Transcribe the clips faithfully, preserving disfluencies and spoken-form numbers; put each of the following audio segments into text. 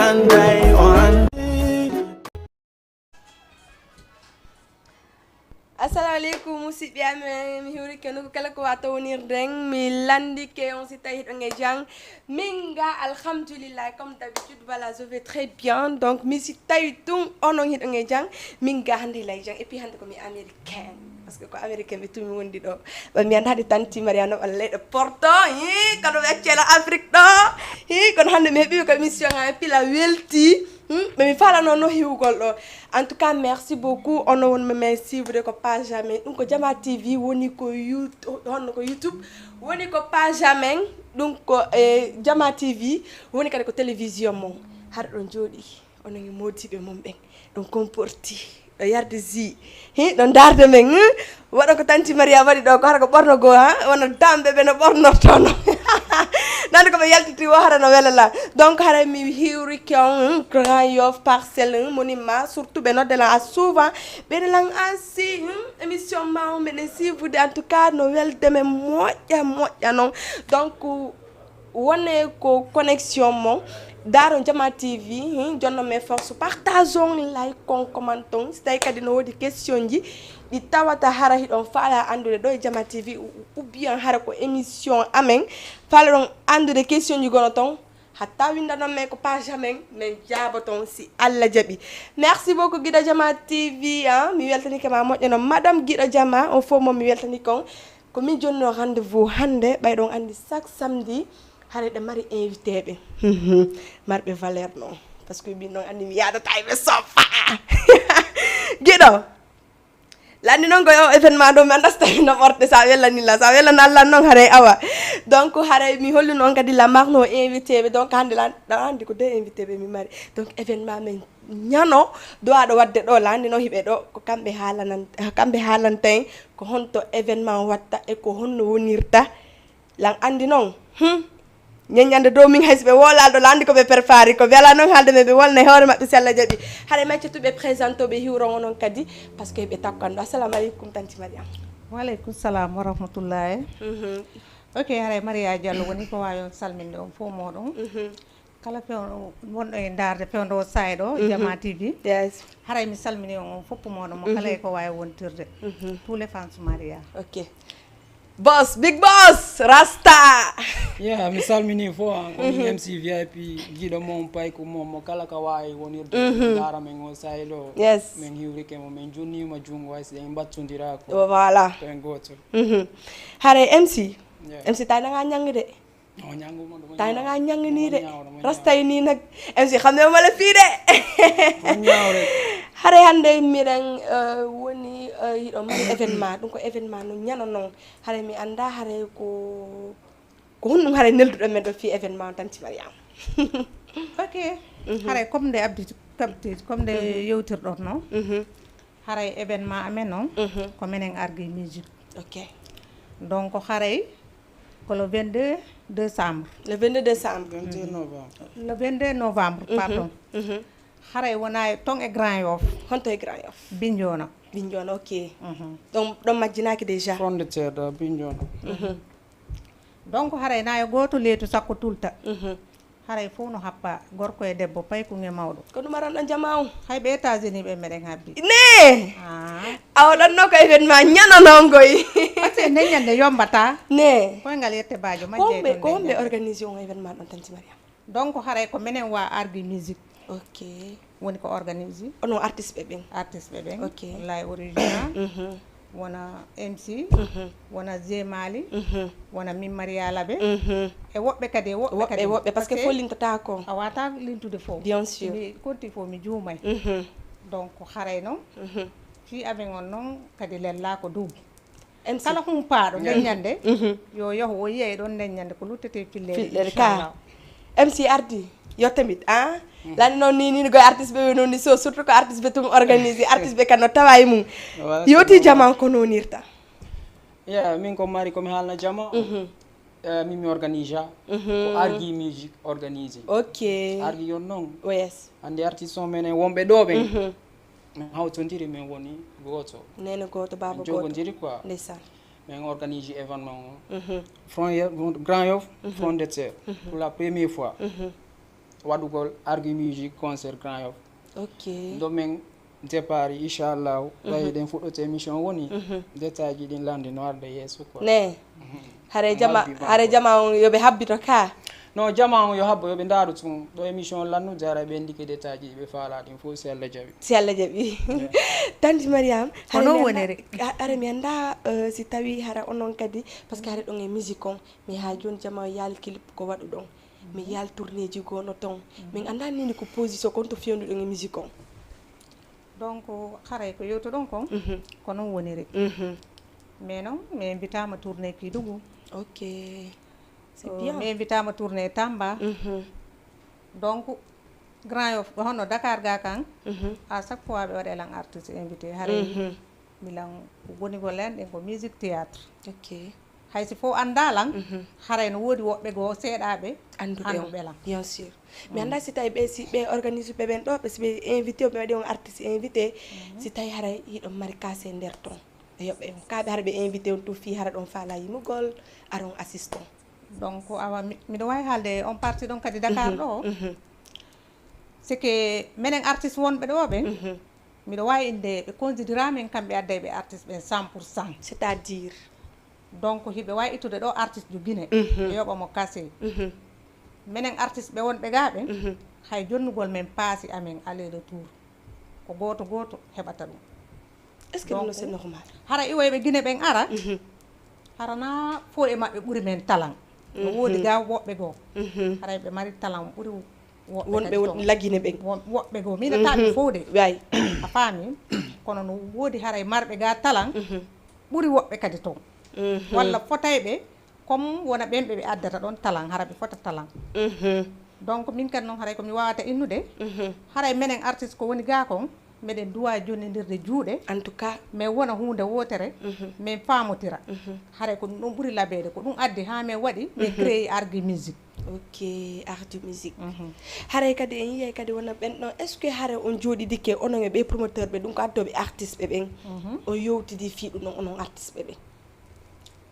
Assalamu aleykum, musidɓe amen. Mi hiwrike nokku kala ko wata wonirden. Mi landike on si tawi hiɗon e jang. Min ga, alhamdulillah, comme d'habitude, voilà, je vais très bien. Donc, mi si tawi tun onon hiɗon e jang, min ga hande lay jang. Et puis hande ko mi américain. Parce que ko américain ɓe tumi wondi ɗo. Ba mi anda hade tanti Mariano ɓalla leyɗe Porto. Hi, kono ɓe accela Afrique ɗo. Hi, kono hande mi heɓi ko émission am pila welti. Hmm? Ɓe mi falano no hiwgol ɗo. En tout cas, merci beaucoup. Ono won me men suivre ko page amen. Ɗum ko Jama T V woni ko YouTube, honno ko YouTube. Woni ko page amen. Ɗum ko e Jama T V. Woni kadi ko télévision mon. Har ɗon jooɗi. Onon e moodiɓe mum ɓen. Ɗum comporti. Ɗo yarde ji. Hi, ɗo darde men. Hmm? Waɗa ko tanti Maria waɗi ɗo, ko hara ko ɓorno goo, ha? Wona damɓe ɓe no ɓornortono. Nande ko ɓe yaltiti wo hara no wela la. Donc hara mi hiwrike on, hmm, Grand Yoff, Parcelles, hmm, moni ma, surtout ɓe nodde lan a souvent. Ɓe lan ansi, hmm, émission ma on, mbeɗen suivre en tout cas, no welde men moƴƴa, moƴƴa non. Donc, wone ko connexion mon. Daron Jama T V, hmm, jonno men force. Partage on, like on, comment on. Si tawi kadi no wodi question ji, ɗi tawata hara hiɗon faala anndude ɗo e Jama T V, ou, ou bien hara ko émission amen, faala ɗon anndude question ji gono ton, hatta windanon men ko page amen, men jaabo ton si Allah jaɓi. Merci beaucoup Giɗo Jama T V, hein. Mi weltanike ma moƴƴo no Madame Giɗo Jama, on fof mo mi weltanike on. Ko min jonni on rendez-vous hannde, ɓay ɗon anndi chaque samedi, haray ɗe mari invité ɓe. Marɓe valeur non. Parce que min non anndi mi yaadata e ɓe soppa. Giɗo. Lanni noon ko yo événement ɗo mi annda so tawi no ɓorte sa welani la sa welana Allah noon haray awa. Donc haray mi holluno on kadi la marno invité ɓe donc hannde lan ɗa anndi ko deux invité ɓe mi mari. Donc événement men ñano duwaɗo wadde ɗo lanni noon hiɓe ɗo ko kamɓe haalanan kamɓe haalanta en ko honto événement watta e ko honno wonirta. Lan anndi noon. Hmm. Ñeññande dow min hay so ɓe woolaali ɗo lanndi ko ɓe perfaari ko ɓe alaa noon haalde men ɓe wolna e hoore maɓɓe si Allah jaɓi. Haray macca tu ɓe présente ɓe hiwron onon kadi. Parce que ɓe takko anndu. Assalamu aleykum tanti Mariam. Waleykum salam wa rahmatullahi. Mhm. Ok, haray Maria Diallo woni ko waawi on salminde on fof mooɗon. Mhm. Kala few wonɗo e ndaarde fewndo o saay ɗo, mhm, Jama T V. Yes. Haray mi salmini on, on fof mooɗon mo kala, mhm, e ko waawi wontirde. Mhm. Tous les fans Maria. Ok. Boss, big boss, Rasta. Yeah, mi salmini fof, ah, ko min, mhm, M C V I P, giɗo mon, payko mon, mo kala ka waawi wonirde. Mhm. Ndaara men o saay ɗo. Yes. Men hiwrike mo, men junnima junngo, hay si en mbattondiraako. Voilà. Ko en gooto. Mhm. Haray M C. Yeah. M C tawi nanga ñangde. Tawi nanga ñangini de. Rastay ni nag. M C xam ne mala fii de. Hare hande miɗen, eh, woni, eh, hiɗo mari événement. Ɗum ko événement no ñano noon. Hare mi annda hare ko, ko honɗum hare nelduɗo men ɗo fii événement on tanti Mariam. Ok. Mhm. Hare comme nde abdi, comme nde, mhm, yewtirɗon noon. Mhm. Haray événement amen on, mhm, ko menen ardi musique. Ok. Donc haray ko le vingt-deux décembre. Le vingt-deux décembre. Vingt-deux novembre. Le vingt-deux novembre, mhm, pardon. Mhm. Haray wona e ton e Grand Yoff. Honto e Grand Yoff? Bignona. Bignona, ok. Mhm. Ɗon, ɗon majjinaaki déjà. Fronde ceeɗa Bignona. Mhm. Donc haray na e gooto leetu sakko tulta. Mhm. Haray fof no happa, gorko e debbo, paykuŋe mawɗo. Ko ɗum aran ɗon jama on? Hay ɓe États-Unis ɓe meɗen habbi. Ne! Ah. Awa ɗon no ko événement ñananongoy. Parce que nden ñande yombata. Ne! Koyngal yette baajo majjay. Ko homɓe, ko homɓe organisé on événement ɗon tanti Mariam? Donc haray ko menen wa ardi musique. Ok. Woni ko organisé. Onon artiste ɓe ɓen? Artiste ɓe ɓen. Ok. Lay original. Mhm. Wona M C, mhm, wona Zemali, mhm, wona Min Maria Labe, mhm, e woɓɓe kadi, e woɓɓe, woɓɓe kadi, woɓɓe, parce que fof lintata ko. A wata lintude fof. Bien sûr. Mi konti fof, mi juumay. Mhm. Donc, haray noon, mhm, fii amen on noon kadi lella ko dow. M C. Kala humpaaɗo, yeah, nden ñande, mhm, yo yahu o yiya e ɗon nden ñande ko luttete filleede, filleede ka. Inchallah. M C ardi, yo tamit, ah? Mhm. Lani noon ni, ni ko artiste ɓe woni ni so, surtout ko artiste ɓe tum organisé, artiste ɓe kan no tawa e mum. Voilà, yewti jama ko nonirta. Yeah, min ko mari ko mi haalna jama. Mhm. Eh, min mi organisa. Mhm. Ko Argi Music organisé. Ok. Argi yon noon. Oh, yes. Hannde artiste on menen wonɓe ɗo ɓen. Mhm. Min hawtondiri, min woni gooto. Neene gooto, baaba gooto. Min jogondiri quoi. Ndeysaan. Min organise événement o. Mhm. Grand Yoff, mhm, Front de Terre. Mhm. Pour la première fois. Mhm. waɗugol Argu Music concert Grand Yoff. Ok. Ɗo men départ, inchallahu, tawi eɗen fuɗɗoto émission woni, détail ji ɗin lande no arda yeeso quoi. Ne. Hare jama, hare jama on yo ɓe habbito ka. Non, jama on yo habbo, yo ɓe ndaaru tun. Ɗo émission lannude, hara ɓe ndike détail ji ɓe faala ɗin fof, si Allah jaɓi. Si Allah jaɓi. Tanti Mariam, ko non woniri. Hare mi annda, euh, si tawi hara onon kadi, parce que hare ɗon e musique on, mi ha joni jama yaal clip ko waɗuɗon. Mi yaal tournée ji goo no ton. Min annda nini ko position kon to fewnuɗon e musique on. Donc, haray ko yewtuɗon kon, ko non woniri. Mais non, mi invitama tournée Kédougou. Ok. C'est Euh, bien. Mi invitama tournée Tamba. Donc, Grand Yoff, hono Dakar ga kan, à chaque fois ɓe waɗa lan artiste invité. Haray milan ko woni ko lanɗen ko musique théâtre. Ok. Hay si fof annda lan, haray no woodi woɓɓe goo seeɗaaɓe annduɓe lan. Bien sûr. Mi annda si tawi ɓe, si ɓe organise ɓe ɓen ɗo, ɓe si ɓe invité, ɓe waɗi on artiste invité, si tawi haray hiɗon mari cachet nder ton. E yoɓɓe on. Ka ɓe hara ɓe invité on to fii hara ɗon faala yimugol, aron assistant. Donc, awa, mi- miɗo wawi haalde on partie ɗon kadi Dakar ɗo. C'est que menen artiste wonɓe ɗo ɓe, miɗo wawi inde ɓe considéra min kamɓe adday ɓe artiste ɓen cent pour cent. C'est-à-dire? Donc, hiɓe wawi ittude ɗo artiste du Guinée, ɓe yoɓa mo cachet. Menen artiste ɓe wonɓe ga ɓe, hay jonnugol men paasi amen aller retour. Ko gooto gooto heɓata ɗum. Est-ce que ɗum c'est normal? Hara iwoyɓe Guinée ɓen ara, hara na fof e maɓɓe ɓuri men talan. No woodi ga woɓɓe goo. Haray ɓe mari talan ɓuri woɓɓe Wonɓe kadi won toon. Lagine ɓen. Won- woɓɓe goo. Min a taɓi fowde. Way. A faami? Kono no woodi haray marɓe ga talan ɓuri woɓɓe kadi toon. Walla fotayɓe comme wona ɓen ɓe ɓe addata ɗon talan, hara ɓe fota talan. Donc min kadi noon haray ko mi wawata innude. Haray menen artiste ko woni ga kon, meɗen duwa jonnindirde juuɗe. En tout cas. Mais wona huunde wootere, min faamotira. Haray ko ɗum ɗon ɓuri labeede, ko ɗum addi ha min waɗi, min créé Argu Music. Ok, Argu Music. Haray kadi en yiyay kadi wona ɓen ɗon, est-ce que haray on jooɗidike onon e ɓe promoteur ɓe, ɗum ko addoɓe artiste ɓe ɓen, on yewtidi fii ɗum ɗon onon artiste ɓe ɓen?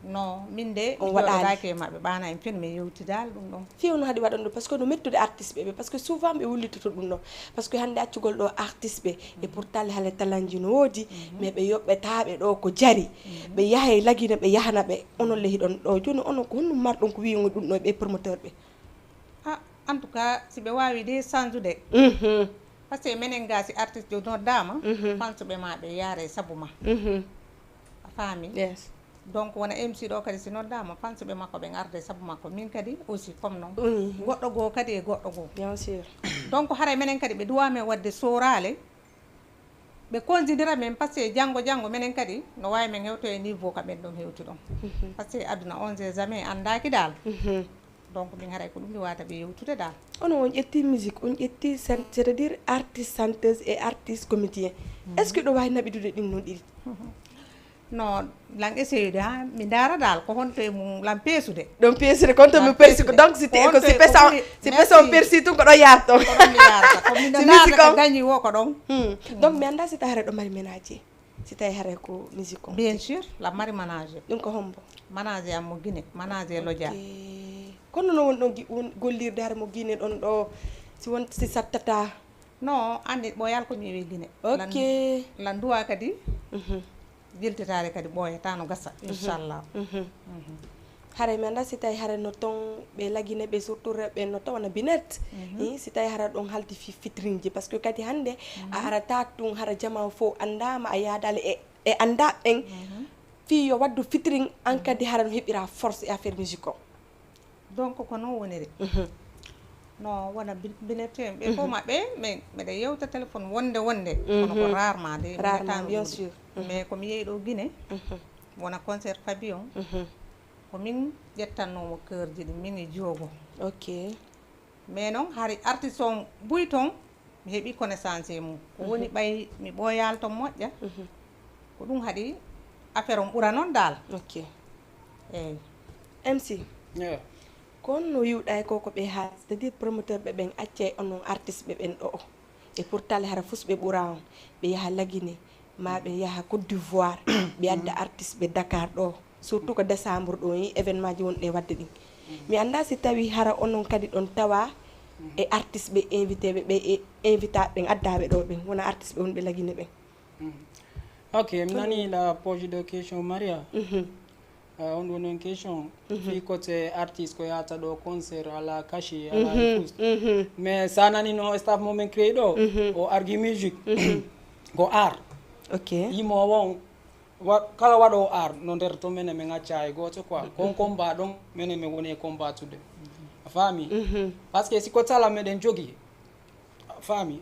Non, min de On mi waɗaali. Jooɗodaaki e maɓɓe ɓaana en fin min yewtidaali ɗum ɗon. Fii on haɗi waɗande, parce que no mettude artiste ɓe ɓe, parce que souvent ɓe wullitoto ɗum ɗon, parce que hannde accugol ɗo artiste ɓe e pourtant hale talanji no woodi, mais ɓe yoɓɓetaaɓe ɗo ko jari, ɓe yahay Lagine ɓe yahana ɓe, onon le hiɗon ɗo jooni, onon ko honɗum marɗon ko wi'ugo ɗum ɗo e ɓe promoteur ɓe? Ah, en tout cas, si ɓe waawi de sanjude. Parce que menen ga si artiste jo noddaama, fansuɓe ma ɓe yaare sabu ma. A faami? Yes. Donc wona M C ɗo kadi si noddaama fansuɓe makko ɓen arde sabu makko. Min kadi aussi comme non. Oui. Goɗɗo goo kadi e goɗɗo goo. Bien sûr. Donc haray menen kadi ɓe duwa men wadde sooraale. Ɓe konjidira men parce que janngo janngo menen kadi no waawi men hewto e niveau ka ɓen ɗon hewti ɗon. Parce que aduna on sait jamais anndaaki daal. Donc min haray ko ɗum mi wata ɓe yewtude daal. Onon on ƴetti musique, on ƴetti chan- c'est-à-dire artiste chanteuse et artiste comédien. Est-ce que ɗo waawi naɓidude ɗin non ɗiɗi? Non, lan essayude ha mi ndaara daal ko honto e mum lan peesude. Ɗon peesude, kon to mi persi ko, donc si te- ko si pesa on, si pesa on persi tun ko ɗo yarto. Ko ɗon mi yaarata. Ko mi Si ndaara musique ko on. Gañi wo ko ɗon. Donc mi annda si tawi haray ɗo mari ménage, si tawi haray ko musique on. Bien sûr, lan mari ménage. Ɗum ko hombo? Ménage am mo Guinée, ménage e Lodja. Kono no won ɗon gi- won gollirde haray mo Guinée ɗon ɗo, si won si sattata? Non, anndi ɓooyal ko mi iwi Guinée. Ok. Lan duwa kadi. Jiltitaare kadi ɓooyata no gasa, inchallah. Haray mi annda si tawi haray no ton ɓe Lagine ɓe surtout rewɓe no ton wona Binet. Hi, si tawi haray ɗon haldi fi fitrinji, parce que kadi hannde a arata tun haray jama fof anndaama a yaadaali e e annda ɓen. Fii yo waddu fitring an kadi haray no heɓira force e affaire musique o. Donc ko non woniri. Non wona Binet en ɓe fof maɓɓe mais meɗa yewta téléphone wonde wonde, kono ko rarement de. Rarement, bien sûr. Mais ko mi yehi ɗo Guinée, wona concert Fabio, ko min ƴettannoomo keurji ɗi min e Diogo. Ok. Mais non hari artiste on buy ton mi heɓi connaissance e mum, ko woni ɓay mi ɓooyal ton moƴƴa. Ko ɗum haɗi affaire on ɓura non daal. Ok. Eyi. M C. Ko honno yiwɗa e ko ko ɓe haali, c'est-à-dire promoteur ɓe ɓen accay onon artiste ɓe ɓen ɗo o e pourtant hara fus ɓe ɓura on, ɓe yaha Lagine ma ɓe yaha Côte d'Ivoire, ɓe adda artiste ɓe Dakar ɗo, surtout ko décembre ɗo yi événement ji wonɗe wadde ɗin. Mi annda si tawi hara onon kadi ɗon tawa e artiste ɓe invité ɓe ɓe e invitaaɓe ɓen addaaɓe ɗo ɓen wona artiste ɓe wonɓe lagine ɓen. Ok, mi nani la poche de question Maria. Uh, on ɗon on question fi côté artiste ko yata ɗo concert ala cachet ala e fus. Mais sa nani no staff mo men créé ɗo o argi musique ko art. Ok. Yimowo on wa- kala waɗo art no nder to menen men acca e goto quoi kon combat ɗon menen men woni e combat tude. A faami? Parce que si ko tala meɗen jogi faami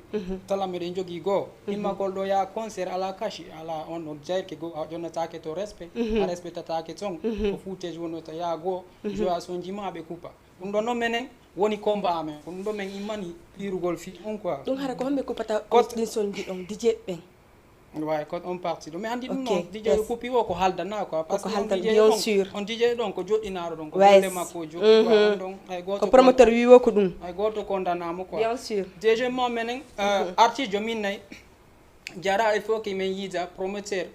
tala meɗen jogii goo immagol ɗo yaa concert ala cachet ala on ɗon jayrke goo a jonnataake to respect a respectataake ton ko foutage wonota yaa goo joya sonji ma ɓe kupa ɗum ɗon noon menen woni combat amen ko ɗum ɗon men immani piirugol fi on quoi. Ɗum hara ko homɓe kupata ɗin sonji ɗon dj ɓen? Way ko on parti ɗo mais anndi ɗum noon dj kupi o ko haldana quoi parce que on dj ɗon on dj ɗon ko joɗɗinaɗo ɗon ko golle makko o joɗɗi quoi on ɗon hay goto ko promoteur wi wo ko ɗum hay goto kondanamo quoi bien sûr deuxièmement menen artiste jo min nayi jara il faut que min yiida promoteur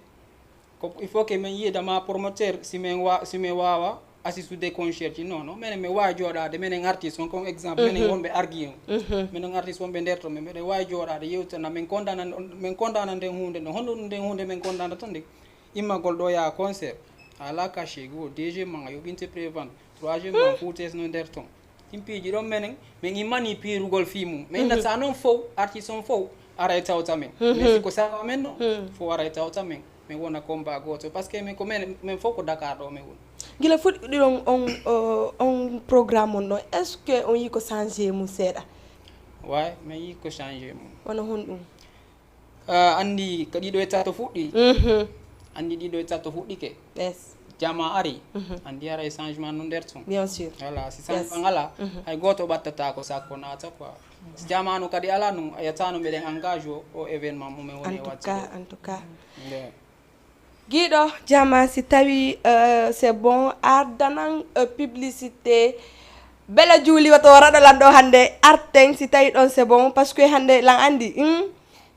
ko il faut que min yiida ma promoteur si min wa si min wawa assistude concert ji non non minen mi wawi joɗade minen artiste on comme exemple minen wonɓe argi on minen artiste wonɓe nder to min mbiɗa wawi joɗade yewtana min kondana min kondana nden hunde no honno ɗum nden hunde min kondana tan nde immagol ɗo yaha concert ala cachet goo deuxième ma a yoɓinte prévente troisième ma foutes no nder ton ɗin piiji ɗon minen min immani piirugol fii mum min innata noon fow artiste on fow ara e tawta min mais si ko sawa men noon fow ara e tawta min min wona combat gooto parce que min ko min min fof ko Dakar ɗo min woni. Gila fuɗɗiɗon on on programme on ɗon est ce que on yii ko changé mum seeɗa? Way min yii ko changé mum. Wona honɗum? Ah, anndi ko ɗiɗo e tato fuɗɗi. Anndi ɗiɗo e tato fuɗɗike. Yes. Jama ari. Anndi ara e changement no nder ton. Bien sûr. Voilà si changement ala hay gooto ɓattata ko sakko naata quoi. Si jamaanu kadi alaa noon a yiyataano mbiɗen engage o o événement mumen woni e waɗtude. En tout cas, en tout cas. Giiɗo jama si tawi euh, c'est bon ardanan euh, publicité bela juuli wato raɗo lan ɗo hannde arten si tawi ɗon c'est bon parce que hannde lan anndi hmm?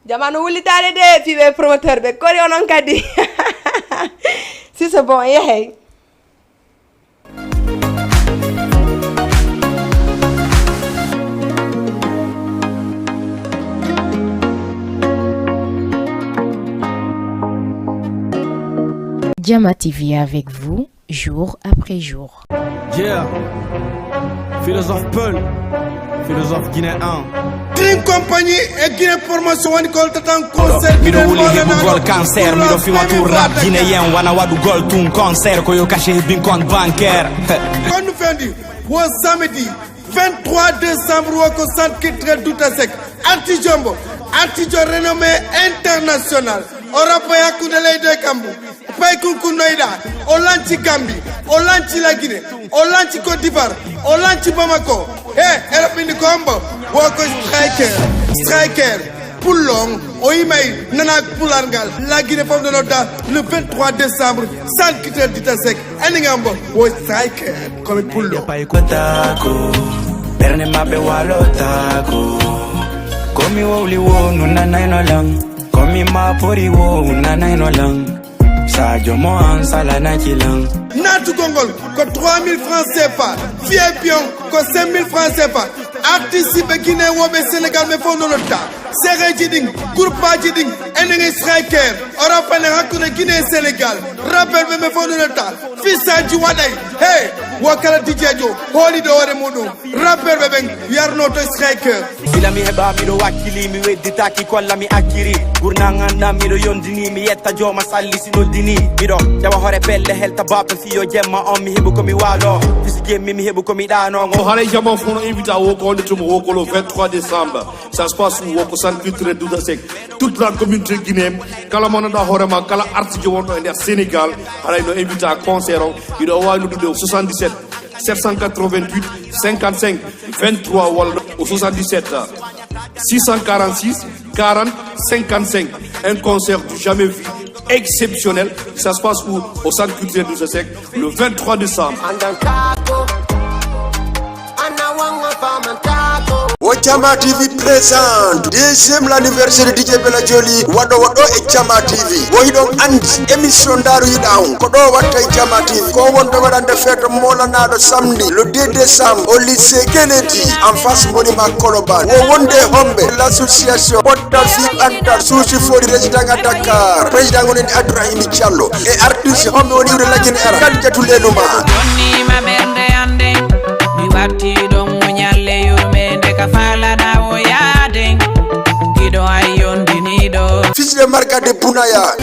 Jama no wullitaade de fiɓe promoteur ɓe kori onon kadi si c'est bon yehey. Jama T V avec vous, jour après jour. Yeah. Philosophe Peul. Philosophe guinéen. Dream Compagnie e Guinée Promotion woni ko holtatan concert miɗo wuli heɓugol cancer miɗo fiwa tour rap guinéen wana waɗugol tun concert ko yo cache hebbin compte bancaire. Konno fendi wo samedi vingt-trois décembre wo ko centre culturel Douta Seck artijo mbo artijo renommé international o rabbo e hakkunde leydi e kammu. Pay kunkunnoyɗa o lanci Gambi o lanci Lagine o lanci Côte d'Ivoire o lanci Bamako he eɗo ɓindi ko hombo wo ko striker striker pullo on o yimay nana pular ngal Lagine fof no nodda le vingt-trois décembre sankitel dita sek enen hombo wo striker komi pullo pay kotako ɓerne maɓɓe walotako komi wowli wonu nanayno lan komi mapori wo nanayno lan Sadio mo an sala na kilan. Natugol ngol ko trois mille francs C F A, V I P on ko cinq mille francs C F A. Artiste ɓe Guinée woɓe Sénégal ɓe fof nonotta. Sereji ɗin, groupe aji ɗin, enen e striker, oɗo fane hakkunde Guinée e Sénégal. Rappel ɓe ɓe fof nonotta. Fisaji waɗay, hey, wo kala dijejo hooliɗo hoore muɗum. Rappeur ɓe ɓen yarnoto striker. Gila mi heɓa miɗo wakkili mi wedditaki kolla mi akkiri gurna ganda miɗo yondini mi yetta jooma salli si noddini miɗo jawa hoore pelle helta bappe fiyo jemma on mi heɓu komi waalo fisi jemmi mi heɓu komi ɗano o haray jamon fof no invita wo ko onde tuma wo ko le vingt-trois décembre ça se passe wo ko centre culturel Douta Seck toute la communauté guinéenne kala mo nanda hoorema kala artijo wonɗo e nder sénégal haray no invita concert o mbiɗo wawi noddude o soixante-dix-sept sept cent quatre-vingt-huit cinquante-cinq vingt-trois walla au soixante-dix-sept six cent quarante-six quarante cinquante-cinq un concert du jamais vu exceptionnel ça se passe où au centre culturel Douta Seck le vingt-trois décembre. Jama T V présente deuxième anniversaire D J Bella Jolly, waɗo waɗo e Jama T V. Woyi ɗon andi émission Daaru Yiɗa on, ko ɗo watta e Jama T V. Ko wonde waɗande feeto molanaɗo samedi le deux décembre au lycée Kennedy en face monument Colobane. Wo wonde homɓe l'association Pottal Fi Ɓantal Suusi Fori résident à Dakar. Président gonɗen Abdourahim Diallo. E artiste homɓe woni iwde lagine ara Kadijatu Leluma. Wonnima ɓernde ande mi watti ɗon mo ñalle yurmende ka falana o yaaden giɗo ay yondiniɗo. Fils de Marga de Bunaya.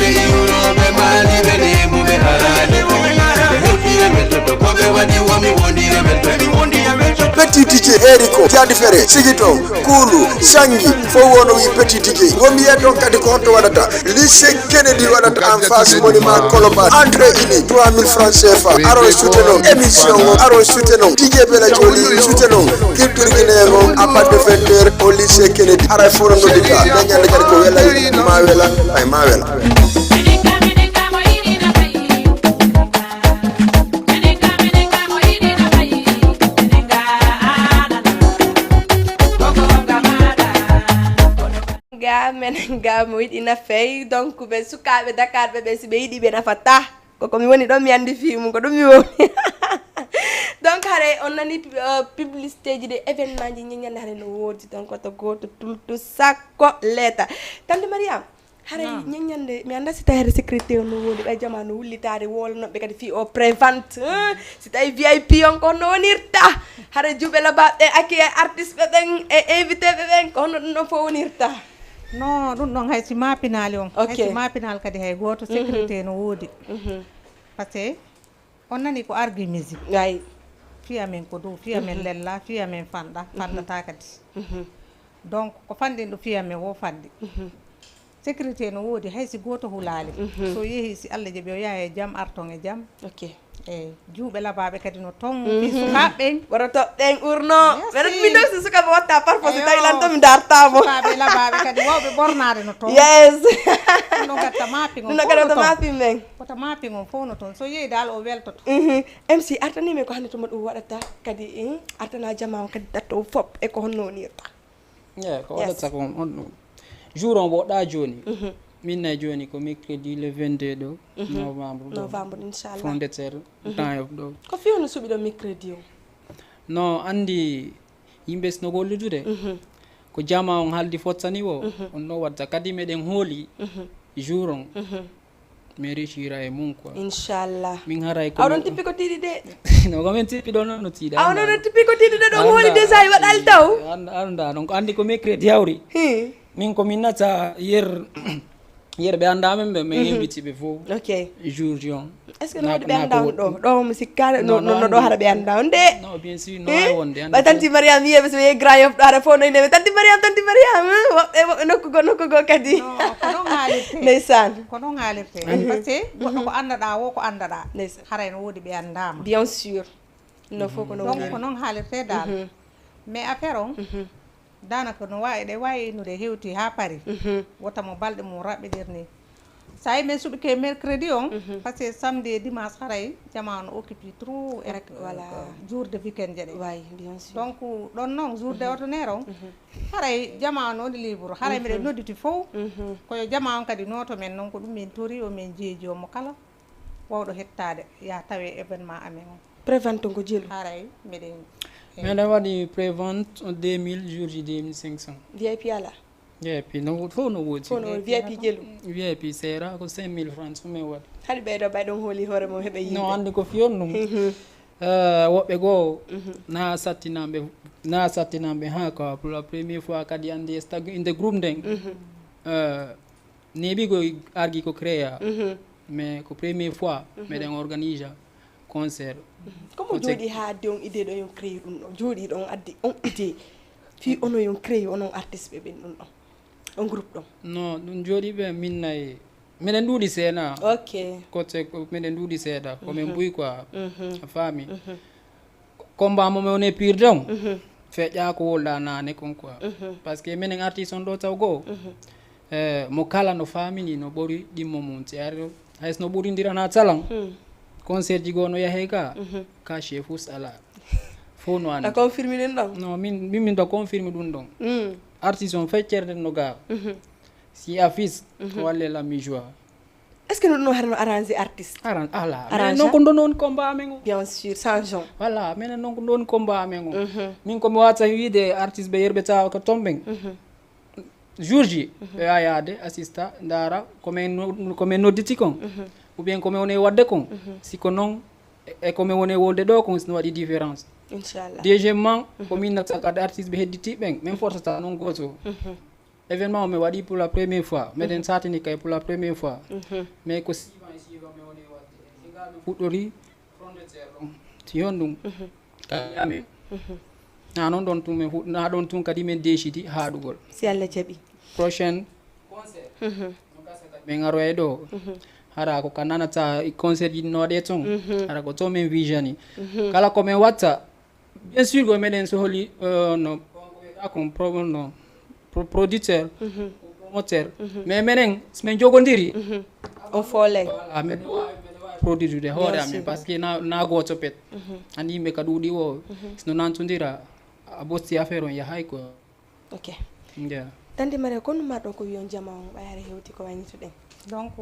Petit D J Eriko Diadi Fere Sigito Kulu Sangi fof wono wi Petit D J. Womi yeeton kadi ko honto waɗata lycée Kennedy waɗata en face monument Colobane. Entrée unique trois mille francs C F A. Aron soutenon émission o, aron soutenon D J Bella Jolly, soutenon culture guinéen o à partir de vingt heures au lycée Kennedy. Haray fof no noddita. Nde ñande kadi ko welay ma wela ay ma wela. Ga menen ga mo yiɗi na fey donc ɓe sukaaɓe Dakar ɓe ɓe si ɓe yiɗi ɓe nafata koko mi woni ɗon mi andi fii mum ko ɗum mi woni. Donc haray on nani euh, publicité ji ɗe événement ji ñeñande haray no woodi donc to gooto tultu sakko leeta. Tante Mariam, haray ñeñande mi anda si tawi haray sécurité on no woodi ɓay jama no wullitaade wolanoɓe kadi fii o prévente hein? Si tawi V I P on ko honno wonirta? Haray juuɓe labaɓe ɓe accueil artiste ɓe ɓen e invité ɓe ɓen ko honno ɗum ɗon fof wonirta? Non, ɗum ɗon hay si mapinaali on. Ok. Hay si mapinaali kadi hay gooto sécurité no woodi. Parce que on nani ko argi musique. Ay. Fiya men ko dow, fiya men lella, fiya men fanɗa, fanɗata kadi. Donc ko fanɗinɗo fiya men wo fanɗi. Sécurité no woodi hay si gooto hulaali. So yehi si Allah jaɓi o yaha e jam arton e jam. Ok. Eyi juuɓe labaaɓe kadi no ton fii sukaaɓe ɓen. Woto toɓɓe en urno. Merci. Mbeɗa min ɗo si sukaaɓe watta parfois si tawi Eyo. Lan to mi dartamo. Sukaaɓe labaaɓe kadi wawɓe ɓornaade no ton. Yes. Ɗum ɗon gatta mapping on Ɗum ɗo fof kadi no wata ton. Mapping men. Wota mapping on fof no ton. So yehi dal o weltoto. Mhm. M C artani men ko hannde tuma ɗum waɗata kadi eh, artana jama on kadi datto fop e ko honno wonirta. Eyi ko waɗata ko on ɗum jour on woɗɗa jooni. Min nayi jooni ko mercredi le vingt-deux ɗo novembre ɗo. Novembre inchallah. Frontière temps of ɗo. Ko fii hono suɓiɗo mercredi o? No anndi yimɓe sino golludude. Ko jama on haldi fottani o on ɗo waɗata kadi meɗen hooli jour on. Mi réussira e mum quoi. Inchallah. Min haray ko aw ɗon tippi ko tiiɗi de. No ko min tippi ɗo noon no tiiɗa. Aw ɗon no tippi ko tiiɗi ɗo ɗon hooli déjà e waɗal taw. Anda ɗon ko andi ko mercredi hawri. Min ko min nata yer yer ɓe anda men ɓe min inviti ɓe fof. Ok. Jour ji on. Est ce que no waɗi ɓe anda on ɗo ɗo mi sikkaani no no ɗo hara ɓe anda on de. Non bien sûr no wawi wonde ɓay tanti mariam yiyeɓe so yehi grand yof ɗo hara fof no indeɓe tanti mariam tanti mariam woɓɓe woɓɓe nokku go nokku go kadi. Ndeysaan. Ko noon haalirte par ce que goɗɗo ko anndaɗa wo ko anndaɗa haray no woodi ɓe anndaama. Bien sûr. No fof ko noon donc ko noon haalirte dal. Mais affaire on danaka no wawi ɗe wawi innude hewti ha paari. Wota mo balɗe mum raɓɓiɗir ni. Sa yi min suɓike mercredi on par ce que samedi e dimanche haray jama on occupi trop e jour de weekend je ɗe. Donc ɗon noon jour de ordinaire on haray jama on woni libre haray miɗen nodditi fof. Koyo jama on kadi noto men noon ko ɗum min tori o min jeeji o mo kala wawɗo hettade ya tawe événement amen on. Prévente on ko jelu haray. Miɗen meɗen waɗi prévente deux mille jour ji deux mille cinq cent. Vip ala? Vip no fof no woodi. Fof no woodi vip jelu. Vip seera ko cinq mille francs so min waɗi. Haɗi ɓeyɗo ɓay ɗon hooli hoore mum heɓe yiide no anndi ko fiyon ɗum. Woɓɓe goo na sattinanɓe na sattinanɓe ha quoi pour la première fois kadi anndi e stag inde groupe nden. Neeɓigo argi ko créa mais ko premier fois meɗen organisa concert. Komo jooɗi ha addi on idée ɗo yon créé ɗum ɗo jooɗi ɗon addi on idée fii ono yon créé onon artiste ɓe ɓen ɗum ɗon on groupe ɗon? Non ɗum jooɗi ɓe min nayi. Meɗen ɗuuɗi seena. Ok. Kote meɗen ɗuuɗi seeɗa ko min buy quoi. A faami. Combat mo mi woni pirde on feƴƴa ko wolɗa nane kon quoi. Parce que minen artiste on ɗo taw goo mo kala no famini no ɓori ɗimmo mum ti ari. Hayso no ɓurindirana talan concert ji goo no yahe ga. Cache fus ala. Fof no a anndi. Confirme ɗum ɗon. Non, min min min ɗo confirme ɗum ɗon. Mm. Artiste on feccerde no ga. Mhm. Si affiche ko walle la mi joie. Est-ce que no ɗum harno arrangé artiste? Aran ala. Arrange. Minen noon ko ɗon woni combat amen o. Bien sûr, changeons. Voilà, minen noon ko ɗon woni combat amen o. Mhm. Min ko mi wata wiide artiste ɓe yerɓe tawa ko toon ɓen. Mhm. Jour ji ɓe wawi yaade assista ndaara ko min no- ko min nodditi kon. Ou bien ko min woni wadde kon. Si ko noon e- e ko min woni wolde ɗo kon sino waɗi différence. Inchallah. Deuxièmement, ko min natta kadi artiste ɓe hedditi ɓen min fortata noon goto. Événement o mi waɗi pour la première fois, meɗen satini kay pour la première fois. Mais ko suivant e suivant mi woni wadde. Singa mi fuɗɗori fronde terre on. Si on ɗum kadi amen. Na noon ɗon tun min fuɗ na ɗon tun kadi min décidi haaɗugol. Si Allah jaɓi. Prochaine concert no gasa kadi min aroya ɗo. Hara ko ka nanata concert ji no waɗe ton. Hara ko to min vijani. Kala ko min watta, bien sûr ko meɗen sohli euh, no ko wiyata kon pro no pro- producteur, promoteur. Mais minen so min jogodiri, On foolay. Voilà, meɗen wawi meɗen wawi produire hoore Bien amen sûr. Parce que na na goto pet. Anndi yimɓe ka ɗuuɗi o sino nantodira a ɓosti affaire on yahay ko. Ok. Yeah. Tandi Maria, ko numma ɗon ko wiyon jama on ɓay hara hewti ko waynituɗen? Donc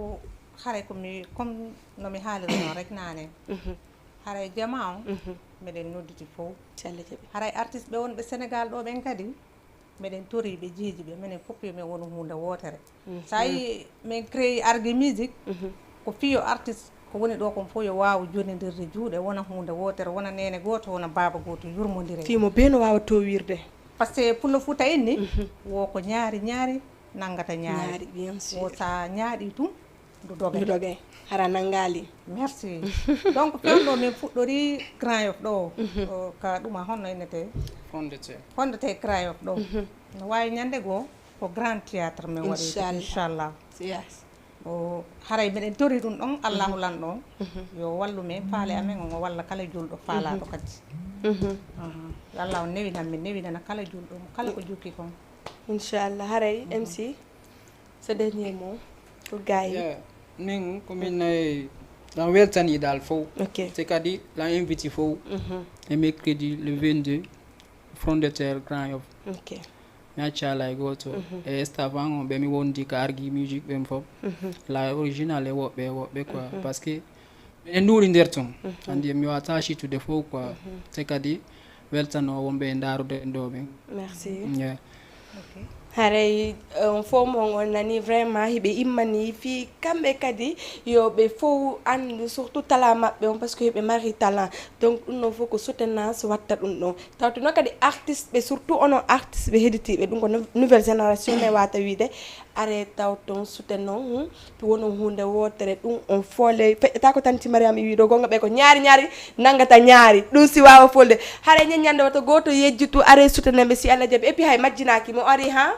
haray ko mi comme no mi haaliri noon rek naane, haray jama on meɗen nodditi fof. Si Allah jaɓi. Haray artiste ɓe wonɓe Sénégal ɗo ɓen kadi meɗen tori ɓe jeeji ɓe, minen fof yo min wonu hunde wootere. Sa yi min créé Argui Music, ko fiyo artiste ko woni ɗo kon fof yo waaw jonindirde juuɗe, wona hunde wootere, wona neene gooto, wona baaba gooto, yurmondire. Fii mo bee no waawa towirde. Parce que pullo fuuta inni wo ko ñaari ñaari nanngata ñaari. Ñaari, bien sûr. Wo sa ñaaɗi tun du Ndu doge. Doge. Hara nanngaali. Merci. Donc fewndo min fuɗɗori Grand Yoff ɗo, o, ka ɗuma honno innete? Fondete. Fondete Grand Yoff ɗo. No waawi ñande goo ko grand théâtre min waɗi. Inchallah. Inchallah. Yes. O, haray meɗen tori ɗum ɗon Allahu lanɗo yo wallu men faale amen on, o walla kala julɗo faalaɗo kadi. Aha. Yo Allah on newinan min, newinana kala julɗo kala ko jukki kon. Inchallah. Haray M C, ce dernier mot pour gars yi. Yeah. Min komin nayi lan weltani dal fof. Ok. Te kadi lan inviti fof. E mercredi le vingt-deux, Front de Terre Grand Yoff. Ok. Mi accala e gooto e staff an on ɓe mi wondi ka Argui Music ɓen fof. La original e woɓɓe e woɓɓe quoi. Parce que miɗen nduuri nder ton. Anndi mi wata sittude fof quoi. Te kadi weltano wonɓe e ndaarude ɗo ɓen. Merci. Yeah. Haray on fof mon on nani vraiment hiɓe immani fii kamɓe kadi yo ɓe fof anndu surtout talent maɓɓe on parce que hiɓe mari talent. Donc ɗum ɗon fof ko soutenance watta ɗum ɗon. Tawtuno kadi artiste ɓe surtout onon artiste ɓe heɗitiiɓe ɗum ko nou- nouvelle génération mais wata wiide are tawton soutenon. Wono hunde wotere ɗum on foole feƴƴata ko tanti Mariama wiiɗo gonga ɓe ko ñaari ñaari nangata ñaari ɗum si wawa folde. Haray ñaññande wata goto yejjitu are soutenanɓe si Allah jaɓi et puis hay majjinaki mo ari ha.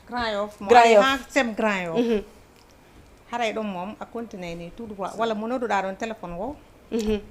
Grand Yoff mo Grand ari Yoff. Ha sem Grand Yoff. Mhm. Haray ɗum moom a continue ni tout droit walla mo noduɗa ɗon téléphone wo.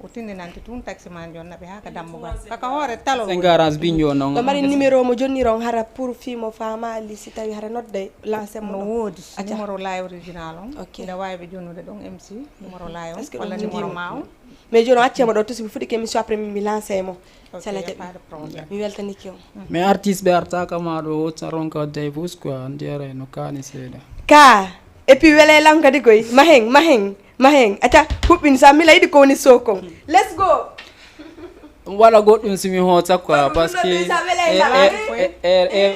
O tindinante tun taximan jon naɓe ha ka dammugal kaka hoore talo. Sen garage binjo non. Ɗo mari numéro mo jonnir on hara pour fii mo faamaali si tawi hara nodday lancé mo No ɗon. Woodi Acca. Numéro laye original on. Ok. Ina wawi ɓe jonnude ɗon M C numéro laye on Parce que walla ɗum numéro ndimo. Ma on. Mais joni o accema ɗo to si mi fuɗɗike mi so après mi lancé mo. Ok, Sala y a jaɓi. Pas de problème. Mi weltanike on. Mais artiste ɓe artaka ma ɗo wota ronka dayfus quoi ndiyara no kani seeɗa. Ka et puis wele lan kadi koy mahen mahen mahen ata huɓɓin sa mila yiɗi ko woni sokon. Let's go. Ɗum waɗa goɗɗum si mi hoota quoi. Parce que Ɗum sa wele lan.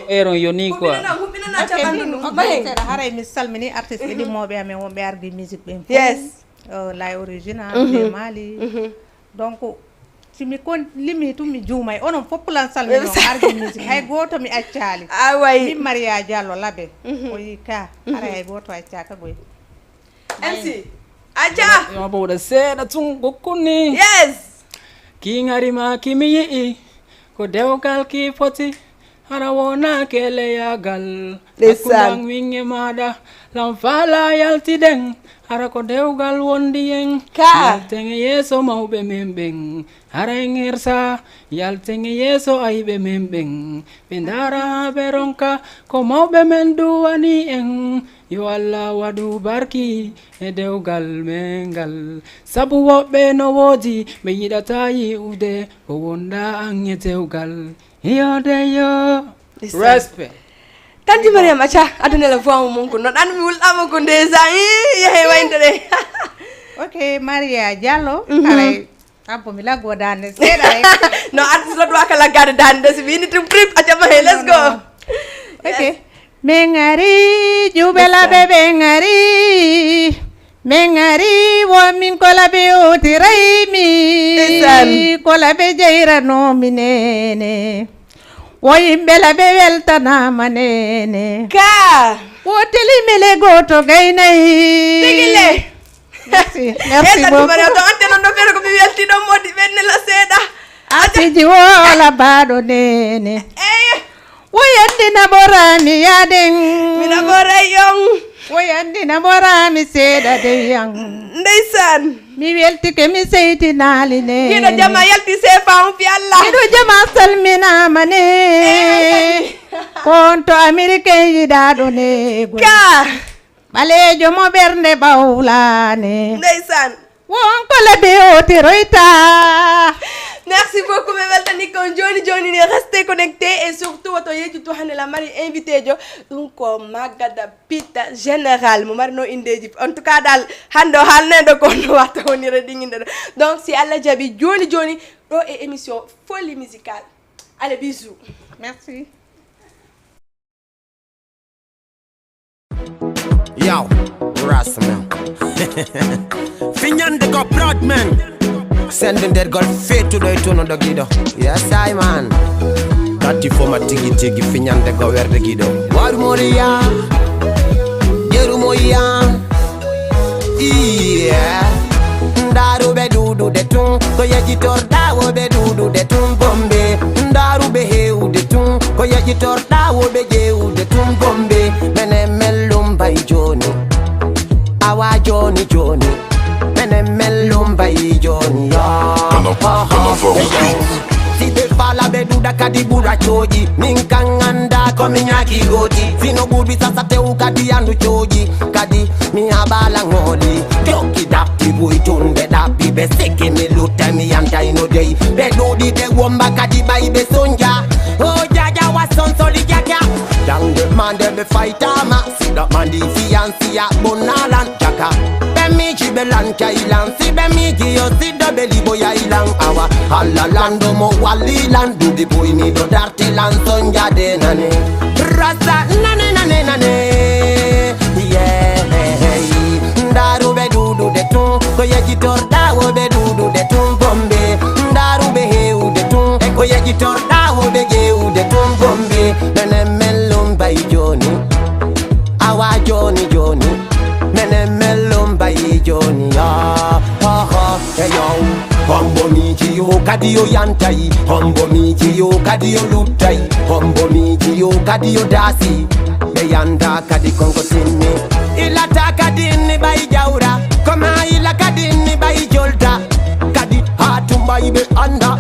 Eron yoni quoi. Huɓɓinana huɓɓinana caɓandu ɗum mahen. Seeɗa haray mi salmini artiste ɓe ɗimmoɓe amen wonɓe Argui Music ɓen fof. Yes. Euh, Laye original de Mali. Donc si mi kon limi tun mi juumay onon fof lan salmino Argui Music hay goto mi accali. Away. Min Maria Diallo Labe o yi ka haray hay goto accaka goy. M C. Acca. Yo ɓowɗa seeɗa tun gokkuni. Yes. Ki ngari ma ki mi yi'i ko dewgal ki foti. Hara wona keleyagal. Ndeysaan. Hakkundan min e maɗa lan faala yaltiɗen. Hara ko dewgal wondi en. Ka. Yalten e yeeso mawɓe men ɓen. Hara en hersa yalten e yeeso ayɓe men ɓen. Ɓe ndaara haa ɓe ronka ko mawɓe men duwani en. Yo Allah waɗu barki e dewgal men ngal. Sabu woɓɓe no woodi ɓe yiɗata yi'ude ko wonɗaa an e dewgal. Yo de yo. Respect. Kanji Mariam, aca, aduna la voix mo monko. Non, an mi wulɗama ko déjà. Ih, yehe wayde de. Ok, Maria Diallo, mhm. Haray, abbo mi laggo dande seeɗa rek. No, artiste ɗo ɗo aka laggade dande, si mi ini tum trip, aca ma he, let's go. Ok. Yes. Min ari, juɓe laɓe ɓe ngari. Min ari, wo min ko laɓe otiray mi. Ndeysaan. Ko laɓe jeyranoomi nene. Wo yimɓe laɓe weltanaama nene. Ka. Wo teli mele gooto gaynayi. Tigi le. Merci, merci beaucoup. Mariam, to ante non ɗo feere ko mi welti ɗon modi ɓenne la seeɗa. Asiji wo ala baɗo nene. Eyi. Wo yandi na ɓorami yaden. Mina ɓoray yon. Wo yandi na ɓorami seeɗa de yan. Ndeysaan. Mi weltike mi seytinaali ne. Giɗo jama yalti sefa on fi Allah. Giɗo jama salminaama ne. Eyi. Ko on to Amérique yiɗaaɗo ne. Ka. Ɓaleejo mo ɓernde ɓawlaane. Ndeysaan. Won ko le be o teroyta. Merci beaucoup, mi weltani kon joni joni ni, restez connectés et surtout woto yejjutu hande la mari invité jo, ɗum ko Magada Pita Général mo mari no indeji. En tout cas dal hande o halnede ko no watta woni reɗinginde ɗo. Donc si Allah jaɓi joni joni ɗo e émission Folie Musicale. Allez, bisous. Merci. Yo, Rasman. Finyande go Broadman. Sende nder gol fetuɗo e tunuɗo giɗo. Yes I man. Dati fo ma tigi tigi finyande go werde giɗo. War moriya. Yeru moya. Iye. Ndaru ɓe ɗuɗude tun ko yejitorɗa wo ɓe ɗuɗude tun bombe. Ndaru ɓe hewde tun ko yejitorɗa wo ɓe ƴewde tun bombe. Mene mellum bay joni. Awa joni joni. Mene mellum bay joni yo. Kana- Kana Varo Beats. Si ɓe fala ɓe ɗuɗa kadi ɓura coji. Min kan anda ko mi ñaki goti. Fino ɓurɓi sasa tew kadi andu coji. Kadi mi abala ngoli. Jokki dappi buy tunde dappi ɓe siki mi lutte mi yantay no dey. Ɓe ɗuɗi ɓe womba kadi ɓay ɓe sonja. O jaja wa son soli jaja. Dangde mande ɓe faytama. Siɗa mandi fiyansiya bonalan jaka. Ɓe miji ɓe lan kaylan si ɓe miji yo siɗo ɓe libo yaylan awa. Halla lando mo wallilan dudi boy miɗo dartilan sonjade nane. Rasta nane nane nane. Yeah. Ndaru ɓe ɗuɗude tun ko yejitorɗa wo ɓe ɗuɗude tun bombe. Ndaru ɓe hewde tun e ko yejitorɗa wo ɓe ƴewde tun bombe. Mene mellum bay joni. Awa joni joni. Mene mellum bay joni ya. Ha ha. Hey yo. Hombo miji yo kadi yo yantai. Hombo miji yo kadi yo luttai. Hombo miji yo kadi yo dasi. Ɓe yanda kadi konko tinni. Ilata kadi ni ɓay jawra. Koma ila kadi ni ɓay jolta. Kadi ha tumba iɓe anda.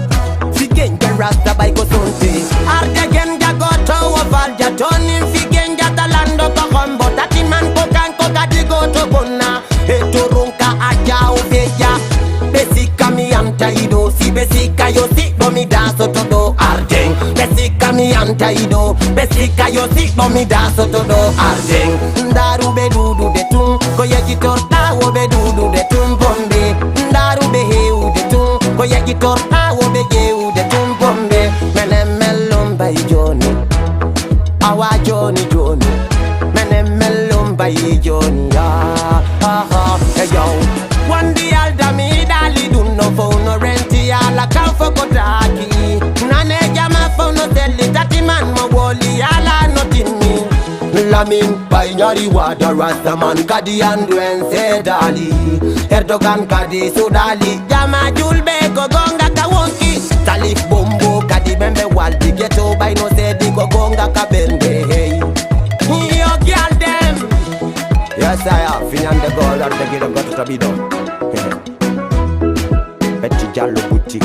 Figen ke rasta ɓay ko sonti. Arde gen jagoto wo falja toni figen jata lando ko hombo tati man ko kanko kadi goto bonna. E toronka aja o feja. Ɓe sikka mi yanta iɗo si ɓe sikka yo siɗɗo mi dasoto ɗo arden. Ɓe sikka mi yanta iɗo ɓe sikka yo siɗɗo mi dasoto ɗo arden. Ndaru ɓe ɗuɗude tun ko yejitorɗa wo ɓe ɗuɗude tun bombe. Ndaru ɓe hewde tun ko yejitorɗa wo ɓe ƴewde tun bombe. Mene mellum bay joni. Awa joni joni. Mene mellum bay joni ya. Ha ha. Hey yo. Wandi alda mi dali ɗum no fow no renti ala kan fo ko taki. Nane jama fow no selli tati man mo woli ala no timmi. Lamin bay ñari wada rastaman kadi andu en sedali. Erdogan kadi sudali. Jama julɓe ko gonga ka wonki. Salif bombo kadi ɓe ɓe waldi geto ɓay no seedi ko gonga ka ɓernde hey. Yo gyal dem. Yes I have fiñande gol arde giɗo goto taɓiɗo. Becci jallo butti.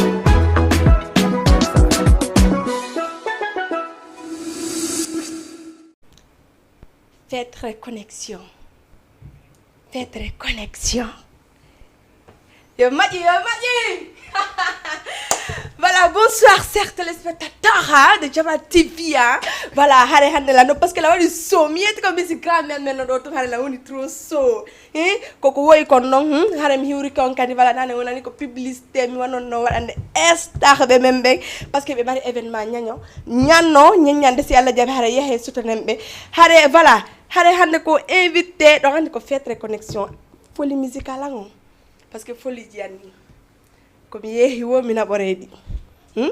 Feetere connexion. Feetere connexion. Yo moƴƴi, yo moƴƴi. Voilà, bonsoir, chers téléspectateurs, hein, de Jama T V, hein. Voilà, hare hannde la no, parce que la waɗi so miyete ko misi grand mère men no ɗo tun, hare la woni trop so. Hein? Koko woyi kon non, hmm? Hare mi hiwrike on kadi, voilà, nane wonani ko publicité mi wanon no waɗande star ɓe men ɓen, parce que ɓe mari événement ñaño, ñanno, ñaññande si Allah jaɓi hare yehe sotanen ɓe. Hare, voilà, hare hannde ko invité, ɗon anndi ko feetere connexion. Folie musicale an on. Parce que folie ji anni. Ko mi yeehi wo mi naɓoreeɗi. Hmm?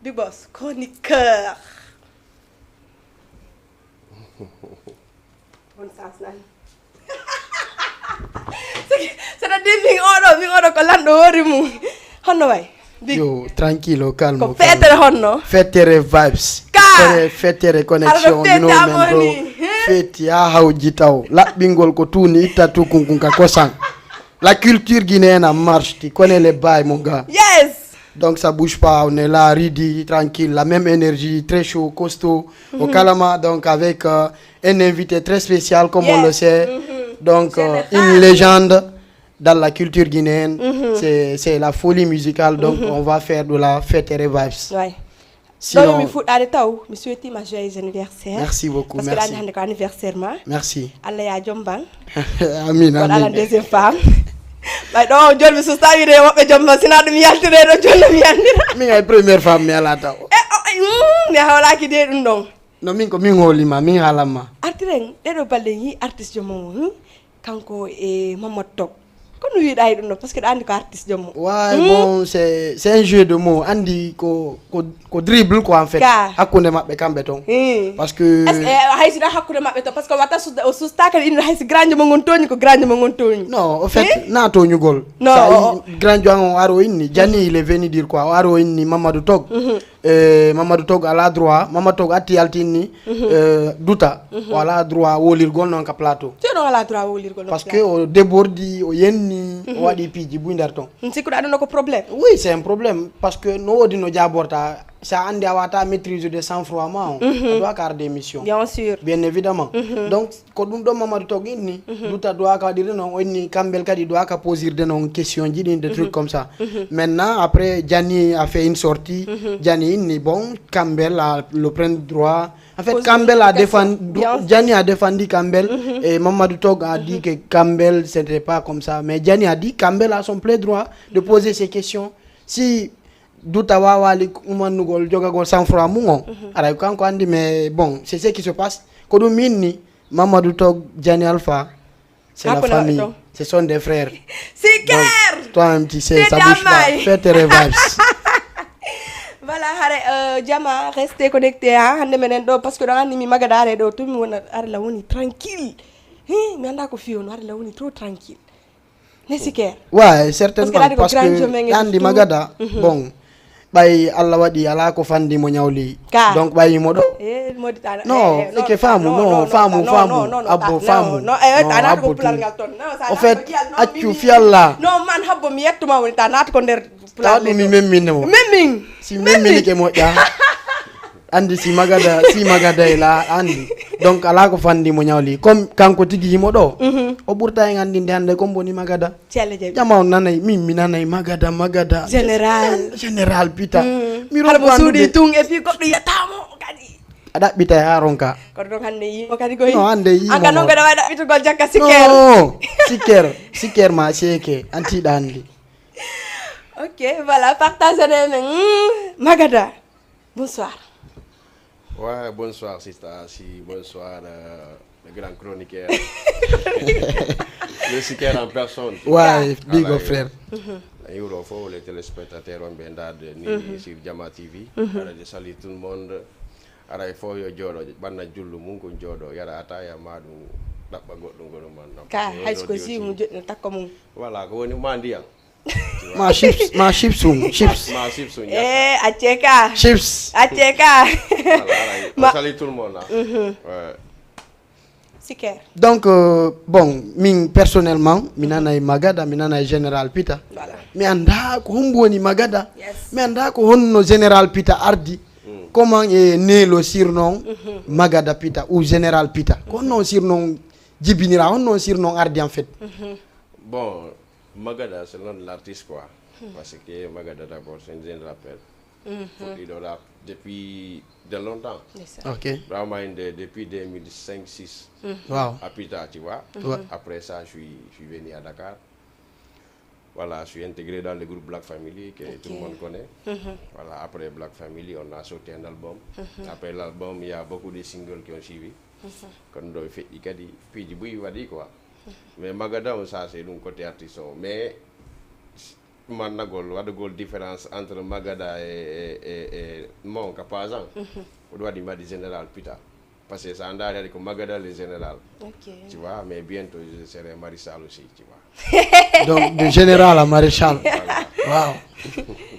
Big Boss, chroniqueur. Bonne chance, Nani. C'est-à-dire, min oɗo, min oɗo ko lanɗo hoore mum. Honno way? Big. Yo, tranquille, au calme, ko au calme. Feetere honno? Feetere vibes. Ka. Feetere, feetere connexion, you know, men bro. Feeti ha hawji taw. Laɓɓingol ko tuuni itta tukunkun ka kosan. La culture guinéenne en marche, tu connais les bails, mon gars. Yes. Donc ça bouge pas, on est là, ready, tranquille, la même énergie, très chaud, costaud, au Kalama, donc avec euh, un invité très spécial, comme on le sait. Donc euh, une légende dans la culture guinéenne, c'est, c'est la folie musicale, donc on va faire de la fête et vibes. Ouais. Sinon, ɗo mi fuɗɗaade taw, mi souhaiti ma joyeux anniversaire. Merci beaucoup, parce que merci. Ɗaani hannde ko anniversaire ma. Merci. Allah ya jomban. Amin, waɗa amin. Alan deuxième femme. Ɓay ɗo jooni mi susta wiide yo woɓɓe jomban, sina ɗum yaltire ɗo jooni mi yandira. Min ay première femme mi ala taw. E o ay mm, mi hawlaaki de ɗum ɗon. No min ko min hoolima, min haalanma. Artiren ɗeɗo balɗe yi artiste jomo. Hmm? Kanko e Mamadou Top. Ko no wiɗa e ɗum ɗo, parce que ɗo andi ko artiste jomo. Ouais, hmm? Bon, c'est, c'est un jeu de mots. Andi ko, ko, ko dribble quoi en fait. Ka. Hakkunde maɓɓe kamɓe ton. Hmm. Parce que est-ce que eh, hay si ɗo hakkunde maɓɓe ton, parce que wata susta, o susta kadi ino hay si grand jomo ngon tooñi ko grand jomo ngon tooñi. Non, au fait, hmm? Na tooñugol. Non, ça, o, o. Grand jomo o aro inni, Jani il est venu dire quoi, o aro inni Mamadou Top. Mhm. Eh, Mamadou Tog ala droit, Mamadou Tog atti yaltinni eh, duta o ala droit wolirgol noon ka plateau. Ceeɗo ala droit wolirgol noon parce que o débordi, o yenni, o waɗi piiji buy nder ton. Sikkuɗa ɗum ko problème? Oui, c'est un problème parce que no woodi no jaborta, sa andi a wata maîtrise de sang froid ma on a doit quart d'émission. Bien sûr. Bien évidemment. Donc ko ɗum ɗo Mamadou Tog inni, duta doit ka waɗirde noon, o inni Kambel kadi doit ka posirde noon question ji ɗin, des trucs comme ça. Maintenant après Jani a fait une sortie. Jani inni bon, Kambel a le plein droit. En fait Kambel a défendu, Jani a défendu Kambel et Mamadou Tog a dit que Kambel c'était pas comme ça, mais Jani a dit Kambel a son plein droit de poser ses questions. Si duta wawali umannugol jogagol sang froid mum on, aray ko kanko andi, mais bon, c'est ce qui se passe. Ko ɗum inni Mamadou Tog, Jani Alpha, c'est la famille, ce sont des frères. Siker. Donc toi même tu sais, ça bouge pas. Fête tes vibes. Voilà, hare euh, Jama, restez connecté ha hande menen ɗo parce que ɗo anni mi magadare ɗo tumi wona are la woni tranquille. Hi, mi anda ko fiyo no are la woni trop tranquille. Ne Siker. Ouais, certainement parce que andi magada. Bon, ɓay Allah waɗi ala ko fandi mo ñawli. Donc ɓay mo ɗo. No eke faamu, no faamu, faamu abbo, faamu. No abbo tun. Au fait accu fiyalla. No man habbo mi yettuma woni ta naata ko nder. Tawa ɗum mi memminne mo. Memmin. Si memminike moƴƴa. Andi si magada, si magada e la andi. Donc ala ko fandi mo ñawli comme kanko tigi himo ɗo. O ɓurta en andinde hande kon boni magada. Jama on nanay, min mi nanay magada, magada. Général. Général pita. Mi ronko andude tun e fi goɗɗo yiyatamo kadi. A ɗaɓɓitay ha ronka. Kono ɗon hande yimo kadi koy. No hande yimo. Anga non ko ɗawa ɗaɓɓitugol jakka Siker. No. Siker, Siker ma seke antiɗa andi. Ok, voilà, partage ne men. Magada. Bonsoir. Ouais, bonsoir Sista Asi, bonsoir euh, le grand chroniqueur. Le Siker en personne. Ouais, big up frère. Euro fo les téléspectateurs on ɓe ndaade ni sur Jama T V. Ara je salue tout le monde. Ara e fof yo jooɗo ɓanna jullu mum ko jooɗo yara ataya ma ɗum ɗaɓɓa goɗɗum goɗo man. Ka hay so ko si mum joɗɗino takko mum. Voilà ko woni ma ndiyan. Ma chips, ma chips um, chips. Ma chips um. Eh, acceka. Chips. Acceka. Ma salut tout le monde. Siker. Donc euh, bon, min personnellement, mi nanay Magada, mi nanay Général Pita. Voilà. Mi anda ko hombo woni Magada. Yes. Mi anda ko honno Général Pita ardi. Mm. Comment est né le surnom Magada Pita ou Général Pita? Ko honno on surnom jibinira, honno on surnom ardi en fait? Bon, Magada, c'est le nom de l'artiste, quoi. Parce que Magada, d'abord, c'est un jeune rappeur. Fuɗɗiiɗo rap depuis de longtemps. Ok. Vraiment, inde depuis deux mille cinq six. Wow. À Pita, tu vois. Ouais. Après ça, je suis, je suis venu à Dakar. Voilà, je suis intégré dans le groupe Black Family, que tout le monde connaît. Voilà, après Black Family, on a sorti un album. Après l'album, il y a beaucoup de singles qui ont suivi. Kono ɗo feƴƴi kadi piiji buy waɗi quoi. Mais Magada on, ça c'est ɗum côté artiste o. Mais mannagol, waɗugol différence entre Magada e, e, e, e mon ka pasan. Ko ɗum waɗi mbaɗi Général Pita. Parce que sa ndaari haɗi ko Magada le Général. Ok. Tu vois, mais bientôt je serai maréchal aussi, tu vois. Donc, de général à maréchal. Wow.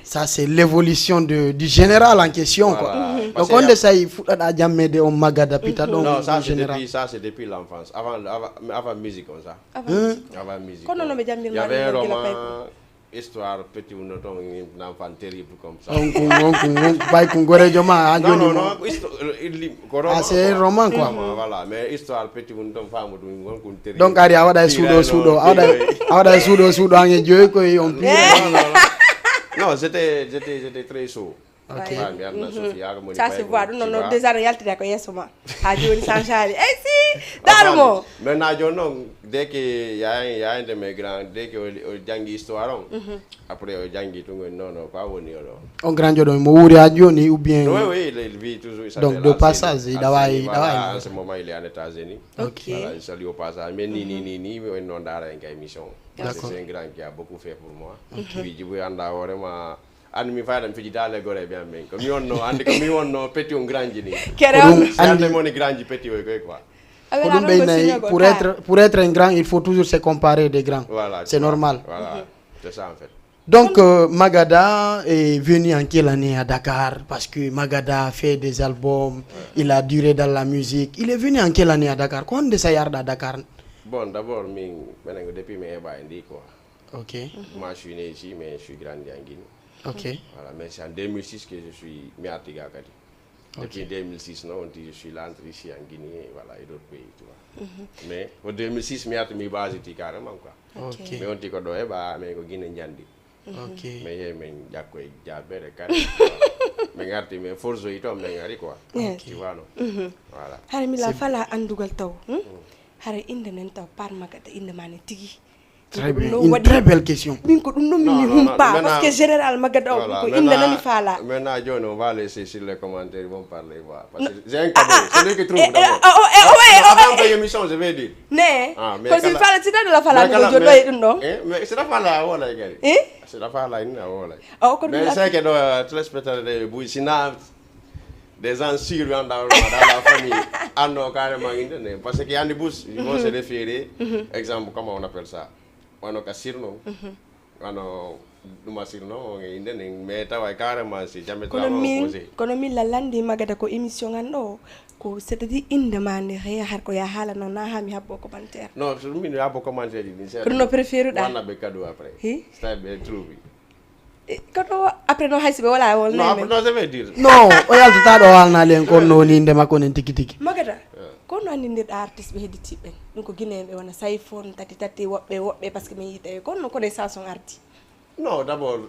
Ça, c'est l'évolution de- du général en question. Quoi. Voilà. Donc, Parce que on y a- essaye fuɗɗaɗa jammede on Magada Pita ɗon Non, ça c'est général. Depuis, ça c'est depuis l'enfance. Avant, avant, mais avant musique, comme ça. Avant musique. Avant musique. Kono no ɓe jammir Il y avait un roman, histoire petit ou non, un enfant terrible comme ça. On kun, on kun, on kun, bay kun gorejo ma, a Non, joni non, mo. Non, histoire, il lit, ko Ah, c'est un quoi. Roman, quoi. Roman, voilà, mais histoire petit ou non, femme ou non, on kun terrible. Donc, ari a waɗa e suuɗo, suuɗo, a waɗa, a waɗa e suuɗo, suuɗo, an e joyi koye on piira. Non, non, non. Non, j'étais, j'étais, j'étais très chaud. Ok. Ah, mi arna Sofia ko moni Ça pay se ko, voit, ɗum noon tu noon vois. Déjà no yaltiri ko yeeso ma. Ha joni changé ali. Eh si, daaro mo. Maintenant, joni noon, dès que yaay, yaay nde mes grands, dès que o, o janngi histoire on, après o janngi tun woni non, non, quoi woni oɗo. On grand joɗo mo wuuri ha joni ou bien? Oui, oui, il, il vit toujours. Il Donc, s'appelle de Arsène. Passage, il a Arsène, il a voilà, en ce moment, il est en États-Unis. Ok. Voilà, je salue au passage. Mais ni, ni, ni, ni, mais non, dans une émission. Parce que D'accord. C'est un grand qui a beaucoup fait pour moi. Puis, je veux en avoir vraiment. An mi fayda mi fiji dale gore bien men ko mi wonno andi ko mi wonno petit on grandi ni. Kere Ko on. Ɗum C'est un andi- démon grandi petit oui quoi. Ko ɗum ɓe nayi, pour être, pour être un grand, il faut toujours se comparer des grands. Voilà. C'est normal. Voilà. C'est ça en fait. Donc, euh, Magada est venu en quelle année à Dakar? Parce que Magada a fait des albums, il a duré dans la musique. Il est venu en quelle année à Dakar? Ko honde sa yarɗa Dakar? Bon, d'abord, min, menen ko depuis mi heɓa e ndi quoi. Ok, Moi, je suis né ici, mais je suis grandi en Guinée. Ok. Voilà, mais c'est en deux mille six que je suis mi arti ga kadi. Depuis deux mille six, non, on dit je suis là, entré ici en Guinée, voilà, et d'autres pays, tu vois. Mais au deux mille six, mi arti mi basé ti carrément quoi. Ok. Mais on dit que doye ba, mais ko Guinée njandi. Ok. Mais ye men jakko e jabere kan. Mais arti mais forzo ito men ari quoi. Tu vois non. Voilà. Hara mi la fala andugal taw. Hmm? Hara inde nen taw par Magada inde ma ne tigi. Très bien. Une très belle question. Min ko ɗum ɗum min mi humpa parce que général Magada o ko inde nani fala. Maintenant, John, on va laisser sur les commentaires, ils vont parler. Voilà. Parce que j'ai un cadeau. C'est lui qui trouve d'abord. Avant de l'émission, je vais dire. Ne. Ah, mais Ko si fala si dada la fala ko jodo e ɗum ɗon. Eh, mais c'est la fala wala gari. Eh? C'est la fala ina wala. O ko Mais ɗum. C'est que dans téléspectateur de Bouy Sina, des gens sûrs dans, dans la famille. Ah non, carrément, inde ne. Parce que Andy Bush, ils vont se référer. Exemple, comment on appelle ça? On a surnom. Wano ɗum asirno o e inde nden mais tawa carrément si jamais Kono min kono min lalandi Magada ko émission an ɗo ko c'est-à-dire inde ma nde he har ko ya haalano na ha mi habbo commentaire. Non so ɗum min habbo commentaire ji ɗin seeɗa. Kono no préféré ɗa? Wanna ɓe cadeau après. Hi? C'est ɓe trouve. Kono après no haysi ɓe wala wol Non, non, ça veut dire. Non, o yaltata ɗo haalnali en kono no woni inde makko nen tigi tigi. Magada. Kono anndi ndir artiste ɓe hedditiɓe ɓen ɗum ko guinéen ɓe wona sayfon tati tati woɓɓe woɓɓe parce que mi yiita e kono connaissance on ardi. Non, d'abord,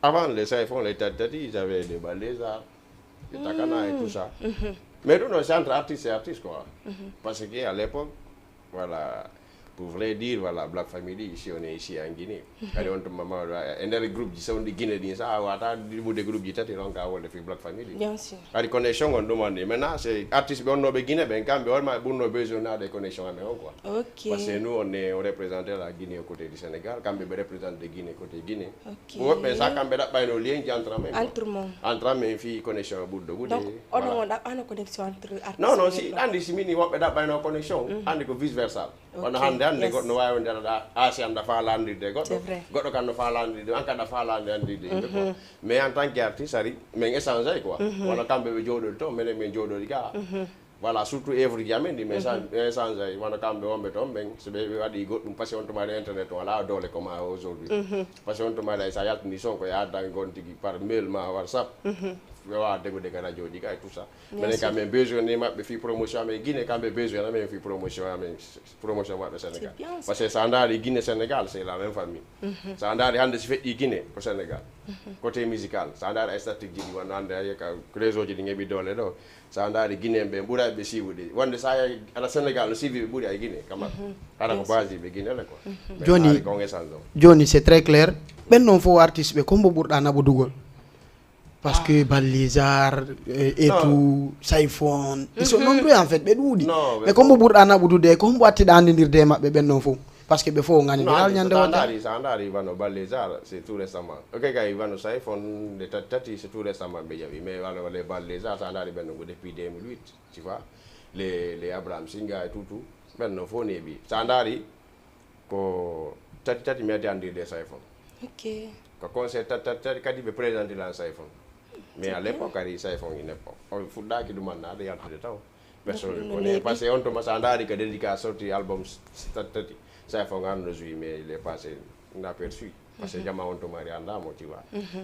avant les iPhones, les tati tati, ils avaient des balais, ça, des takana et tout ça. Mais nous, non, c'est entre artistes et artistes, quoi. Parce qu'à l'époque, voilà, pour vrai dire, voilà, Black Family, ici, on est ici en Guinée. Kadi on tuma ma e nder groupe ji sawndi Guinée ɗin sa a wata dimude groupe ji tati ronka wonde fi Black Family. Bien sûr. Kadi connexion on ɗum on ɗi maintenant c'est artiste ɓe onnooɓe Guinée ɓen kamɓe hoore maɓɓe ɓurno besoin naade e connexion amen on quoi. Ok. Parce que nous on est on représente la Guinée au côté du Sénégal kamɓe ɓe représente de Guinée côté Guinée. Ok. Woɓɓe sa kamɓe ɗaɓɓayno lien ji entre amen. Entre mon. Entre amen fii connexion ɓurɗo wude. Donc onon on ɗaɓɓano connexion entre artiste. Non non si andi si mini woɓɓe ɗaɓɓayno connexion andi ko vice versa. Wano hannde hannde goɗɗo no waawi wonde aɗa aasi an ɗa faala anndirde e goɗɗo. Goɗɗo kan no faala anndirde an kan ɗa faala anndirde yimɓe quoi. Mais en tant que artiste ari min échange ay quoi. Wano kamɓe ɓe jooɗori toon minen min jooɗori ga. Voilà surtout œuvre ji amen ɗi min échange ay wano kamɓe wonɓe toon ɓen so ɓe waɗi goɗɗum parce que on tuma internet on alaa doole comme aujourd'hui. Parce que on tuma ɗa sa yaltini son ko yaadda ngon tigi par mail ma whatsapp. ɓe wawa degude ka radio ji ka e tout ça. Minen kam min besoin ni maɓɓe fi promotion amen Guinée, kamɓe besoin amen fi promotion amen, promotion maɓɓe Sénégal. Parce que sa ndaari Guinée Sénégal, c'est la même famille. Sa ndaari hannde si feƴƴi Guinée ko Sénégal. Côté musical, sa ndaari ay statique ji ɗi wonno hannde ay ka réseau ji ɗi ngeɓi doole ɗo. Sa ndaari Guinée ɓe ɓuray ɓe siiwude wonde sa yehi ala Sénégal no siiwi ɓe ɓuri ay Guinée kama. Hara ko base ɓe Guinée le quoi. Joni ko ngesan ɗo. Joni c'est très clair. Ɓen non fof artiste ɓe kombo ɓurɗa naɓodugol? Parce que Ballézar, eh, et tout, Siphon, ils sont nombreux en fait, ɓe ɗuuɗi. Mais ko mbo ɓurɗa naɓudude, ko mbo attiɗa anndidirde e maɓɓe ɓen non fof? Parce que ɓe fof ngani viral ñande wodde. Sa ndaari wano Ballézar, c'est tout récemment. Ok, kay wano Siphon, nde tati tati, c'est tout récemment ɓe jawi. Mais wano les Ballézar, sa ndaari ɓen non ko depuis deux mille huit, tu vois. Les, les Abraham Singa et tout, tout. Ɓen non fof neeɓi. Sa ndaari, ko tati tati mi addi anndirde e Siphon. Ok. Ko concert tati tati tati kadi ɓe présenté lan Siphon. Mais à l'époque kadi Siphon, une époque o fuɗɗaki ɗumannaade yaltude taw. Personne ne connaît. Parce que on tuma sa ndaari ko dédicace sorti album tati tati, Siphon arno joué, mais il est passé inaperçu. Parce que jama on tuma ari annda mo, tu vois.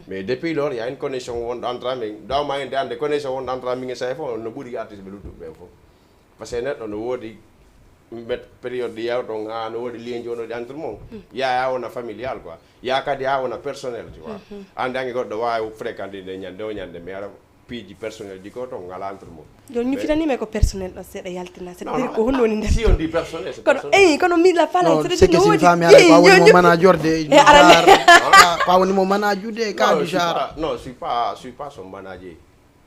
Mais depuis lors il y a une connexion wonɗo entre amin, dawma en de annde connexion wonɗo entre amin e Siphon no ɓuri artiste ɓe luttuɓe ɓen fof. Parce que neɗɗo no woodi met période ɗi yawton, ha no woodi lien jonoɗi entre mon. Ya ya wona familial quoi, ya kadi ha wona personnel, tu vois. Ande ange goɗɗo wawi fréquente nde ñande o ñande, mais ara piiji personnel ji ko ton ngala entre mon. Joni mi fitanima ko personnel ɗo seeɗa yaltina seeɗa. Diri ko honno woni nder si on dit personnel, c'est kono personnel. Eyi kono mi la fala. Seeɗa seke no simi woodi fami haɗa ko a woni mo manager de. E arane ko a woni mo manager de ka du genre. Non, je suis pas, je suis pas son manager.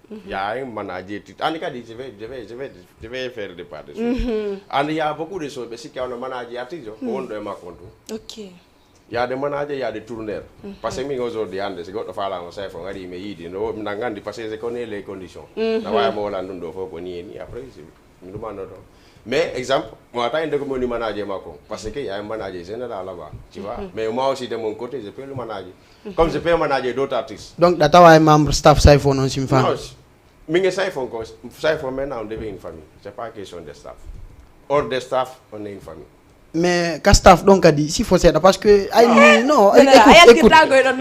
Il y a un manager. Andi kadi je vais, je vais, je vais, je vais faire des pas dessus. Andi il y a beaucoup de choses ɓe sikki ono manager artiste o wonɗo e makko on tun. Ok. Il y a des managers, il y a des tourneurs. Parce que min aujourd'hui hannde si goɗɗo falama Siphon ari mi yiidi no mi nangandi parce que je connais les conditions. Na waya mo wolan ɗum ɗo fof ko ni e ni après mi ɗumanno toon. Mais exemple mo wata inde ko mi woni manager makko parce que il y a un manager général là-bas, tu vois. Mais moi aussi de mon côté je peux le manager comme je peux manager d'autres artistes. Donc ɗa tawa e membre staff Siphon on simi fami. Min e Siphon ko Siphon maintenant on devient une famille, c'est pas question de staff. Hors de staff on est une famille. Mais ka staff ɗon kadi si fo seeɗa parce que ay ni non, écoute, écoute,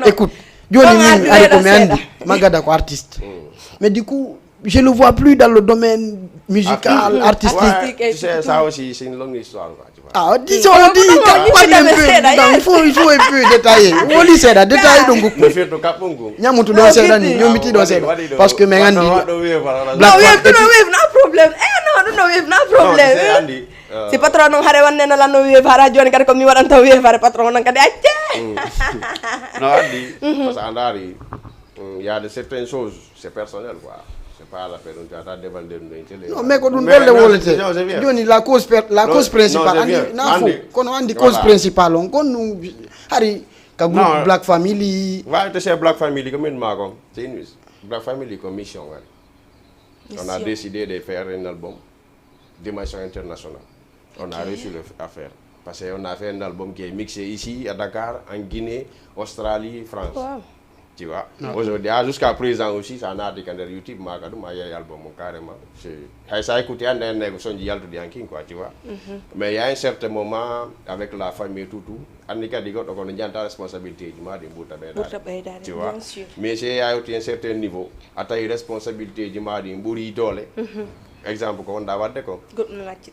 écoute. Joni min ari ko mi andi Magada ko artiste. Mais du coup je le vois plus dans le domaine musical, artistique. Ouais, tu sais, ça aussi c'est une longue histoire quoi, tu vois. Ah, disons on dit il faut, il faut un peu détailler. Woli seeɗa détail ɗo gukku. Ñamutu ɗo seeɗa ni, ñomiti ɗo seeɗa. Parce que min andi Black Fat. No wave na problème. Eh non, no wave na problème. Si patron non hare wanne na lanno wave hara joni kadi ko mi waɗanta wave hare patron non kadi acce. No andi parce que a ndaari il y a de certaines choses c'est personnel quoi. C'est pas la peine on tata dévander no télé. Non mais ko ɗum ɗon le wolete. Joni la cause la cause principale andi na fo kono andi cause principale on kon hari ka groupe Black Family. Wawde c'est Black Family ko min ma kon c'est une Black Family ko mission ngari. On a décidé de faire un album dimension internationale. On a réussi le, à faire. Parce qu'on a fait un album qui est mixé ici, à Dakar, en Guinée, Australie, France. Tu vois. Aujourd'hui, ah, jusqu'à présent aussi, ça n'a été qu'en YouTube, ma kadum, ma yaay album carrément. C'est, hay sa écouté, ande ande ko sonji yaltude en kin quoi, tu vois. Mais il y a un certain moment, avec la famille et tout, tout, andi kadi goɗɗo kono janta responsabilité ji ma ɗi ɓurta ɓeydaade. Ɓurta ɓeydaade, tu vois. Mais si a yawti un certain niveau, a tawi responsabilité ji ma ɗi ɓuri doole. Exemple ko wonda wadde ko.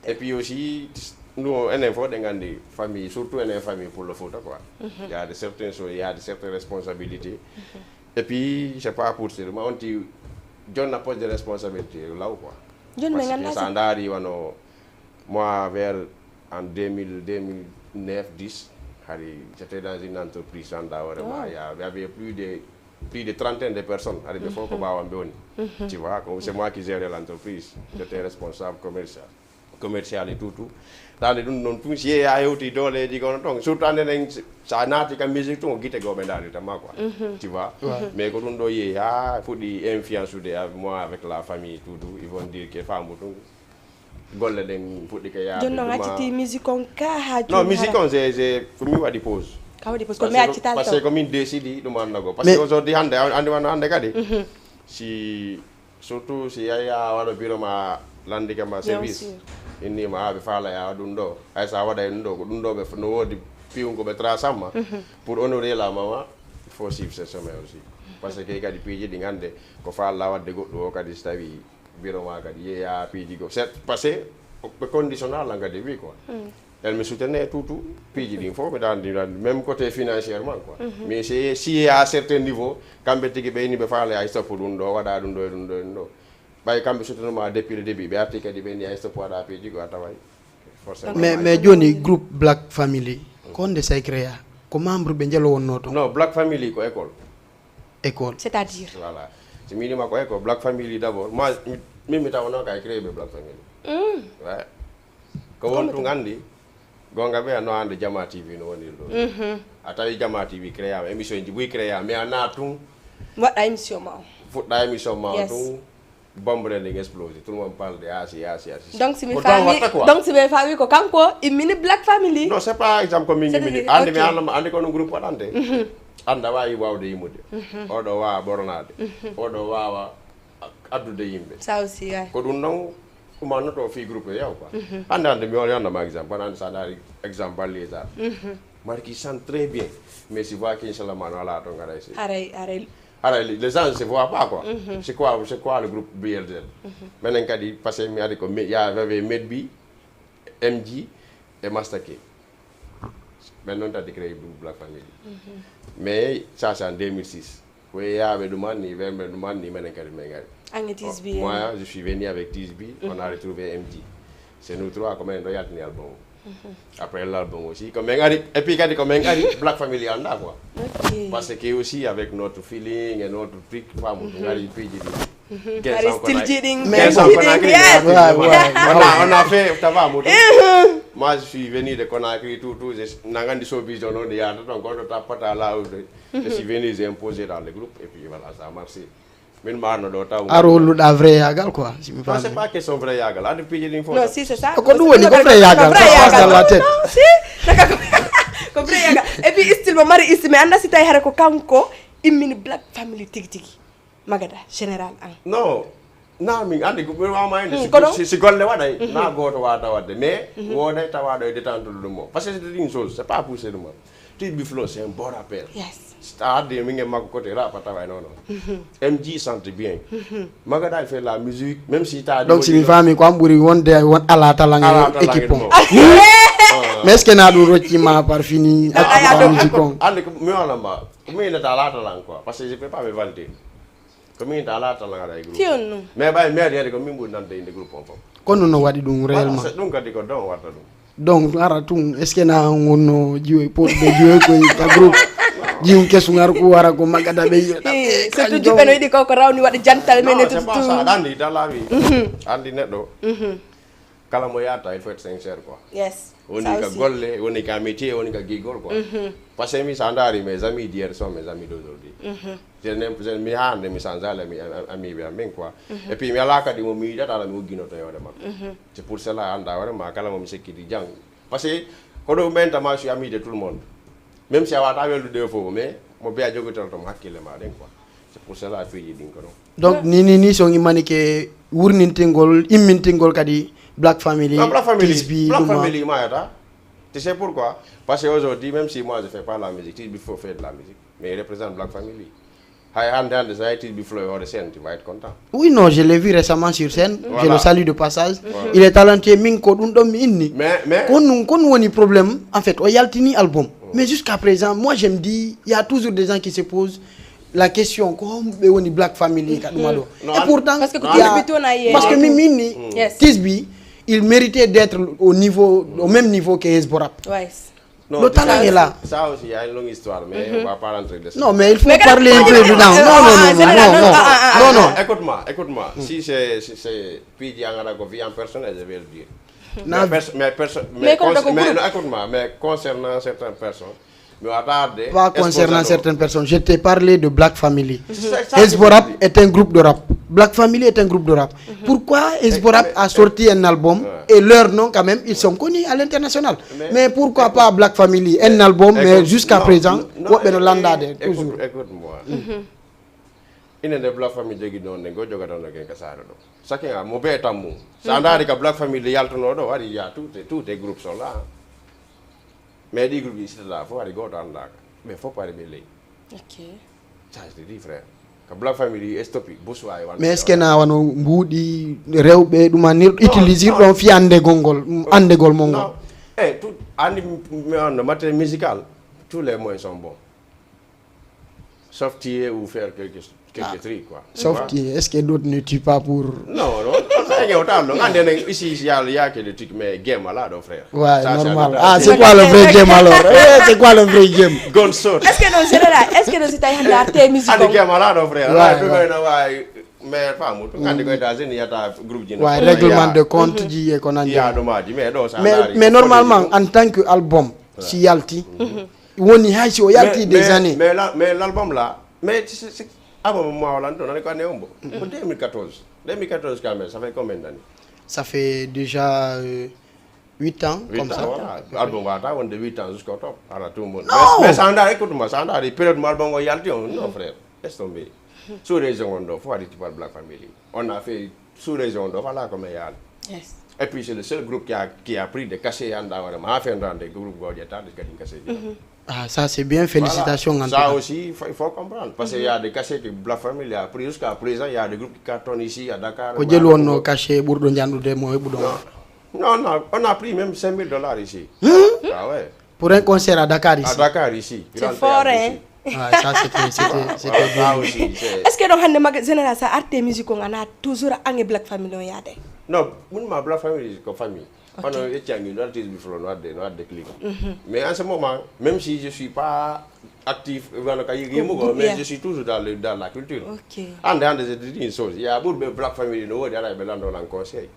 Et puis aussi nous enen fof ɗen andi famille, surtout enen famille pour le foot quoi. Il y a de certaines choses, il y a de certaines responsabilités. Et puis c'est pas pour seulement on ti jonna poste de responsabilité law quoi. Joni parce que sa ndaari wano moi vers en deux mille, deux mille neuf, dix, hari j'étais dans une entreprise en Daorema, il y avait plus de plus de trentaine de personnes, hari ɓe fof ko ɓaawam ɓe woni. Tu vois, c'est moi qui gérais l'entreprise. J'étais responsable commercial, commercial et tout tout. Tande ɗum noon tun si yeehi a hewti dooleeji kono toon surtout ande nen sa naati ka musique tun o gite goo ɓe ndaari tan ma quoi. Tu vois. Mais ko ɗum ɗo yeehi ha fuɗɗi influence ude moi avec la famille tout tout, ils vont dire que femme tun golle ɗen fuɗɗi ko yaade. Joni noon acciti musique on ka ha non musique on c'est c'est ko mi waɗi pause. Ka waɗi pause ko mi accita parce que ko min décidi ɗum annda go parce que aujourd'hui hande andi wano hande kadi si surtout si yaya wano bureau ma landike ma service inni ma ha ɓe faala yawa ɗum ɗo hay sa waɗay ɗum ɗo ko ɗum ɗo ɓe no woodi piwgo ɓe trasamma pour honorer la maman il faut suivre ce chemin aussi. Parce que kadi piiji ɗi hannde ko faalɗa waɗde goɗɗum o kadi so tawi biro ma kadi yeeya piiji go. C'est parce que ɓe conditionnel lan kadi wi quoi. Elle me soutenait tout tout piiji ɗin fof mbiɗa anndi même côté financièrement quoi. Mais c'est si à certain niveau kamɓe tigi ɓe ini ɓe faala ay stop ɗum ɗo waɗa ɗum ɗo e ɗum ɗo e ɗum ɗo. Ɓay kamɓe soutenir ma depuis le début ɓe arti kadi ɓe ni ay stop waɗa piiji go a taway. Forcément mais mais joni groupe Black Family ko honde say créa? Ko membre ɓe jelo wonno to? Non, Black Family ko école. École. C'est-à-dire? Voilà. Si mi wiima ko école Black Family d'abord moi min mi tawno kay créé ɓe Black Family. Ouais. Ko won tun anndi gonga ɓe no hannde Jama T V no woniri ɗo. A tawi Jama T V créama émission ji buy créa mais a naat tun. Waɗɗa émission ma o. Fuɗɗa émission ma o tun. Bombe ɗen ɗin explosé, tout le monde parle de asi asi asi. Donc si mi faami donc si mi faami ko kanko immini Black Family. Non, c'est pas exemple ko min immini anndi mi annama anndi ko no groupe waɗande. Anndi a wawi wawde yimmude. Oɗo wawa ɓornade. Oɗo wawa addude yimɓe. Ça aussi ouais. Ko ɗum noon umannoto fi groupe yaw quoi. Hannde hannde mi wona yannama exemple wona hannde sa daari exemple lisar. Marki san très bien mais si voix kin salamano ala to ngaray si haray haray. Haray les gens se voient pas quoi. C'est quoi c'est quoi le groupe B L Z? Menen kadi parce que mi adi ko mi- ya veve medbi M G e Master K. Ɓen noon tati créé groupe Black Family. Mais ça c'est en deux mille six ko yeeyaɓe ɗum anni wemɓe ɗum anni menen kadi min ngari. Ange Tisbi moi je suis venu avec Tisbi on a retrouvé M G. C'est nous trois ko minen ɗo yaltini album o. Après l'album aussi ko min ari et puis kadi ko min ari Black Family annda quoi. Parce que aussi avec notre feeling et notre truc famu ɗum ari piiji ɗi. Ari stilji ɗin. On a fait tabamu ɗum. Moi je suis venu de Conakry tout tout nangandi sobijo noon yahata toon goɗɗo tappata lawol de. Je suis venu j'ai imposé dans le groupe et puis voilà ça a marché. Min marno ɗo taw ar holluɗa vrai yagal quoi si mi faami. C'est pas question vrai yagal ande piiji ɗin fof. Non si c'est ça. Ko ɗum woni ko vrai yagal ça passe dans la tête. Si ko vrai yagal et puis style mo mari isti mi annda si tawi hara ko kanko immini Black Family tigi tigi. Magada général an. Non na min andi ko ɓe wama inde si golle waɗay na goto wata wadde mais woday tawaɗo e détente ɗum o parce que c'est une chose c'est pas poussé ɗum. Tisbi Flow c'est un bon rappeur. Yes. A addi min e makko côté rap a taway non non. M G sente bien. Magada il fait la musique même si ta donc si mi faami ko an ɓuri wonde won ala talan e équipe o. Mais est ce que na ɗum roccima par fini accuɗa musique on? Ande ko mi wala mba ko mi nata ala talan quoi parce que je peux pas me vanter. Ko min ta ala tan ngara e groupe. Tiyon non. Mais ɓay maire yade ko min ɓuri nande inde groupe on fof. Kono no waɗi ɗum réellement? Ɗum kadi ko don watta ɗum. Donc ara tun est ce que na wonno jiwoy poɗɓe jiwoy koy ka groupe jiwum kesu ngar ko wara ko maggata ɓe yiɗata. Surtout jiɓɓe no yiɗi ko ko rawni waɗa jantal men et tout. Aɗa andi dalawi andi neɗɗo kala mo yata il faut être sincère quoi. Yes. Woni ka golle woni ka métier woni ka gigol quoi. Parce que mi sa ndaari mes amis d'hier sont mes amis d'aujourd'hui. Je n'aime je mi hande mi sanzali ami ami ami quoi. Et puis mi ala kadi mo mi yiɗata ala mi wogginoto e hoore makko. C'est pour cela anda hoore ma kala mo mi sekkiti jang parce que ko ɗo ɓentama je suis ami de tout le monde. Même si a wata weldude o fof mais mo biya jogotorto mo hakkille ma ɗen quoi. C'est pour cela piiji ɗin ko ɗon. Donc ni ni ni so immani ke wurnintingol immintingol kadi Black Family. Non, Black Family Black Family mayata. Tu sais pourquoi? Parce que aujourd'hui même si moi je fais pas la musique Tisbi faut faire de la musique mais il représente Black Family. Hay hande hande sa yetti Tisbi Flow e hoore scène tu vas être content. Oui non je l'ai vu récemment sur scène. Voilà. Je le salue de passage. Il est talentueux min ko ɗum ɗon mi inni. Mais mais kon ɗum kon woni problème en fait o yaltini album. Mais jusqu'à présent moi je me dis il y a toujours des gens qui se posent la question ko homɓe woni Black Family ka ɗuma ɗo? Et pourtant parce que ko Tisbi toon a yeeyi. Parce que min minni Tisbi il méritait d'être au niveau au même niveau que Hesbo Rap. No talent est là. Ça aussi il y a une longue histoire mais on va pas rentrer dessus. Non mais il faut parler un peu dedans. Non non non non non non non. Écoute moi écoute moi si c'est c'est piiji angana ko vie en personnel je vais le dire. Mais perso mais perso mais écoute moi mais concernant certaines personnes. Mi wata arde. Pas concernant certaines personnes. Je t'ai parlé de Black Family. Hezbo Rap est un groupe de rap. Black Family est un groupe de rap. Pourquoi Hezbo Rap a sorti un album et leur nom quand même ils sont connus à l'international. Mais pourquoi pas Black Family un album mais jusqu'à présent woɓɓe no landade toujours. Écoute moi. Ine nde Black Family jogi ɗon nde ngo jogata no gen ka saare ɗo. Sakin a mo be tammu. Sa ndaari ka Black Family yaltuno ɗo ari ya tout tout les groupes sont là. Mais ɗi groupe ɗi sitata fof hari gooto anndaaka ɓe fof hari ɓe ley. Ok. Ça, je te dis, frère. Ko Black Family est stoppé. Boss wawi wonde. Mais est-ce que na wano mbuuɗi rewɓe ɗum anir utilisir ɗon fi andegol ngol, andegol mon ngol? Non. Eh, tout, andi, mais on, matériel musical, tous les moyens sont bons. Sauf tuer ou faire quelque, quelque truc, quoi. Sauf tuer, est-ce que d'autres ne tuent pas pour... Non, non, non, non, non, non, andi, nen, ici, ici, il y a, il y a que des trucs, mais game, là, donc, frère. Ouais, ça, c'est normal. Ah, c'est quoi le vrai game, alors? Eh, c'est quoi le vrai game? Gunshot. Est-ce que non, général, est-ce que non, c'est taille hande arte musique? Andi game, là, donc, frère. Ouais, ouais. Mais pas moi, tout quand tu es dans une, il y a ta groupe, ouais, règlement de compte, ji e ko nandi. Il y a dommage, mais donc, ça, mais normalement, en tant que album, si yalti, woni hay si o yalti des années. Mais l'album là, mais c'est, album mo wala ton, on est quoi, néo? Ko deux mille quatorze. Deux mille quatorze quand même, ça fait combien d'années? Ça fait déjà, euh, huit ans, comme ça. Huit ans, voilà. Album wata wonde huit ans jusqu'au top. Alors tout le monde. Non. Mais, mais ça, on a, écoute-moi, ça, on a des périodes, mo album o yalti, non, frère, laisse tomber. Sous région, on doit, faut aller par Black Family. On a fait sous région, on doit, voilà, comme il y a. Yes. Et puis c'est le seul groupe qui a, qui a pris des cachets, anda, vraiment, a fait un des groupes, quoi, il y a des cachets. Ah, ça c'est bien, félicitations en tout cas. Ça aussi, il faut, il faut comprendre. Parce qu'il y a des cachets que Black Family a pris. Jusqu'à présent, il y a des groupes qui cartonnent ici, à Dakar. Ko jelu wonno cachet ɓurɗo janɗude mo heɓuɗo? Non, non, non, on a pris même cinq mille dollars ici. Ah ouais. Pour un concert à Dakar ici. À Dakar ici. C'est fort, hein? Ah, ça, c'était, c'était, c'était bien. Est-ce que donc, hande maga général, ça, arte musique, on a toujours un Black Family, on y a des... Non, mun ma Black Family ko famille. Kono yeccangi no artiste bi fulo no adde, no adde clip. Mais en ce moment, même si je suis pas actif, wano ka yimɓe, mais je suis toujours dans le, dans la culture. Hande, hande, je te dis une chose, il y a ɓurɓe Black Family no woodi, ara ɓe lando lan conseil.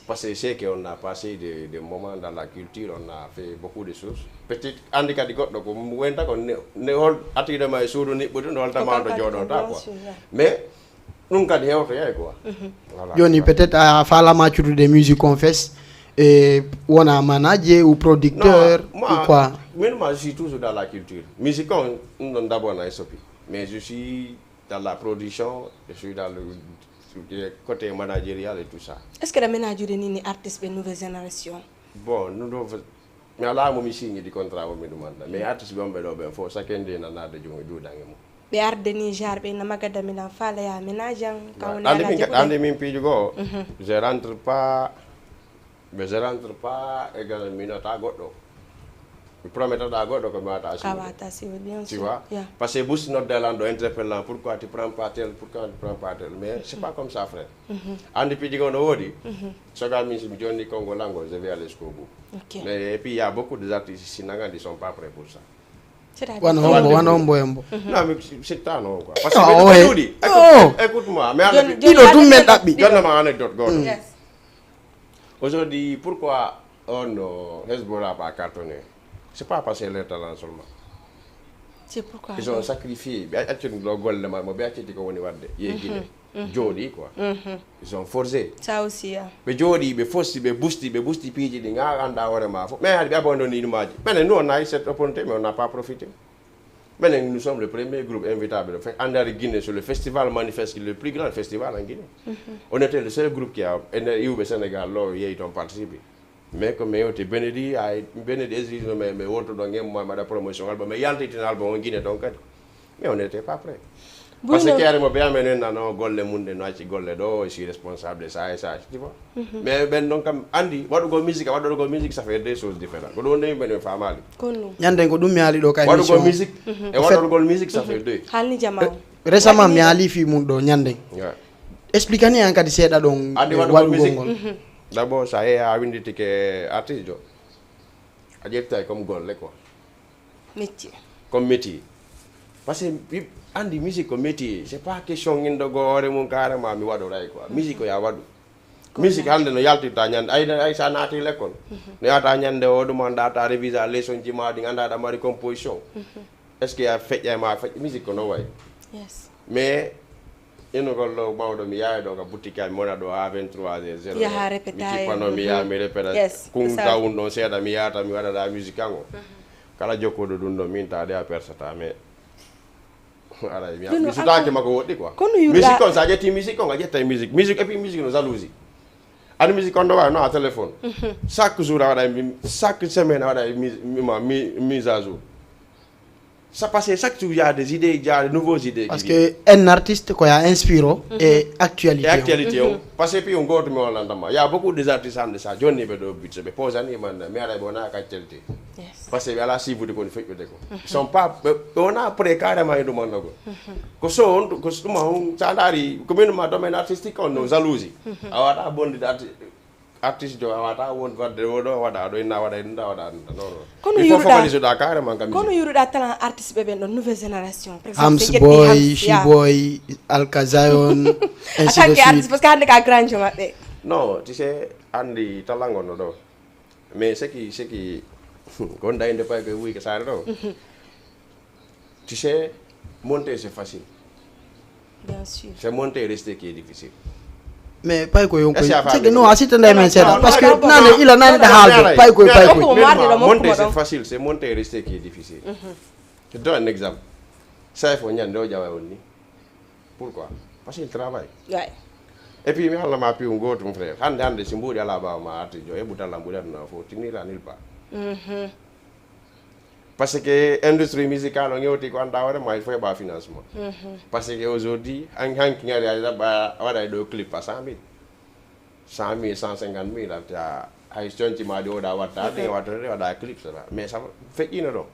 Parce que c'est que on a passé des, des moments dans la culture, on a fait beaucoup de choses. Peut-être andi kadi goɗɗo ko wenta ko ne, ne hol atide ma e suudu niɓɓude no holta ma to jooɗota quoi. Mais ɗum kadi hewtoyay quoi. Voilà. Joni peut-être a falama cutude musique confesse, e wona manager ou producteur ou quoi? Min ma, je suis toujours dans la culture. Musique on, ɗum ɗon d'abord na S O P. Mais je suis dans la production, je suis dans le côté managérial et tout ça. Est-ce que la ménager ni, ni artiste ɓe nouvelle génération? Bon, nous devons, mi alaa mo mi signi di contrat o mi ɗum annda. Mais artiste ɓe on ɓe ɗo ɓen fof, chacun de na naade joom e duudange mum. Ɓe arde ni genre ɓe na magada mi nan faala ya ménage an, ka woni ande ala min, jaɓude. Ande min piiji goo, je rentre pas, mais je rentre pas égal mi nota goɗɗo. Mi prometata goɗɗo ko mi wata assurer. Ka wata assurer, bien sûr. Tu vois? Parce que bus nodde lan ɗo interpellant, pourquoi tu prends pas tel, pourquoi tu prends pas tel? Mais c'est pas comme ça, frère. Ande piiji goo no woodi. Soga min si mi jonni konngol an ngol, je vais aller jusqu'au bout. Mais et puis il y a beaucoup des artistes ici nangandi sont pas prêts pour ça. Wano hombo, wano hombo, hombo. Non, mais c'est ta non quoi. Parce que mi ɗuuɗi. Écoute-moi, mais ɗiɗo tum men ɗaɓɓi. Jonna ma anecdote goto. Aujourd'hui, pourquoi on, euh, Hezbollah pas cartonné? C'est pas parce que leur talent seulement. C'est pourquoi? Ils ont sacrifié. Ɓe accini ɗo golle maɓɓe, ɓe acciti ko woni wadde. Yehi Guinée. Jooɗi quoi. Ils ont forcé. Ça aussi, hein. Ɓe jooɗi, ɓe fosti, ɓe busti, ɓe busti piiji ɗi nga anda hoore ma fof. Mais hade ɓe abandonné ɗumaji. Menen, nous, on a eu cette opportunité, mais on n'a pas profité. Menen, nous sommes le premier groupe invitable. Fait, andare Guinée sur le festival manifeste, le plus grand festival en Guinée. On était le seul groupe qui a, ene iwɓe Sénégal, lo yehi toon participer. Mais ko mi yewti Benedi, ay Benedi exige no mi, mi wonto ɗo ngem ma maɗa promotion alba, mi yaltitina alba on Guinée toon kadi. Mais on n'était pas prêt. Parce que kere mo be amen en nano golle mun de no acci golle ɗo, je suis responsable de ça et ça, tu vois. Mais ɓen ɗon kam andi waɗugol musique, waɗugol musique, ça fait deux choses différentes. Ko ɗum woni ɓen faamaali. Ñande ko ɗum mi haali ɗo ka émission. Waɗugol musique e waɗugol musique, ça fait deux. Haalni jama o. Récemment mi haali fi mun ɗo ñande. Explique ni an kadi seeɗa ɗon. Andi waɗugol musique. D'abord, ça y est, a winditike artiste jo, a ƴettay comme golle quoi. Métier. Comme métier. Parce que andi musique ko métier, c'est pas question inɗo go hoore mum carrément mi waɗoray quoi. Musique ko ya waɗu. Musique hande no yaltirta ñande, ay, ay sa naati l'école. No yata ñande o ɗum anda ta révise a leçon ji ma ɗi anda ɗa mari composition. Est-ce que a feƴƴa ma feƴƴa musique ko no way? Mais inugol ɗo mawɗo mi yaha ɗo ka boutique am mi wona ɗo ha vingt-trois heures zéro. Yaha répéta mi cippano mi yaha mi répéta. Kun tawun ɗon seeɗa mi yahata mi waɗaɗa musique an o. Kala jokkuɗo ɗum ɗo min taade a persata mais. Aray mi sutaki makko woɗɗi quoi. Musique on sa ƴetti musique on a ƴettay musique musique et puis musique no jalousie. Ani musique on ɗo wawi no a téléphone. Chaque jour a waɗa chaque semaine a waɗa mise à jour. Ça passe chaque jour, il y a des idées, il y a de nouveaux idées. Parce que un artiste ko ya inspiro et Et actualité. actualité, on. Parce que puis on goto mi on landama. Il y a beaucoup des artistes hande ça. Johnny Bedo but be pose ani man mais ala bona ka actualité. Yes. Parce que ala si vous de kon fait de ko. Ils sont pas on a prêt carrément et demande ko. Ko so on ko so ma on ça dari ko min ma domaine artistique on no jalousie. Awata bon de artiste jo awata won wadde wodo wada do inna wada inna wada non non. Kono Il faut yuruɗa- focaliser da carrément kam. Kono yuruɗa talent artiste ɓe ɓen ɗon nouvelle génération. Par exemple, Hams si ƴetti Boy, Hams, She ya. Boy, Alka Zion, ainsi Attaque de artiste suite. Parce que hande ka grand jo maɓɓe. Non, tu sais, andi talango no do. Mais ce qui ce qui gonda inde pas que oui que ça do. Tu sais, monter c'est facile. Bien sûr. C'est monter et rester qui est difficile. Mais pay ko yonko Est-ce que a faami c'est que non ɗum? A sittanɗa men seeɗa parce que Non, non, nane non, ila nane ɗa haalde pay koy pay koy. Ko marde ɗo Monter mokkumo c'est ɗo. Facile, c'est monter et rester qui est difficile. Je donne un exemple. Saif o ñande o ƴawa on ni. Pourquoi? Parce qu'il travaille. Ouais. Et puis mi haalna ma piw gotum frère, hande hande si mbuuɗi ala ɓawa ma arti jo heɓu talla mbuuɗi aduna fof tinira nil pas. Parce que industrie musicale o ñewti ko anda hoore ma il faut heɓa financement. Parce que aujourd'hui han hanki ngari a ɗaɓɓa waɗa e ɗo clip à cent mille, cent mille, cent cinquante mille arta hay conci ma ɗi oɗa watta ɗi wattode waɗa clip ça va mais ça feƴƴino ɗo.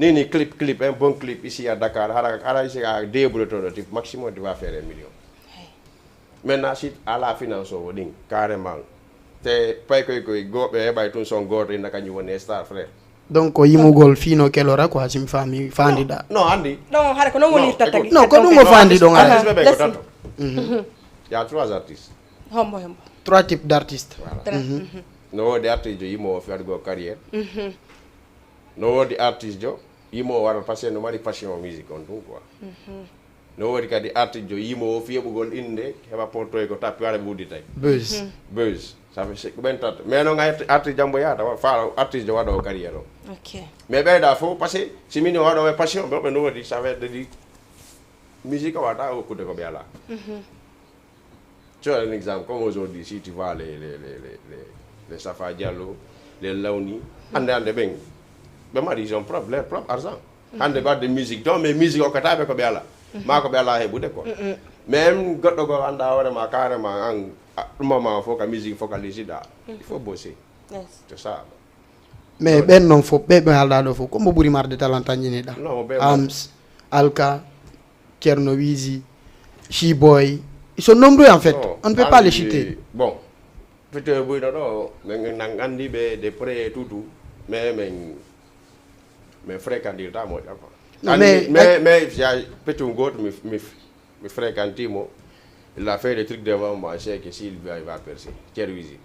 Ni ni clip clip un bon clip ici à Dakar hara hara ici à débrouille to ɗo ti maximum tu vas faire un million. Maintenant si ala finance o ɗin carrément te pay koy koy goɓe heɓay tun son goto inna kañum woni star frère. Donc ko yimugol fino kelora quoi si mi faami fandiɗa. Non andi. Ɗon hara ko non wonirta tagi. Non ko ɗum o fandi ɗon ara. Artiste ɓe ɓe ko tanto. Il y a trois artistes. Hombo hombo. Trois types d'artistes. Voilà. No woodi artiste jo yimo o fi waɗugo carrière. No woodi artiste jo yimo o wara parce que no mari passion musique on ɗum quoi. No woodi kadi artiste jo yimo o fi heɓugol inde heɓa portoy ko tappi waɗa ɓe udditay. Buzz. Buzz ça fait c'est ko ɓen tatto mais noon artiste jambo yahata fa artiste jo waɗa o carrière o. Ok. Mais ɓeyda fof parce que si min o waɗo e passion ɓe ɓe no woodi ça fait de musique o wata hokkude ko ɓe ala. Tu as un exemple comme aujourd'hui si tu vois les les les les les, les Safa Diallo, les Lawni, hande hande ɓen ɓe mari ils ont propre leur propre argent. Hande ɓadde musique donc mais musique okkataɓe ko ɓe ala ma ko ɓe ala heɓude quoi. Mais goɗɗo ko anda hoorema carrément an ɗumama fof ka musique focalisiɗa il faut bosser. Yes. C'est ça. Mais ɓen noon fof ɓe ɓe haalɗa ɗo fof ko mbo ɓuri marde talent tañƴiniɗa? Non ɓe Hams, Alka, Thierno Wizi, She Boy, ils sont nombreux en fait. On ne peut pas les citer. Bon, fito e buyno ɗo min nan andi ɓe de près et tout tout mais min min fréquentirta moƴƴa quoi. Non, mais- Mais mais petit goto mi mi mi fréquentimo. Il a fait des trucs devant moi c'est que s'il va il va percer. Thierno Wizi.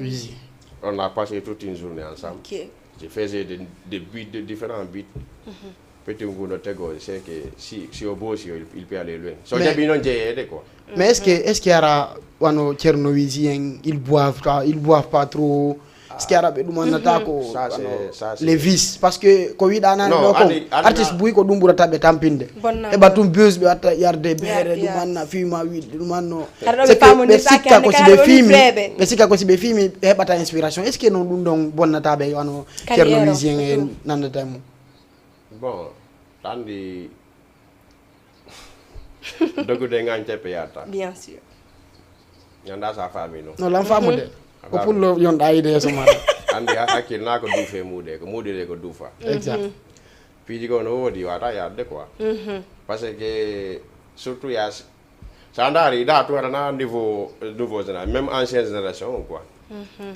Wizi. On a passé toute une journée ensemble. Ok. Je faisais des des beats de différents beats. Petit nguno tego c'est que si si o boosi il, il peut aller loin so Mais- jaɓi noon jeeyeede quoi. Mais est-ce que est-ce que ara wano Thierno Wizi en ils boivent pas ils boivent pas trop? Est-ce que ara ɓe ɗumannata ko Ça, c'est- wano ça, c'est- les vices parce que ko wiɗanani Non, ɗo ko andi- andi- artiste buy ko ɗum ɓurata ɓe tampinde. Bonna. Heɓa tum buzz ɓe watta yarde beere Yes. Ɗumanna fima wiɗde ɗumanno. Hara ɗo C'est ɓe que famude ɓe saki sikka hande ko si kala ɓe ɗo fimi wifleɓe. ɓe sikka ko si ɓe fimi ɓe heɓata inspiration est ce que non ɗum ɗon bonnataɓe wano Carrière Thierno o, Wizi en en surtout. nandata e mum? Bon, andi dogude ngan ceppe yatta. Bien sûr. Ñanda sa faami no. No lan famude ko pullo yonɗa yiide yeeso maɗa. Andi hakkil na ko duufe muuɗe ko muuɗire ko duufa. Exact. Piiji ko no woodi wata yaadde quoi. Parce que surtout ya sa ndaari da tu waɗana niveau nouveau génération même ancienne génération quoi.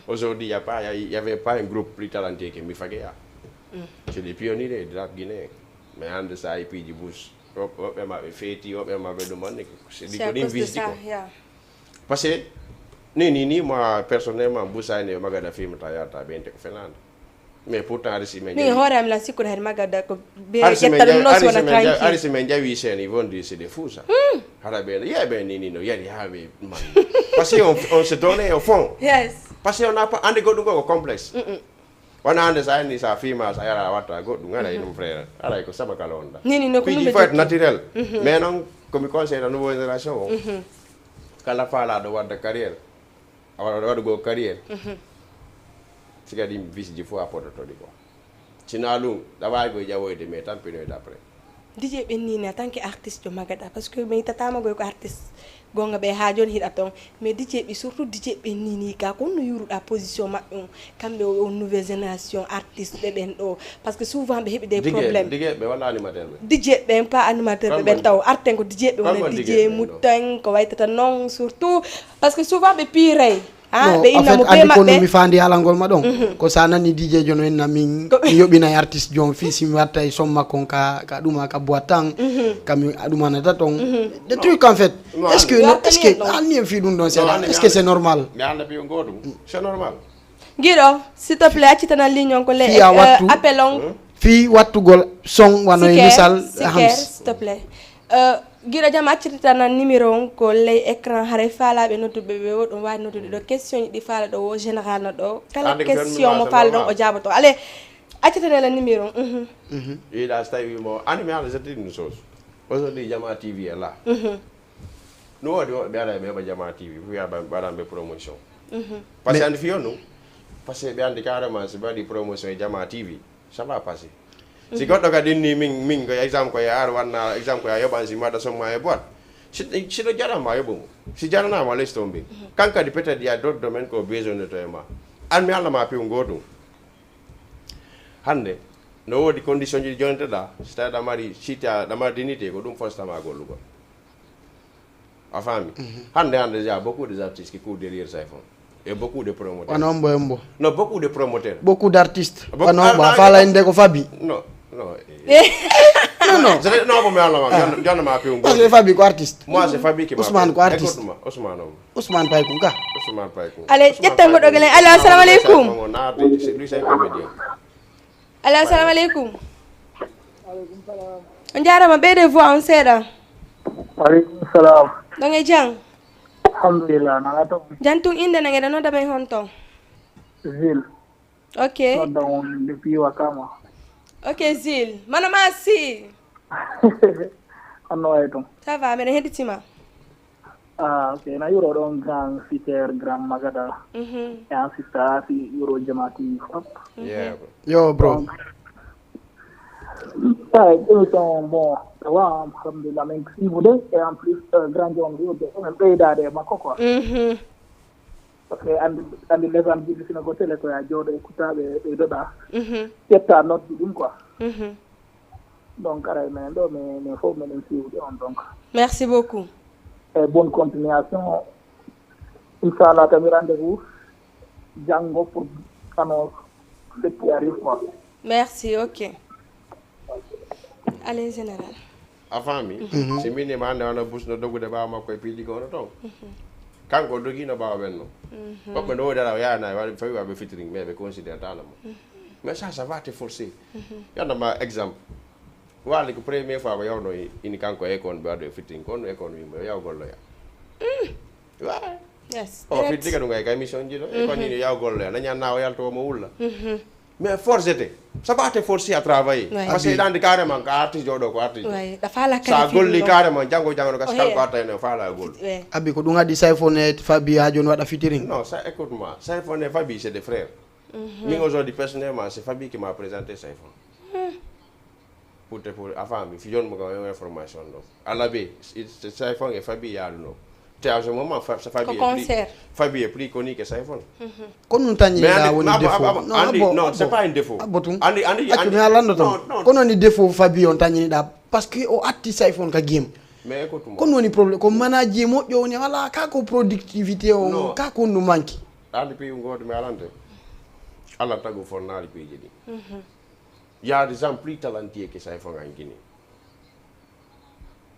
Aujourd'hui y a pas y avait pas un groupe plus talentueux que Mifagea. C'est des pionniers de rap guinéen. Mais hande sa e piiji bus woɓɓe maɓɓe feeti woɓɓe maɓɓe ɗum anni c'est dit ko ɗin visdi ko. Parce que ni ni ni moi personnellement busani e magada fimata yarta ɓente ko fenande. Mais pourtant hari si men Ni hoore am lan sikkude hari magada ko be hari si men ƴettano jawi- non hari si sona men jawi- hari tranquille. Si men jawi sen ils vont dire c'est des fous ça. Hara ɓe yeɓe ni ni no yari ha ɓe man. Parce que on, on se donne au fond. Yes. Parce que on n'a pas andi goɗɗum ko complexe. Wona hande sa anni sa fima sa yara watta goɗɗum ara ɗum frère ara ko sabakala on da. Ni ni no ko Puis ɗum il ɓe faut être jokki. Naturel. Mais non comme conseil la nouvelle génération o kala faalaɗo wadda carrière a waɗa waɗugo carrière. Si kadi visji fof a podotoɗi quoi. Sina ɗum, ɗa waawi koye ƴawoyde, mais tampinoyde après. Dj ɓen ni, en tant que artiste, yo magaɗa, parce que mi tataama goy ko artiste. Gonga ɓe ha joni hiɗa ton. Mais dj ɓi surtout dj ɓen ni ni ka kon no yuruɗa position maɓɓe on? Kamɓe o, o nouvelle génération artiste ɓe ɓen ɗo, parce que souvent ɓe heɓi des problèmes. Dj ɓe walla animateur ɓe? Dj ɓen, pas animateur ɓe ɓen taw, arten ko dj ɓe wona dj mutten ko waytata non surtout, parce que souvent ɓe piiray. Ah, ɓe inna mo be maɓɓe. Ko mi faandi haalangol ma ɗon, ko sa nani dj jono inna min mi yoɓinay artiste jon fii si mi watta e somma kon ka ka ɗuma ka boîte tan, ka mi aɗumanata ton. Des trucs en fait. Est-ce que est-ce que anni en fii ɗum ɗon seeɗa? Est-ce que c'est normal? Mi haalna piyo gootum, c'est normal. Giɗo, s'il te plaît, accitana ligne on ko le euh, appel on. Fii wattugol son wano e misal hams, s'il te plaît. Euh, giɗo jam, accititana numéro on ko ley écran, haray faalaɓe nodduɓe ɓe o ɗum wawi noddude ɗo, question ji ɗi faala ɗo o général no ɗo, kala question mo faala ɗon o jaaboto. Allez, accitanela numéro on. Mhm. Yiɗa so tawi mo ani mi haala jettini une chose. Aujourd'hui Jama T V est là. No woodi woɓɓe ɓe ara ɓe heɓa Jama T V wiya ɓe mbaɗan ɓe promotion. Parce que andi fiyo ɗum, parce que ɓe andi carrément si ɓe waɗi promotion e Jama T V, ça va passer. Si goɗɗo kadi inni min min ko exemple ko yaar wanna exemple ko ya yoɓan si mi waɗa somma e boîte, siɗo jarama yoɓo mo, si jaranama less tombing. Kan kadi peut-être ya d'autres domaines ko besoin de to e ma. An mi allah ma piw gotum. Hande no wodi condition ji jonteɗa, si tawi ɗa mari site a ɗa mari dignité, ko ɗum fostama gollugol. A faami? Hande hande déjà beaucoup des artistes qui courent derrière Saifon et beaucoup de promoteurs. Wano ombo ombo. Non, beaucoup de promoteurs. Beaucoup d'artistes. Wano ombo a faala inde ko fabi. Non, non. Non, non. Non, bon, mais alors, jonna ma piw. Parce que fabi ko artiste. Moi c'est fabi qui m'a. Ousmane ko artiste. Écoute-moi, Ousmane. Ousmane Paykunka. Ousmane Paykunka. Allez, ƴetten goɗɗo gelen. Allo, assalamu aleykum. Allo, assalamu aleykum. On jarama, ɓeyde voix on seeɗa. Aleykum salam. Ɗon e jam? Alhamdulillah, nana toon? Jam tun, inde na ngeɗa nodda men honto? Zil. Ok. Nodda on depuis Wakama. Ok Zil. Mano ma si. Honno wayi toon? Ça va, meɗen hedditima. Ah, ok. Na yuro ɗon grand siter, grand magada. Mhm. E an sista si yuro jamaati fop. Yeah. Yo bro. Ay, émission bon, ça va, alhamdulillah, min suivude et en plus euh, grand on yurde min ɓeydade e makko quoi. Mhm. Parce que andi andi légende jiɗi sino ko télé ko ya jooɗo e kuttaɓe ɓeydoɗa. Mhm. Ƴetta noddi ɗum quoi. Mhm. Donc aray minen ɗo min fof minen suivude on donc. Merci beaucoup. Et bonne continuation. Inchallah, tawi rendez-vous janngo pour annonce ce qui arrive quoi. Merci, ok. Allez, général. A faami? Si mbinima hannde wano bus no dogude ɓaawa makko e piiji gono toon. Kanko o dogino ɓaawa ɓenno. Woɓɓe no wodi ala o yaana waɗi fawi waɓe fitring mais ɓe considère tala mo. Mais ça ça va te forcer. Yanama exemple. Waali ko premier fois ko yawno ini kanko e kon ɓe waɗo e fitting kon e kon wimo yo yaw golloya. Wa. Yes. O fitti kadi ngay ka émission ji ɗo e kon ini yaw golloya naña na o yalto mo wulla. Mais forcete ça va te forcer à travailler. Parce que ɗande carrément ko artiste joɗo ko artiste. Sa golli carrément janngo janngo kas kanko arta ene faala e gol. Abi ko ɗum addi Saifon e fabi ha joni waɗa fitiring. Non, ça écoute moi, Saifon et Fabi c'est des frères. Min aujourd'hui personnellement c'est Fabi qui m'a présenté Saifon. Pour te pour a faami fi joni mo kam information ɗo alabe. Saifon e Fabi yaaluno. Te à ce moment Fabi est plus, Fabi est plus connu que Saifon. Ko ɗum tan yiɗa woni défaut. Non, c'est pas un défaut. Abbo tun andi andi accu mi a lanndo ton. Kono ni défaut Fabi on tan yiɗa parce que o atti Saifon ka game. Mais écoute moi. Kono woni problème ko manager moƴƴo woni wala ka ko productivité on ka ko ɗum manki. Andi piyu ngoto mi alante. Allah tagu fonnali piiji ɗi. Il y a des gens plus talentueux que Saifon en Guinée.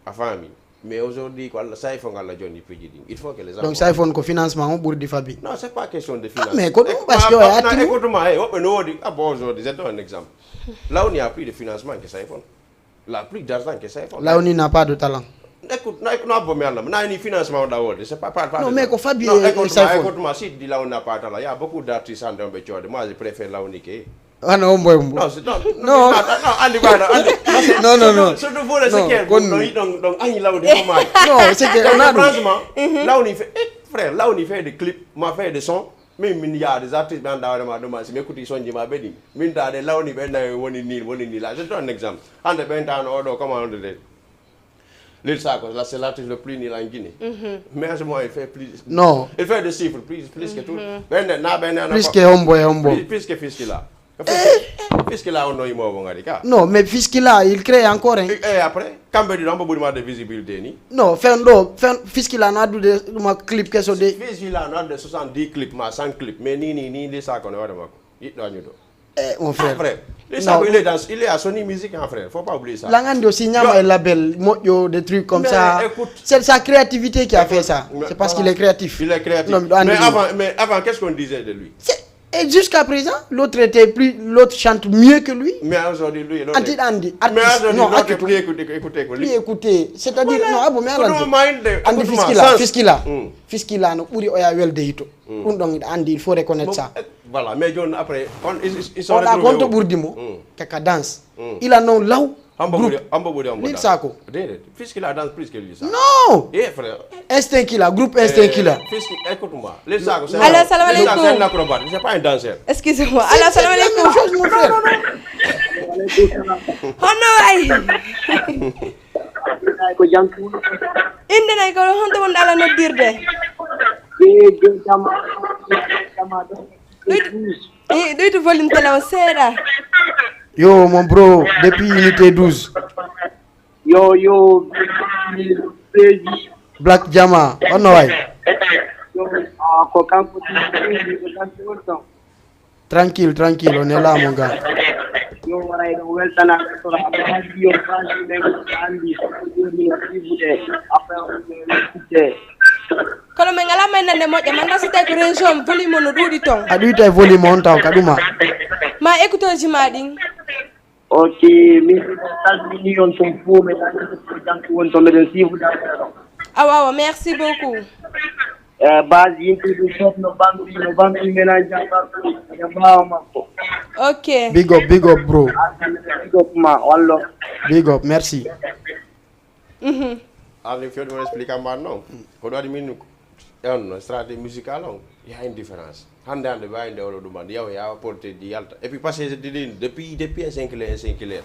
A faami. Mais aujourd'hui ko Allah Saifon Allah joni piiji ɗin il faut que les gens. Donc Saifon ko financement on ɓurdi fabi. Non, c'est pas question de finance. Mais ko ɗum parce que o atti. Écoute moi, hey, woɓɓe no wodi abbo aujourd'hui je donne un exemple. Là où il n'y a plus de financement que Saifon. La plus d'argent que Saifon. Là où il n'a pas de talent. Écoute, na écoute na bomi Allah na ni financement da wodi c'est pas pas. Non, mais ko fabi e Saifon. Écoute moi, si di là où il n'a pas de talent, il y a beaucoup d'artistes en dehors de Moi je préfère là où il est. Ana ombo ombo. Non, c'est non. Non, non, non, non. Surtout pour les séquelles. Donc donc añi lawde ko ma. Non, c'est que on a franchement, là où il fait, frère, là où il fait des clips, m'a fait des sons. Min, min yaha des artistes ɓe annda hoore ma ɗum, si mi écouti sonji ma ɓe ɗin. Min ta de lawni ɓe nayi woni ni, woni ni la. Je te donne un exemple. Hande ɓen tano oɗo, comment on dit? Lil Sako, là, c'est l'artiste le plus nul en Guinée. Mais en ce moment, il fait plus. Non. Il fait des chiffres, plus, plus que tout. Ɓen na ɓen na. Plus que hombo e hombo. Plus, plus que Fiskila. Fiskila on no yimoɓe ngari ka. Non, mais Fiskila, il crée encore, hein. Et, et après, kamɓe ɗiɗo, on peut vous demander de visibilité ni. Non, fen ɗo, fen Fiskila no addude ɗuma clip keso de. Fiskila no addude soixante-dix clip ma cent clip. Mais ni, ni, ni, Lil Sako no waɗa makko. Yiɗɗo añudo. Eh, mon frère. Frère. Lil Sako, il est dans, il est à Sony Music, hein, frère. Faut pas oublier ça. Langandi aussi, ñama e label, moƴƴo, des trucs comme ça. Écoute. C'est sa créativité qui a fait ça. C'est parce qu'il est créatif. Il est créatif. Non, mais avant, mais avant, qu'est-ce qu'on disait de lui? Et jusqu'à présent, l'autre était plus, l'autre chante mieux que lui. Mais aujourd'hui, lui, l'autre. Anti, Andy, mais aujourd'hui, non, l'autre est plus écouté, écouté que lui. Plus écouté. C'est-à-dire, non, abo, mais Andy Fiskila, Fiskila. Fiskila, no ɓuri oya welde hito. Ɗum ɗon, il faut reconnaître ça. Voilà, mais John, après, on, ils, ils sont retrouvés. Oɗa ko honto ɓurdi mo? Kaka danse. Il a non law. Hombo ɓuri, hombo ɓuri, hombo Lil Sako. Déedéet, Fiskila danse plus que Lil Sako. Non. Eh, frère. Instinct Killer, groupe Instinct Killer. Fiski, écoute-moi. Lil Sako, c'est un, Allô, salam alaikum. Lil Sako, c'est un acrobate, c'est pas un danseur. Excusez-moi. Allô, salam alaikum. C'est la même chose, mon frère. Hono wayi? Ko jam tun. Innde nay ko honto wonɗa ala noddirde? Ɓe jama, jama ɗo. Ɗoytu, eh, ɗoytu volume télé o seeɗa. Yo, mon bro, depuis unité douze. Yo, yo, Black Jama, on no wayi? Yo, ah, ko kanko tigi, ko kanko woni ɗon. Tranquille, tranquille, on est là, mon gars. Yo, waray ɗo weltanaade ko a baadi yo baadi ɓe ko anndi ko joomi no sibude affaire o no weltide. Kono min alaa may nande moƴƴa, man ɗo so tawi ko région volume o no ɗuuɗi ton. A ɗuyta e volume on taw ka ɗuma. Ma écouteur ji ma ɗin. Ok, min salmini on ton fof, mi salmini ko jangko woni to meɗen siifude affaire o. Awa, awa, merci beaucoup. Eh, base yimɓe ɗum fof no bambi, no bambi ménage am makko, e ɓaawo makko. Ok. Big up, big up, bro. Big up ma, wallo. Big up, merci. Mhm. Arde fewde mon explique ma non. Ko ɗo waɗi min on stratégie musicale on, il y a une différence. Hande hande ɓe wawi nde oɗo ɗum hande yaw ya porté di yalta. Et puis parce que je dis depuis, depuis un cinq heures, un cinq heures.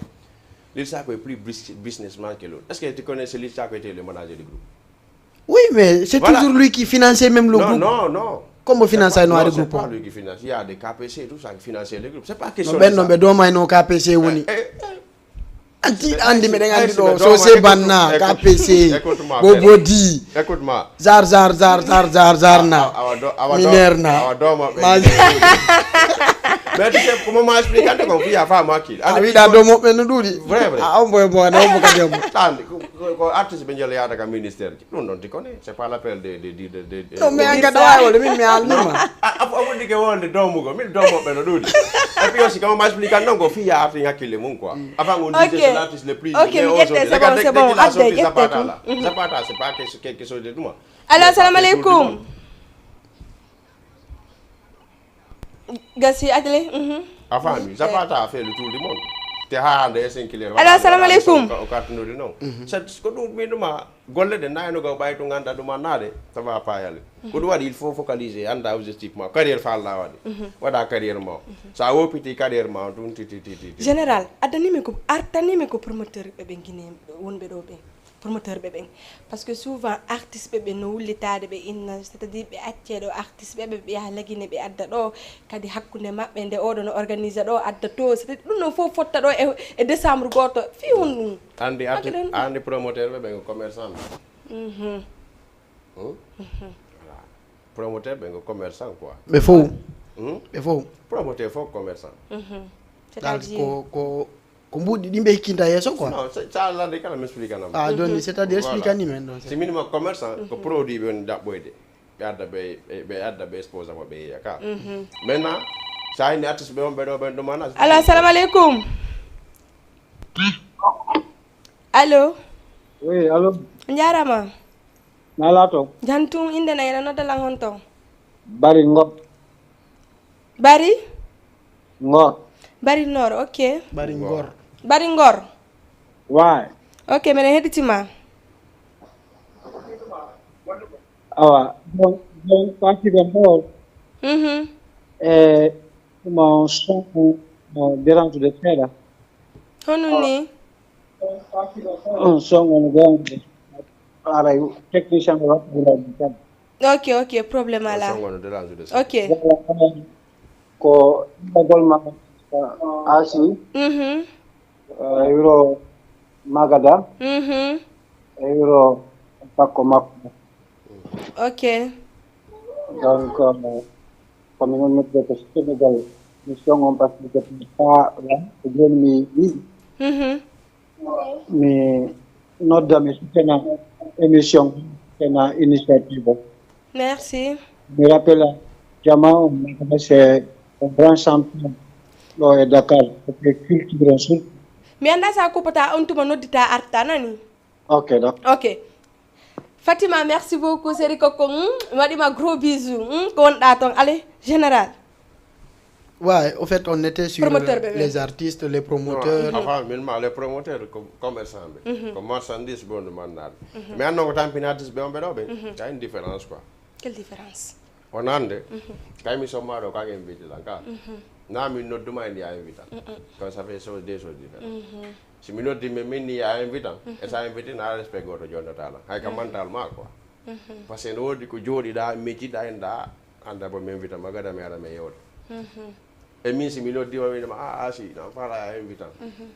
Lil Sako est plus bus-, businessman que l'autre. Est-ce que tu connais ce Lil Sako était le manager du groupe? Oui, mais c'est toujours lui qui finançait même le groupe. Non, non, non. Comment financer non, le groupe? C'est pas lui qui finance. Il y a des K P C et tout ça qui financent le groupe. C'est pas question de ça. Non, ɓen non, ɓe domayno K P C woni. Eh, eh, eh. Anti, andi meɗen andi ɗo, so se banna, K P C, Bobodi, Zar, Zar, Zar, Zar, Zar, Zar na, Miner na, mais tu sais, comment ma explique ante kon fiya fa makki. A wiɗa dow moɓɓe no ɗuuɗi. Vrai, vrai. A on boy boy na on boka dem. Tande, ko, ko, ko artiste ɓe jelo yaada ka ministère ji. Ɗum ɗon ti kone, c'est pas l'appel de, de, de, de, de, de. Non, mais an kadi a wawi wonde, min mi haalnima. A, a, a wondi ke wonde domugo, min domoɓe no ɗuuɗi. Et puis aussi, comment ma explique non, ko fiya arti hakkille mum quoi. Avant on disait c'est l'artiste le plus, mais aujourd'hui, regarde, dès qu'il a sorti Zapata là. Zapata, c'est pas quelque, quelque chose de tout. Allô, assalamu alaikum. Gasi atele. Mhm. A faami, Zapata a fait le tour du monde. Te haa hande e cinq heures. Allo, assalamu alaikum. O kartinori non. C'est ko ɗum min ɗuma golle ɗe nayno ga ɓay to ganda ɗum annade, ça va pas y aller. Ko ɗum waɗi, il faut focaliser, anda objectif ma, carrière fa Allah waɗi. Waɗa carrière ma. Sa wopiti carrière ma, ɗum ti, ti, ti, ti, ti. Général, addanimi ko, artanimi ko promoteur ɓe ɓe Guinée wonɓe ɗo ɓe. Promoteur ɓe ɓen. Parce que souvent artiste ɓe ɓe no wullitaade ɓe inna, c'est-à-dire ɓe accee ɗo artiste ɓe ɓe ɓe yaha lagine ɓe adda ɗo, kadi hakkunde maɓɓe nde oɗo no organise ɗo adda to, c'est-à-dire ɗum ɗon fof fotta ɗo e, e décembre gooto. Fii honɗum? Andi arti-, andi promoteur ɓe ɓen ko commerçant. Mhm. Hmm? Mhm. Voilà. Promoteur ɓe ko commerçant quoi. Ɓe fof. Hmm? Ɓe fof. Promoteur fof commerçant. Mhm. C'est-à-dire? Ko, ko Ko mbuuɗi ɗi ɓe hikkinta yeeso quoi. Non, sa, sa lande kala mi explique anam. Ah, joni, c'est-à-dire, explique ani men ɗon. Si min mo commerçant, ko produit ɓe woni ɗaɓɓoyde. Ɓe adda ɓe, ɓe, ɓe adda ɓe exposa mo ɓe yeeya ka. Maintenant, sa ini artiste ɓe on ɓe ɗo ɓen ɗum ana. Allo, assalamu alaikum. Allo. Oui, allo. Njaaraama. Na laato. Jam tun, innde na ina nodda lan honto? Bari Ngor. Bari? Ngor. Bari Nord, ok. Bari Ngor. Bari Ngor. Waay. Ok, meɗen heɗitima. Awa, donc, donc, parti de Ngor. Mhm. E ɗum on son on dérange de seeɗa. Hono ni? On son on dérange. Aray technicien o waɗi dérange tan. Ok, ok, problème ala. Songo no dérange de Ok. Ko ɗagol ma asi Mhm. e wuro Magada Mhm. e wuro Bakko makko. Ok. Donc euh, komin on noddude ko Sénégal mission on parce que depuis fa ko joni mi yiɗi Mhm. mi nodda mi sutena émission sutena initiative o. Merci. Mi rappelle jama on c'est un grand champion ɗo e Dakar, c'était culture en surtout. Mi annda sa kuppata on tuma noddita arta nani. Ok, d'accord. Ok. Fatima, merci beaucoup. Seri Koko, hmm? Mi waɗima gros bisou. Hmm? Ko wonɗa ton. Allez, général. Ouais, au fait, on était sur Promoteur euh, ɓe ɓe. Les artistes, les promoteurs. Enfin, min ma les promoteurs, comme commerçant ɓe. Ko marchandise ɓe wonde mannaade. Mais anno ko tampini artiste ɓe on ɓe ɗo ɓe. Ka une différence quoi. Quelle différence? On hannde kay mi somma ɗo kake invité lan ka. Na min nodduma en ya invita. Comme ça fait so des choses différentes. Si mi noddi mais min ni ya invita. Et ça invité na respect goto jondata lan. Hay ka mental ma quoi. Parce que no wodi ko joɗiɗa mecciɗa en da anda bo mi invita magada mi ara mi yewta. E min si mi noddima winima a a si non fala ya invita.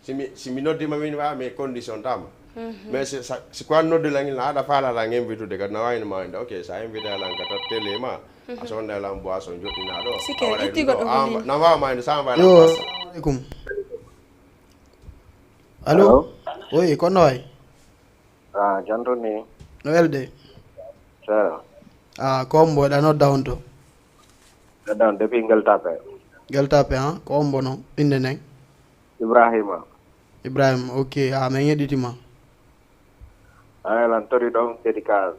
Si mi si mi noddima winima a mais condition tama. Mais si sa- si quoi noddi langil na aɗa fala lan invitude kadi na wayno ma inde ok sa invité lan ka tat télé ma. A sonda lan boisson joɗɗina ɗo. Sike, itti goɗɗo ko nin. Na wawa ma inde sa envoy lan Yo, passe. Assalamu alaikum. Allô? Oui, kono way? Ah, janto ni. No welde? Sera. Ah, ko hombo ɗa nodda on to? Gaddan depuis Ngeltape. Geltape, ha? Ko hombo no? Inde nen? Ibrahima. Ibrahim, ok. Ah, men yeɗitima. Ay lan tori ɗon dédicace.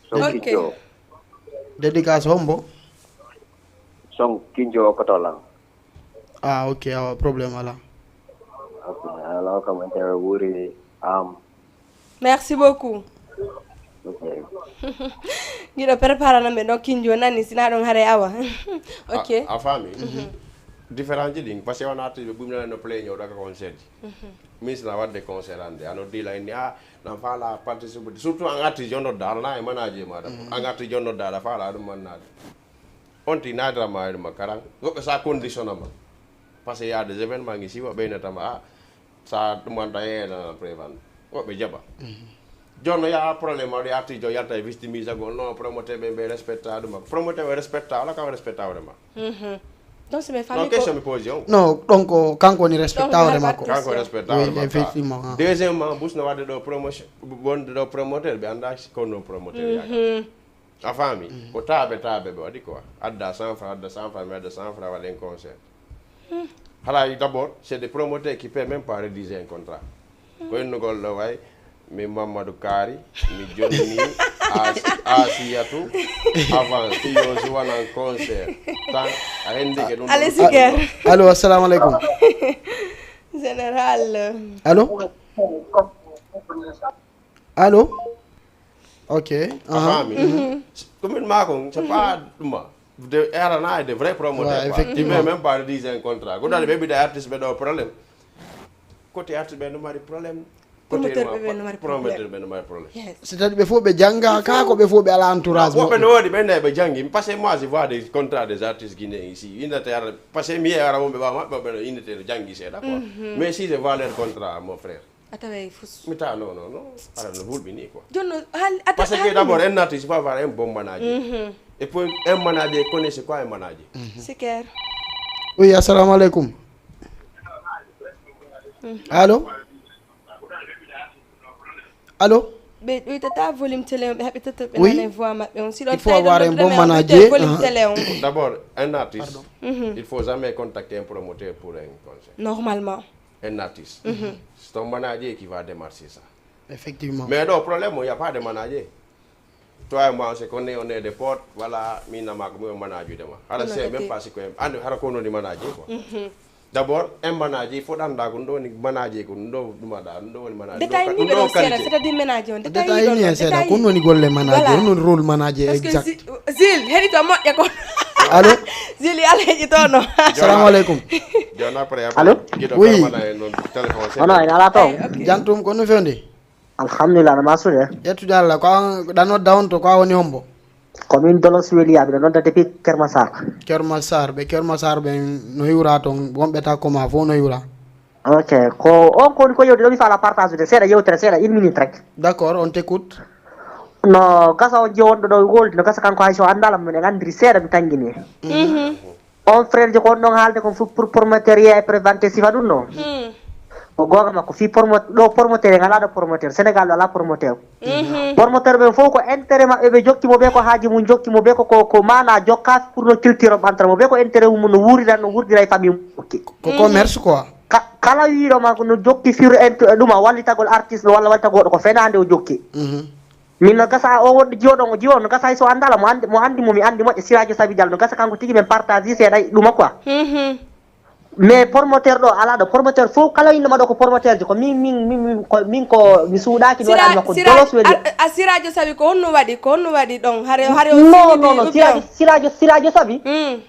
Son Ok. Kinjo. Dédicace hombo? Son Kinjo Okotolan. Ah, ok, awa, problème ala. Ok, ala kam interview wuri am. Merci beaucoup. Ok. Giɗo préparana men ɗon Kinjo nani sina ɗon hare awa. Ok. A faami. Différence ji ɗin parce que wona artiste ɓe ɓumnanano play ñow ɗaka concert ji. Min sina wadde concert ande ano dila inni a nan fala participate surtout an artiste jonnodda alana e manaji e maɗa an artiste jonnodda aɗa fala ɗum mannade. On ti nadirama e ɗuma karan woɓɓe sa conditionnama. Parce que y a des événements ngi si woɓɓe innatama a sa ɗum anta yeeɗana prévente woɓɓe jaɓa. Jonno yaha problème aɗo arti jo yalta e victimise agol non promoteur ɓe ɓe respecta ɗuma promoteur ɓe respecta wala kam respecta hoore ma. Donc c'est mes Non familles. question mi pose on. Non, donc kanko woni respecta hoore makko. Kanko respecta Oui, hoore makko. Effectivement, ah. Deuxièmement bus no wadde ɗo promotion wonde ɗo promoteur ɓe anda kono promoteur yaka. A faami ko taaɓe taaɓe ɓe waɗi quoi adda cent franc adda cent franc mi adda cent franc waɗen concert. Haray d'abord c'est des promoteurs qui peut même pas rédiger un contrat. Ko innugol ɗo way mi mamadou kaari mi jonni Asi- asiyatu avant si yo suwanan concert tan a hendike ɗum Allez, Siker. Allô, assalamu alaikum. Général. Allô? Allô? Ok. A faami. Commune ma kon c'est pas ɗuma de erana e de vrai promoteur Ouais, effectivement. Même pas rédiger un contrat ko ɗaɗe ɓe mbiɗa artiste ɓe ɗo problème. Côté artiste ɓe no mari problème. Promoteur ɓe ɓe no mari problème. Promoteur ɓe no mari problème. Yes. C'est-à-dire ɓe fof ɓe jannga ka ko ɓe fof ɓe ala entourage Woɓɓe woɓɓe. No woodi ɓe ne ɓe janngi parce que moi je vois des contrats des artistes guinéens ici innete ara parce que mi yehi ara wonɓe ɓawa maɓɓe ɓe no innete no janngi seeɗa quoi. Mais si je vois leur contrat mon frère. A taway fus. Mi tawa non non non. Ara no hulɓini quoi. Jonno hal ata Parce que d'abord un artiste il faut avoir un bon manager. Et puis un manager connaît c'est quoi un manager. Siker. Oui, assalamu alaikum. Allô? Allô? Ɓe ɗoytata volume télé on ɓe haɓitata ɓe Oui. Nana voix maɓɓe on si ɗon Il faut avoir un bon manager, volume hein. Télé on. D'abord un artiste il faut jamais contacter un promoteur pour un concert. Normalement. Un artiste c'est ton manager qui va démarcher ça. Effectivement. Mais ɗo problème o y a pas de manager. Toi et moi on se connaît on est des potes voilà min nama ko mum manager de ma hara c'est même pas si ko en andi hara ko noni manager quoi. D'abord un manager il faut ɗanda ko ɗum ɗo woni manager ko ɗum ɗo ɗumaɗa ɗum ɗo woni manager. Détail ni ɓe ɗon seeɗa c'est-à-dire ménage on détail Détail ni e seeɗa ko ɗum woni golle manager Voilà. Ɗum woni rôle manager. Parce que Exact. Zil heɗito moƴƴa ko. Allo? Zili, Alhaji Tono. Salamu aleykum. Jona après, après. Allo? Giɗo Oui. Permanent en noon téléphone seeɗa. Hono en alaa toon? Jantum, ko no fewndi? Alhamdulillah, no masude? Ƴettude Allah, ko an ɗa nodda on to, ko a woni hombo? Ko min Dolos Weli, aɓe nodda depuis Kermasar. Kermasar, ɓe Kermasar ɓe no hiwra toon, wonɓe ta koma fof no hiwra. Ok, ko on ko woni ko yewde ɗo, mi faala partage de seeɗa yewtere seeɗa, une minute rek. D'accord, on t'écoute. No gasa on je wonɗo ɗo woldi, no gasa kanko hay so anndala mum en anndiri seeɗa mi tangini. Mhm. On frère je ko on ɗon haalde kon fof pour promoteur yeeya e préventé sifa ɗum ɗo. Hmm. Ko goonga makko fii promo ɗo promoteur en alaa ɗo promoteur, Sénégal ɗo alaa promoteur. Mhm. Promoteur ɓen fof ko intérêt maɓɓe ɓe jokki mo ɓe, ko haaji mum jokki mo ɓe, ko ko ko maana jokka pour no culture o ɓantata mo ɓe, ko intérêt mum no wuuriran no wuurdira e famille mum jokki. Ko commerce quoi. Ka- kala wiiɗo ma ko no jokki fir ent ɗuma wallitagol artiste walla wallitagol goɗɗo ko fenaande o jokki. Mhm. Min no gasa o wonɗo jiwoɗon o jiwo no gasa hay so anndala mo anndi mo anndi mo mi anndi moƴƴa Sirajo Sabi Diallo no gasa kanko tigi men partage seeɗa ɗuma quoi. Mhm. Mais promoteur ɗo alaa ɗo promoteur fof kala inno ma ɗo ko promoteur ji ko min min min min ko min ko mi suuɗaaki mi waɗaani makko Dolos Weli. A Sirajo Sabi ko honno waɗi ko honno waɗi ɗon hare hare o non non non Sirajo Sirajo Sirajo Sabi. Mm.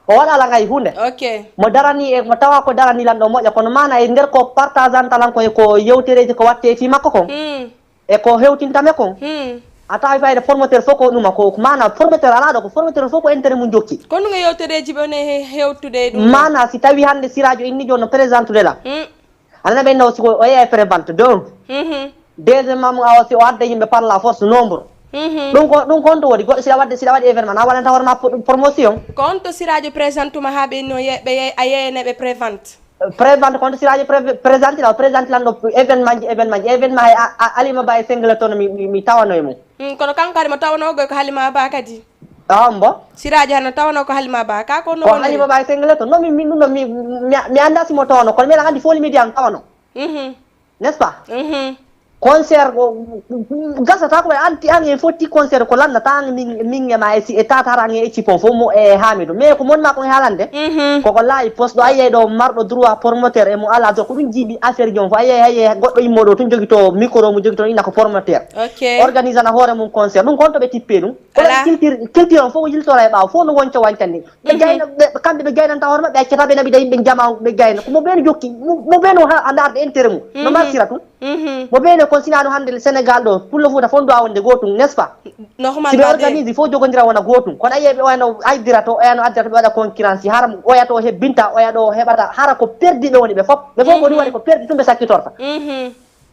O waɗa ala ngay hunde. Ok. Mo darani e mo tawa ko darani lan ɗo moƴƴa kono maana e nder ko partage an talan ko e ko yewtereji ko watte e fii makko kon. Mm. E ko hewtintame kon. Hmm. A tawi fayde formateur fof ko ɗuma ko maana formateur alaa ɗo ko formateur fof ko intérêt mum jokki. Ko ɗum e yewtereeji ɓe woni he- hewtude e ɗum ɗo. Maana si tawi hannde Sirajo inni jooni no présentude la. Hmm. Alana ɓe naw siko o yeeya prévente deux. Mhm. Deuxième mamu awa si o adda yimɓe par la force nombre. Mhm. Ɗum ko ɗum ko honto woni goɗɗo siɗa wadde siɗa waɗi événement na waɗanta hoore ma pro- promotion. Ko honto Sirajo présentuma haa ɓe no ye- ɓe ye- a yeeyane ɓe prévente. Prévente konto siraji présenté la o présenté lan ɗo événement ji événement ji événement hay alima ba e singleton mi mi tawano e mum. Hmm, kono kanko kadi mo tawano goy ko halima ba kadi. Awa mbo. Siraji hano tawano ko halima ba ka ko no ko halima ba e singleton non mi min ɗum ɗo mi mi annda simo tawano kono mbiɗa anndi foli midi an tawano. Mhm. N'est-ce pas? Mhm. Concert ko gasata ko ɓe anti an en fotti concert ko lannata an min min e ma e si e tatara an e équipe on fof mo e Hamidou mais ko mon ma ko e haalande. Mhm. Koko laayi poste ɗo ayiyay ɗo marɗo droit promoteur e mo ala droit ko ɗum jiiɓi affaire ji on fof ayiyay ayiyay goɗɗo immo ɗo tun jogito micro mo jogito ina ko promoteur. Ok. Organisana hoore mum concert ɗum kon to ɓe tippe ɗum. Kono culture culture on fof yiltora e ɓaawo fof no wonco wancani. Ɓe gayna ɓe kamɓe ɓe gaynanta hoore maɓɓe accata ɓe naɓida yimɓe jama ɓe gayna ko mo ɓen jokki mo ɓen o ha a ndaarde intérêt mum no marsira tun. Mo ɓeyno kon sinaano hannde le Sénégal ɗo pullo fuuta fof duwa wonde gootum n'est-ce pas? Si ɓe organise fof jogodira wona gootum kono ayiye ɓe oyano aydira to oyano addira to ɓe waɗa concurrence hara oya to hebbinta oya ɗo heɓata hara ko perdi ɓe woni ɓe fof ɓe fof ko ɗum waɗi ko perdi tum ɓe sakkitorta.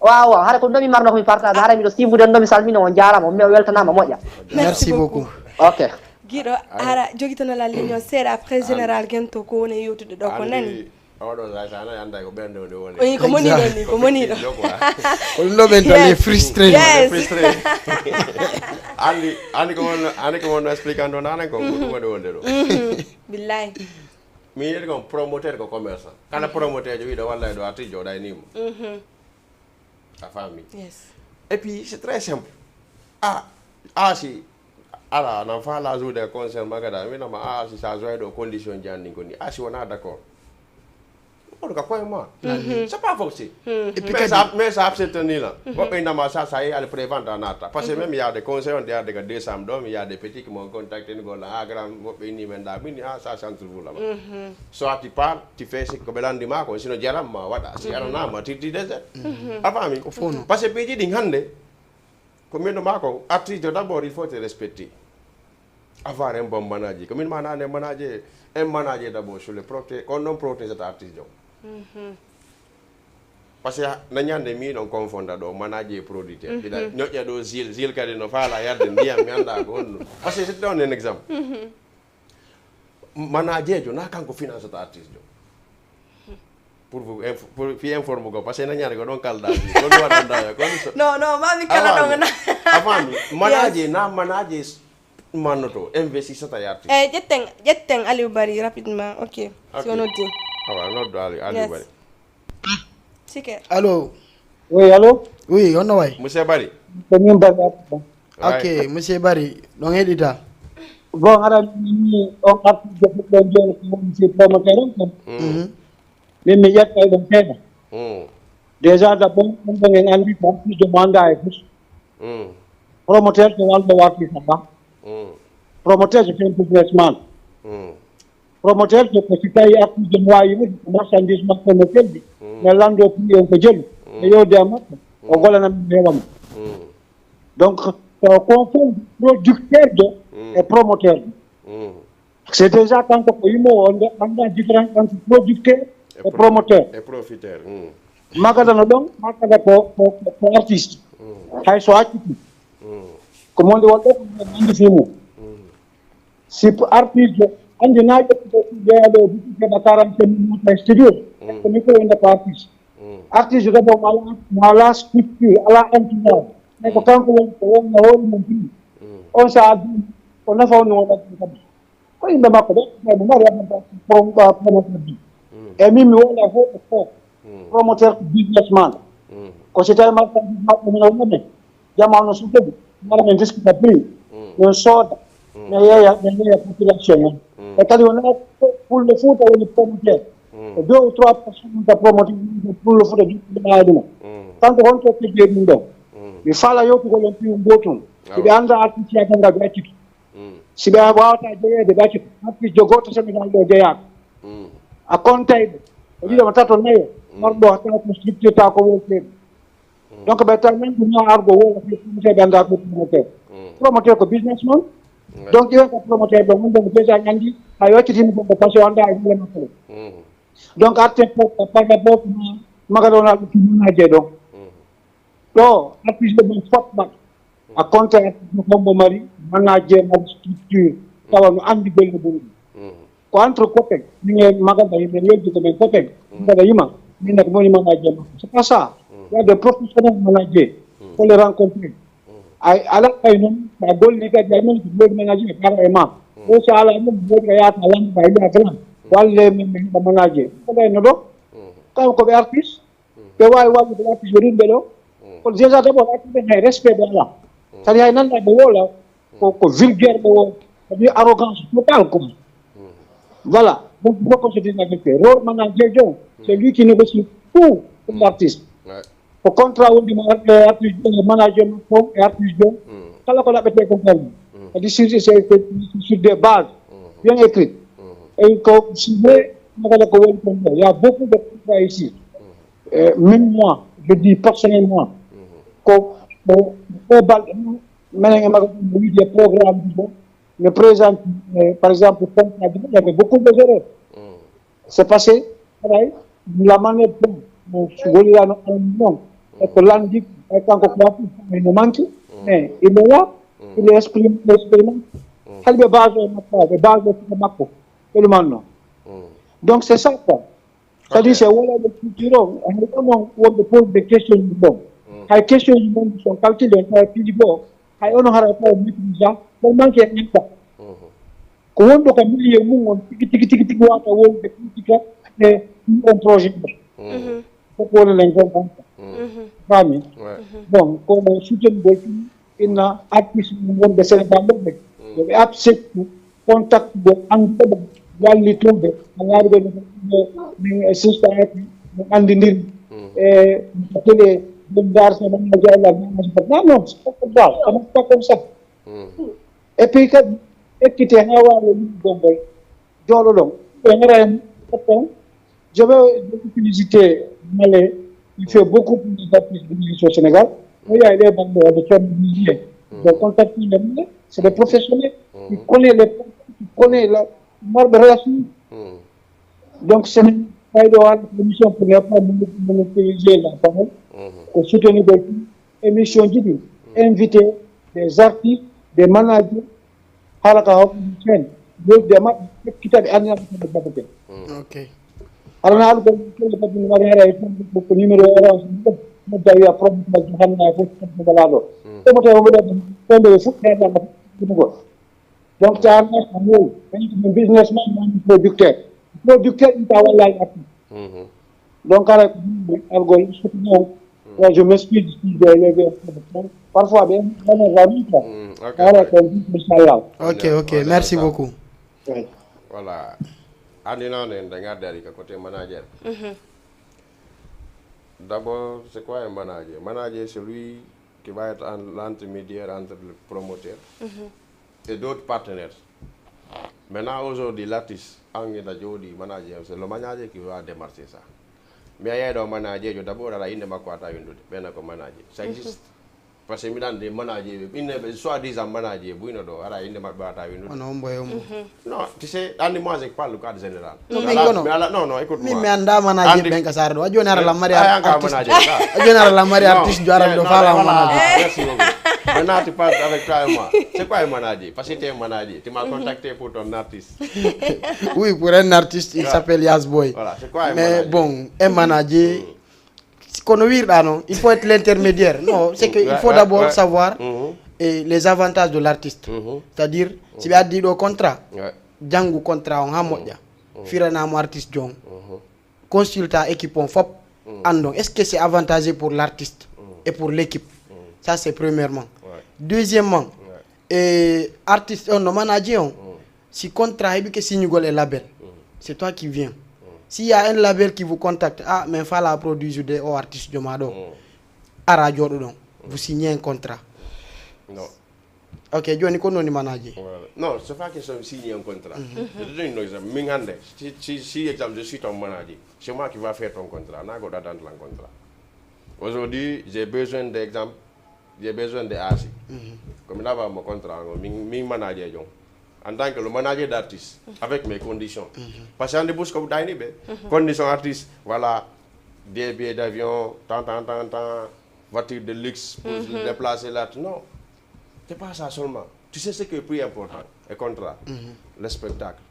Waaw waaw hara ko ɗum ɗo mi marno ko mi partage hara miɗo siifude ɗum ɗo mi salmino on jaarama on mi weltanama moƴƴa. Merci beaucoup. Ok. Giɗo ara jogitono la ligne seeɗa après général gento ko woni yewtude ɗo ko nani. Oɗo sa sa na yanda ko ɓen ɗo ɗo woni. Oyi ko moni ɗo ni ko moni ɗo. Ko ɗum ɗo ɓen tan les frustrés. Yes. Andi andi ko wonno andi ko wonno expliquant ɗo nanan ko ko ɗum waɗi wonde ɗo. Billahi. Mi yiyata kon promoteur ko commerçant kala promoteur jo wiɗo walla e ɗo arti joɗa e nimo. A faami. Yes. Et puis c'est très simple. A a si ala nan fa la jour des concert magada mi nama a si sa joie ɗo condition ji anni koni a si wona d'accord. Oɗo ka koye ma c'est pas forcé. Mais ça mais ça absenteni la woɓɓe nama sa sa yehi ala prévente a natta parce que même yaade conseil on yaade ka deux cent ɗo mi yaade petit mon contacte ni golla a grand woɓɓe ni men da min a sa centre vous là-bas. Soit tu pars tu fais ce que ɓe landi ma ko sino jaram ma waɗa si aranama tirti désert. A faami. Parce que piiji ɗin hannde ko min ma ko artiste d'abord il faut te respecter. Avoir un bon manager ko min ma nane manager un manager d'abord sur le proté ko non protégé ta artiste jo. Parce que na ñande mi ɗon confonda ɗo manager producteur mbiɗa ñoƴƴa ɗo zil zil kadi no faala yarde ndiyam mi annda ko honɗum parce que c'est donne un exemple. Manajejo na kanko financata artiste jo. Pour vous info- pour fi informe go parce que na ñande ko ɗon kalda ko ɗum waɗanda ko non non mami kala ɗon na. A faami manaje na manaje mannoto investissata e artiste. Eyi ƴetten ƴetten Aliou Bari rapidement. Ok. Si o noddi. Awa noddo Aliou Aliou Bari. Sike. Allo. Oui allo. Oui honno way? Monsieur Bari. Ko min Bari. Ok monsieur Bari ɗon heɗita. Bon aɗa ni on artiste fuɗɗon jooni ko woni si promoteur on kon. Min mi ƴetta e ɗon seeɗa. Déjà d'abord on ɗon en anndi ko artiste mo annda e fus. Promoteur ko wallo warti saba. Promoteur ko un businessman. Promoteur ko ko si tawi artiste no wawi yimude ko marchandise makko no seldi, ne lando prix on ko jelu, e yewde e makko, o gollana min heɓa mo. Donc, so confond producteur de e promoteur de. C'est déjà kanko ko yimowo, on anda différence entre producteur e promoteur. E profiteur. Magadano ɗon, magada ko ko ko artiste. Hay so acciti, ko mondi wonɗo ko andi fimo. Si artiste andi na ƴettude jeyaɗo boutique heɓa quarante mille mota e studio, ko mi ko wonda ko artiste. Artiste d'abord mo ala mo ala structure, ala entourage, mais ko kanko woni ko wonna hoore mum fii. On sa addi ko nafa woni wonɗa ɗum kadi. Ko yimɓe makko ɓe ɓe mo mari avantage promoteur bi. E min mi wona hoto ko promoteur ko businessman. Ko si tawi marchandise maɓɓe mino wone, jama no suddeɓe, mara min diskita prix, min sooda, min yeeya min yeeya population on. E kadi wona fullo fuuta woni promoteur. E deux ou trois personnes ka promoteur fullo fuuta juɗɗuɗaa ɗum. Kanko honto teggee ɗum ɗo? Mi faala yewtugol on piwu gotum. Hiɓe annda artiste yata ngal ɓe accito. Si ɓe wawata jeyeede ɓe accito, artiste jo goto Sénégal ɗo jeyaaka. A kontay ɓe, o ɗiɗo mo tato nayo, marɗo taw ko structure taw ko wolteɓe. Donc ɓe taw nangu ma argo wola fi promoteur ɓe annda ko promoteur. Promoteur ko businessman. Donc ɓen ko promoteur ɓe wonde mo déjà ñandi, hay waccitini ko ko passé wanda e gole makko. Donc arte ko par rapport ma magadona ko manager ɗo. Ɗo artiste ɓe fot maɓɓe. A compte hombo mari manager, mari structure, tawa no andi golle mum. Ko entre copain, min e magamba yimɓe yewdi ko min copain. Mbaɗa yima, min nak moni manager makko. C'est pas ça. Il y a des professionnels managers. Faut les rencontrer. Ay ala kay noon, sa golli kadi ay noon ko wodi manager para e ma. O sa ala noon wodi ka yaata lamba e ya grand. Walle min min ko manager. Ko day no do. Kaw ko be artiste. Ɓe waawi wallude artiste ɓe ɗum ɓe ɗo. Kono déjà d'abord artiste ɓen hay respect ɓe alaa. Kadi hay nannda ɓe woola ko ko vulgaire ɓe woo. Kadi arrogance totale quoi. Voilà. Donc il faut qu'on se dise la vérité. Rôle manager John, c'est lui qui négocie tout pour l'artiste. Ko contrat wondima artiste manager makko e artiste John. Kala ko laɓɓete ko kadi. Kadi sur sur des bases bien écrites. Et ko signé, kala ko woni ko il y a beaucoup de contrats ici. Euh, même moi, je dis personnellement, ko ko o balɗe menen e makko ɗum wiide programme ɗum ɗo, mi présente, euh, par exemple, contrat ɗum il y avait beaucoup de erreurs. C'est passé, haray, la manière dont mo gollirano anndi noon, e ko lanndi, e kanko ko waɗi no manque, mais il est là, il est exprim- expérimenté. Hali ɓe base o makko, ɓe base o makko, ɓe ɗumanno. Donc c'est ça quoi. Kadi si a wona ɓe culture o, hay ɗo noon wonɓe pose des questions ji ɗon. Hay question ji mon sont calculé, on tawa piiji goo, hay ono hara tawa maîtrise a, ɗon manque en ɗa. Ko wonɗo ka milieu mum on tigi tigi tigi tigi wata wonde critique e on projet ɗo. Fof woni len gon on. Fami. Bon, ko soutenugol ɗum inna artiste mum wonɓe Sénégal ɗo ɓe. Yo ɓe accepte contact go annduɓe wallitooɓe. A laari ɓe no min e sista ati no anndindiri e télé ɗum dar so ɗum no jawla non non c'est pas grave, ça marche pas comme ça. Et puis kadi ekkite ha wawi luggol ngol jooɗo ɗon ɓe gara en potton. Je vais féliciter Malé, il fait beaucoup pour les artistes de musique au Sénégal. Moi il y a des bandes de Tchon Musique de contacter les Malais, c'est des professionnels qui connaissent les qui connaissent la marbre relation. Donc c'est une fayda o hannde émission pour ne pas monopoliser la parole, ko soutenir des émission ji ɗi invité des artistes, des managers, haala ka hoɓe chaîne, yewtude e maɓɓe, ekkita ɓe anniyama koɓe jaɓete. Ok. Alana alugol kelle kadi no mari hara e ko numéro orange ɗum nodda wiya promoteur johanna e fof ko wala ɗo. Promoteur o mbiɗa ɗum ɗo nde fuɗɗe ɗum ɗum gol. Donc caarna ko mowi woni ko businessman woni producteur. Producteur ɗum ta wallal artiste. Donc kala ko yimɓe algol surtout noon. Wa je m'excuse si je leve parfois ɓe ɗanerrami quoi. Kala ko inchallah. Ok, ok, merci beaucoup. Voilà. Andi noon en nde ngaddi ari ka côté manager. D'abord c'est quoi un manager? Manager c'est lui qui va être en l'intermédiaire entre le promoteur et d'autres partenaires. Maintenant, aujourd'hui, l'artiste, an ina jooɗi manager, c'est le manager qui va démarcher ça. Mais a yeeɗo manager, d'abord, ala innde makko wata windude. Ɓen ko manager. Ça existe. Parce que miɗa andi manager ɓe, inne ɓe soi-disant manager buyno ɗo, ara innde maɓɓe wata windude. Ono hombo e hombo? Non, tu sais, andi moi, je parle le cadre général. Non, mais mi ala, kono mais ala, non, non, écoute moi. Min mi anda manager ɓen ka saare ɗo. A joni ara lammari artiste. A joni ara lammari artiste jo ara ɗo fala manager. Merci beaucoup. Maintenant, tu parles avec toi et moi. C'est quoi un manager? Parce que tu es un manager. Tu m'as contacté pour ton artiste. Oui, pour un artiste, il s'appelle Yas Boy. Voilà, c'est quoi un manager? Mais bon, un manager, kono wirɗa non, il faut être l'intermédiaire. Non, c'est que il faut d'abord savoir, eh, les avantages de l'artiste. C'est-à-dire, si ɓe addi ɗo contrat, janngu contrat on ha moƴƴa. Firanamo artiste jon. Consulta équipe on fop. Andon, est-ce que c'est avantageux pour l'artiste et pour l'équipe? Ça, c'est premièrement. Deuxièmement, eh, artiste on no manager on. Si contrat heɓi ke signugol e label, c'est toi qui viens. S'il y a un label qui vous contacte, ah, mais fala produit de o artiste jo ma ɗo. Ara joɗo ɗon. Vous signez un contrat. Non. Ok, joni ko noni manager? Voilà. Non, c'est pas question de signer un contrat. Je te donne un exemple. Min hande, si, si, si exemple, je suis ton manager, c'est moi qui va faire ton contrat. Na ko dadan lan contrat. Aujourd'hui, j'ai besoin d'exemple, j'ai besoin de A C. Comme là-bas, mon contrat, min, min manager, donc. En tant que le manager d'artiste, avec mes conditions. Parce que on débouche comme Daini, ben, conditions artistes, voilà, des billets d'avion, tant, tant, tant, tant, voiture de luxe pour se déplacer là. Non, c'est pas ça seulement. Tu sais ce qui est plus important, le contrat, le spectacle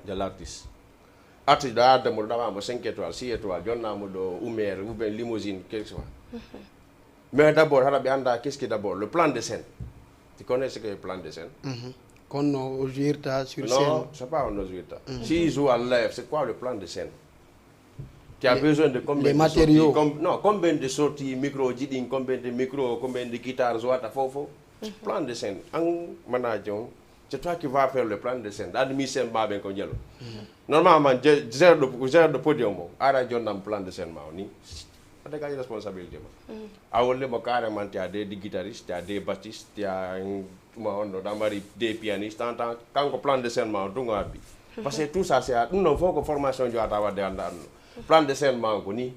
de l'artiste. Artiste ɗo adda mo ɗo ɗaɓamo cinq étoiles, six étoiles, jonnamo ɗo Umer ou bien limousine, quelque soit. Mais d'abord, hara ɓe anda qu'est-ce que d'abord le plan de scène. Tu connais ce que le plan de scène? Kono no o jouirta sur scène? Non, c'est pas on no jouirta. Si il joue en live, c'est quoi le plan de scène? Tu as besoin de combien de sorties? Les matériaux. Non, combien de sorties, micro, jiɗin, combien de micro, combien de guitare, jouata, fofo. Plan de scène. An manager on, c'est toi qui vas faire le plan de scène. Admission ma ɓen ko jelo. Normalement, je, gère de, gère de podium on. Ara jonnam plan de scène ma o ni. A dégage responsabilité ma. A wolle mo carrément, tu as des guitaristes, tu as des bassistes, tu as un, ma on ɗo, ɗa mari des pianistes, tant, tant, kanko plan de scène ma o ɗum o abbi. Parce que tout ça, c'est à, ɗum ɗon fof ko formation jowata wadde hannde anno. Plan de scène ma o ko ni.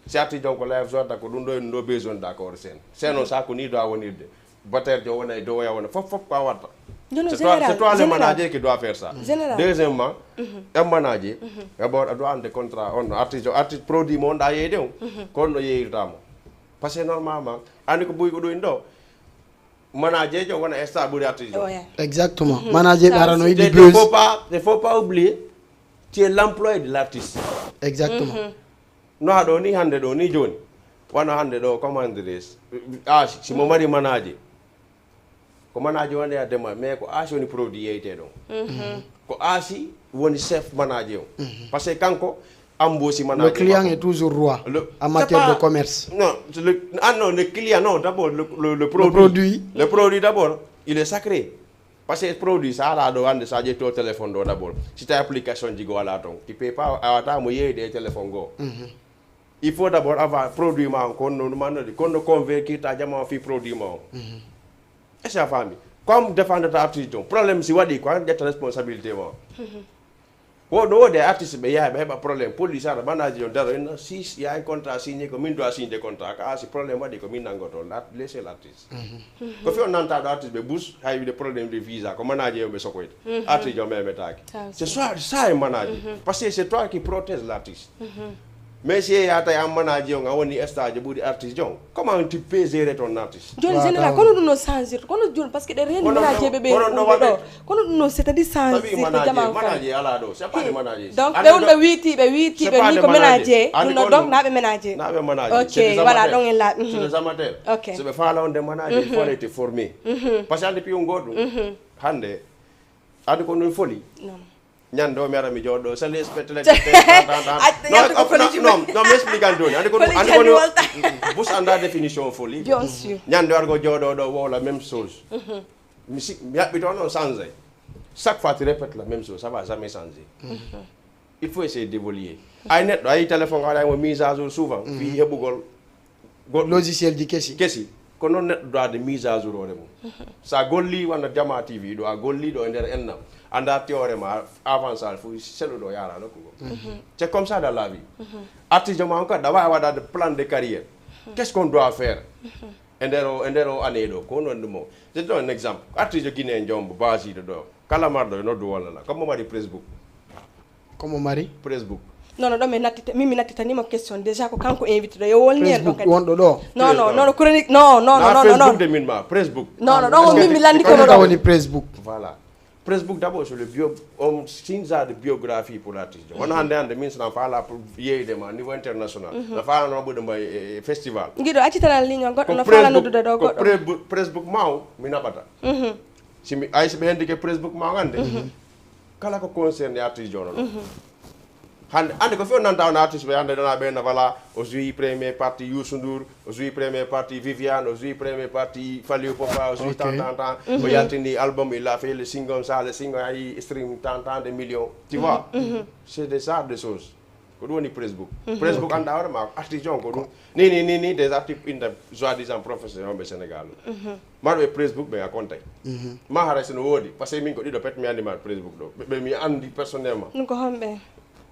Si arti donc live jotta ko ɗum ɗo, ɗum ɗo besoin d'accord scène. Scène o sa ko ni doit wonirde. Batteur jo wona e dow, oya wona, fof, fof ko a watta. C'est toi, c'est toi le manager qui doit faire ça. Deuxièmement, un manager, d'abord, a doit ande contrat on, artiste, artiste produit mo on ɗa yeyde on. Kono no yeyirta mo. Parce que normalement, andi ko buy ko ɗum ɗo. Manager jo wona e star ɓuri artiste jo. Exactement. Manager ɓe ara no yiɗi buzz. Il faut pas, il faut pas oublier, tu es l'employé de l'artiste. Exactement. No a ɗo ni hannde ɗo ni jooni. Wano hannde ɗo, comment dirais-je, A C, si mo mari manager. Ko manager woni a dema, mais ko A C woni produit yeyte ɗon. Ko A C woni chef manager on. Parce que kanko embauche manager. Le client est toujours roi en matière de commerce. Non, le, ah non, le client, non, d'abord, le, le, le produit. Le produit d'abord, il est sacré. Parce que produit, sa ala ɗo hannde, sa ƴetti o téléphone ɗo d'abord. Si tawi application ji go ala ton, tu peux pas, a wata mo yeyde e téléphone go. Il faut d'abord avoir produit ma on, kono no manno di, kono no convaincre ta jama on fi produit ma on. Est-ce que a faami? Comme défendre ta artiste on, problème si waɗi ko an ƴetta responsabilité ma on. Wo no woodi e artiste ɓe yaha ɓe heɓa problème, police ara manager on daro inna si y a un contrat signé, ko min doit signé contrat, ka si problème waɗi ko min nangoto, laisse l'artiste. Ko fi on nanta ɗo artiste ɓe bus hay wiide problème de visa ko manager on ɓe sokoyta. Artiste on memetaake. C'est soit ça e manager. Parce que c'est toi qui protège l'artiste. Mais si yeeya tawi an manager on a woni stage ɓuri artiste on, comment tu peux gérer ton artiste? Joni général, kono ɗum no changer, kono joni parce que ɗe reeni manager ɓe ɓe ɗo. Kono ɗum no c'est-à-dire changer jama. Manager ala ɗo, c'est pas de manager. Donc ɓe wonɓe wiitiɓe wiitiɓe ni ko manager, ɗum no donc naɓe manager. Naɓe manager. Ok, voilà, donc en la. C'est des amateurs. Ok. So ɓe faala wonde manager, il faut être formé. Parce que ande piyon goɗɗum. Hande adi ko non foli. Ñande o mi ara mi jooɗo sali spectacle. Non, non, mi explique an joni. Andi ko andi ko bus anda définition folie. Bien sûr. Ñande o argo jooɗo ɗo wowla même chose. Mi si mi haɓɓi toon on changé. Chaque fois tu répètes la même chose, ça va jamais changer. Il faut essayer d'évoluer. Ay neɗɗo ayi téléphone aɗa mo mise à jour souvent fi heɓugol goɗɗo logiciel ji kesi. Kesi. Ko noon neɗɗo doit de mise à jour hoore mum. So a gollii wano Jama T V ɗo, a gollii ɗo e nder ennam, Anda théorie ma, avançal fu selu ɗo yara nokku go. C'est comme ça dans la vie. Artisan ma on kadi, a wawi waɗade plan de carrière. Qu'est-ce qu'on doit faire? E nder o, e nder o année ɗo, ko non ɗum o. Je donne un exemple. Artisan guinéen jombo basiɗo ɗo. Kala marɗo e noddu walla la. Comme mari Facebook. Comme mari Facebook. Non, non, ɗo mi nattita, min mi nattitanima question déjà ko kanko invité ɗo yo wolni en ɗon Facebook kadi. Wonɗo ɗo. Non, non, non, non, chronique, non, non, non, non, non, Facebook non. de min ma Facebook. Non, non, ɗon o min mi lanndiko Kono ɗo. Tawoni Facebook. Voilà. Facebook d'abord sur le bio, on sinza de biographie pour l'artiste. On hande hande min sina fala pour yeyde ma niveau international. Na fala no ɓuɗo ma e festival. Giɗo accitanal ligne on goɗɗo no fala noddude ɗo Ko goɗɗo. Facebook, Facebook maw mi naɓata. Si mi ay si ɓe hendi ke Facebook maw hande. Kala ko concerne artiste jono ɗo. Hande ande ko fiyo nanta on artiste ɓe hande dana ɓe na voilà o joué premier partie Youssou Ndour, o joué premier partie Viviane, o joué premier partie Fally Ipupa, o joué tant tant tant. O yaltini album, il a fait le single ça, le single ay stream tant tant de millions. Tu vois? C'est des genres de choses. Ko ɗum woni Facebook. Facebook anda hoore ma artiste on ko ɗum. Ni ni ni ni des artistes inda soi-disant professionnel on ɓe Sénégal. Marɓe Facebook ɓe a compte. Ma haray sino woodi parce que min ko ɗiɗo pet mi andi ma Facebook ɗo. Ɓe mi andi personnellement. Ɗum ko homɓe?